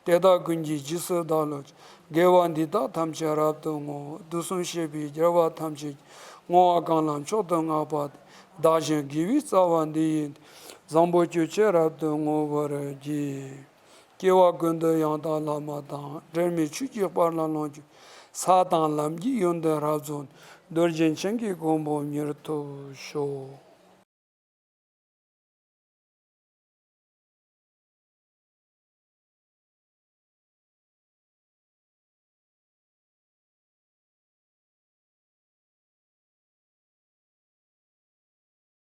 དེ་དག་ཀུན་གྱི་རྗེས་སུ་བདག་སློབ་ཅིང་། དགེ་བ་འདི་དག་ཐམས་ཅད་རབ་ཏུ་བསྔོ། དུས་གསུམ་གཤེགས་པའི་རྒྱལ་བ་ཐམས་ཅད་ཀྱིས། བསྔོ་བ་གང་ལ་མཆོག་ཏུ་བསྔགས་པ་དེས། བདག་གཞན་དགེ་བའི་རྩ་བ་འདི་ཡིས། བཟང་པོ་སྤྱོད་ཕྱིར་རབ་ཏུ་བསྔོ་བར་བགྱི། སྐྱེ་བ་ཀུན་ཏུ་ཡང་དག་བླ་མ་དང་། འབྲལ་མེད་ཆོས་ཀྱི་དཔལ་ལ་ལོངས་སྤྱོད། ས་དང་ལམ་གྱི་ཡོན་ཏན་རབ་རྫོགས། རྡོ་རྗེ་འཆང་གི་གོ་འཕང་མྱུར་ཐོབ་ཤོག།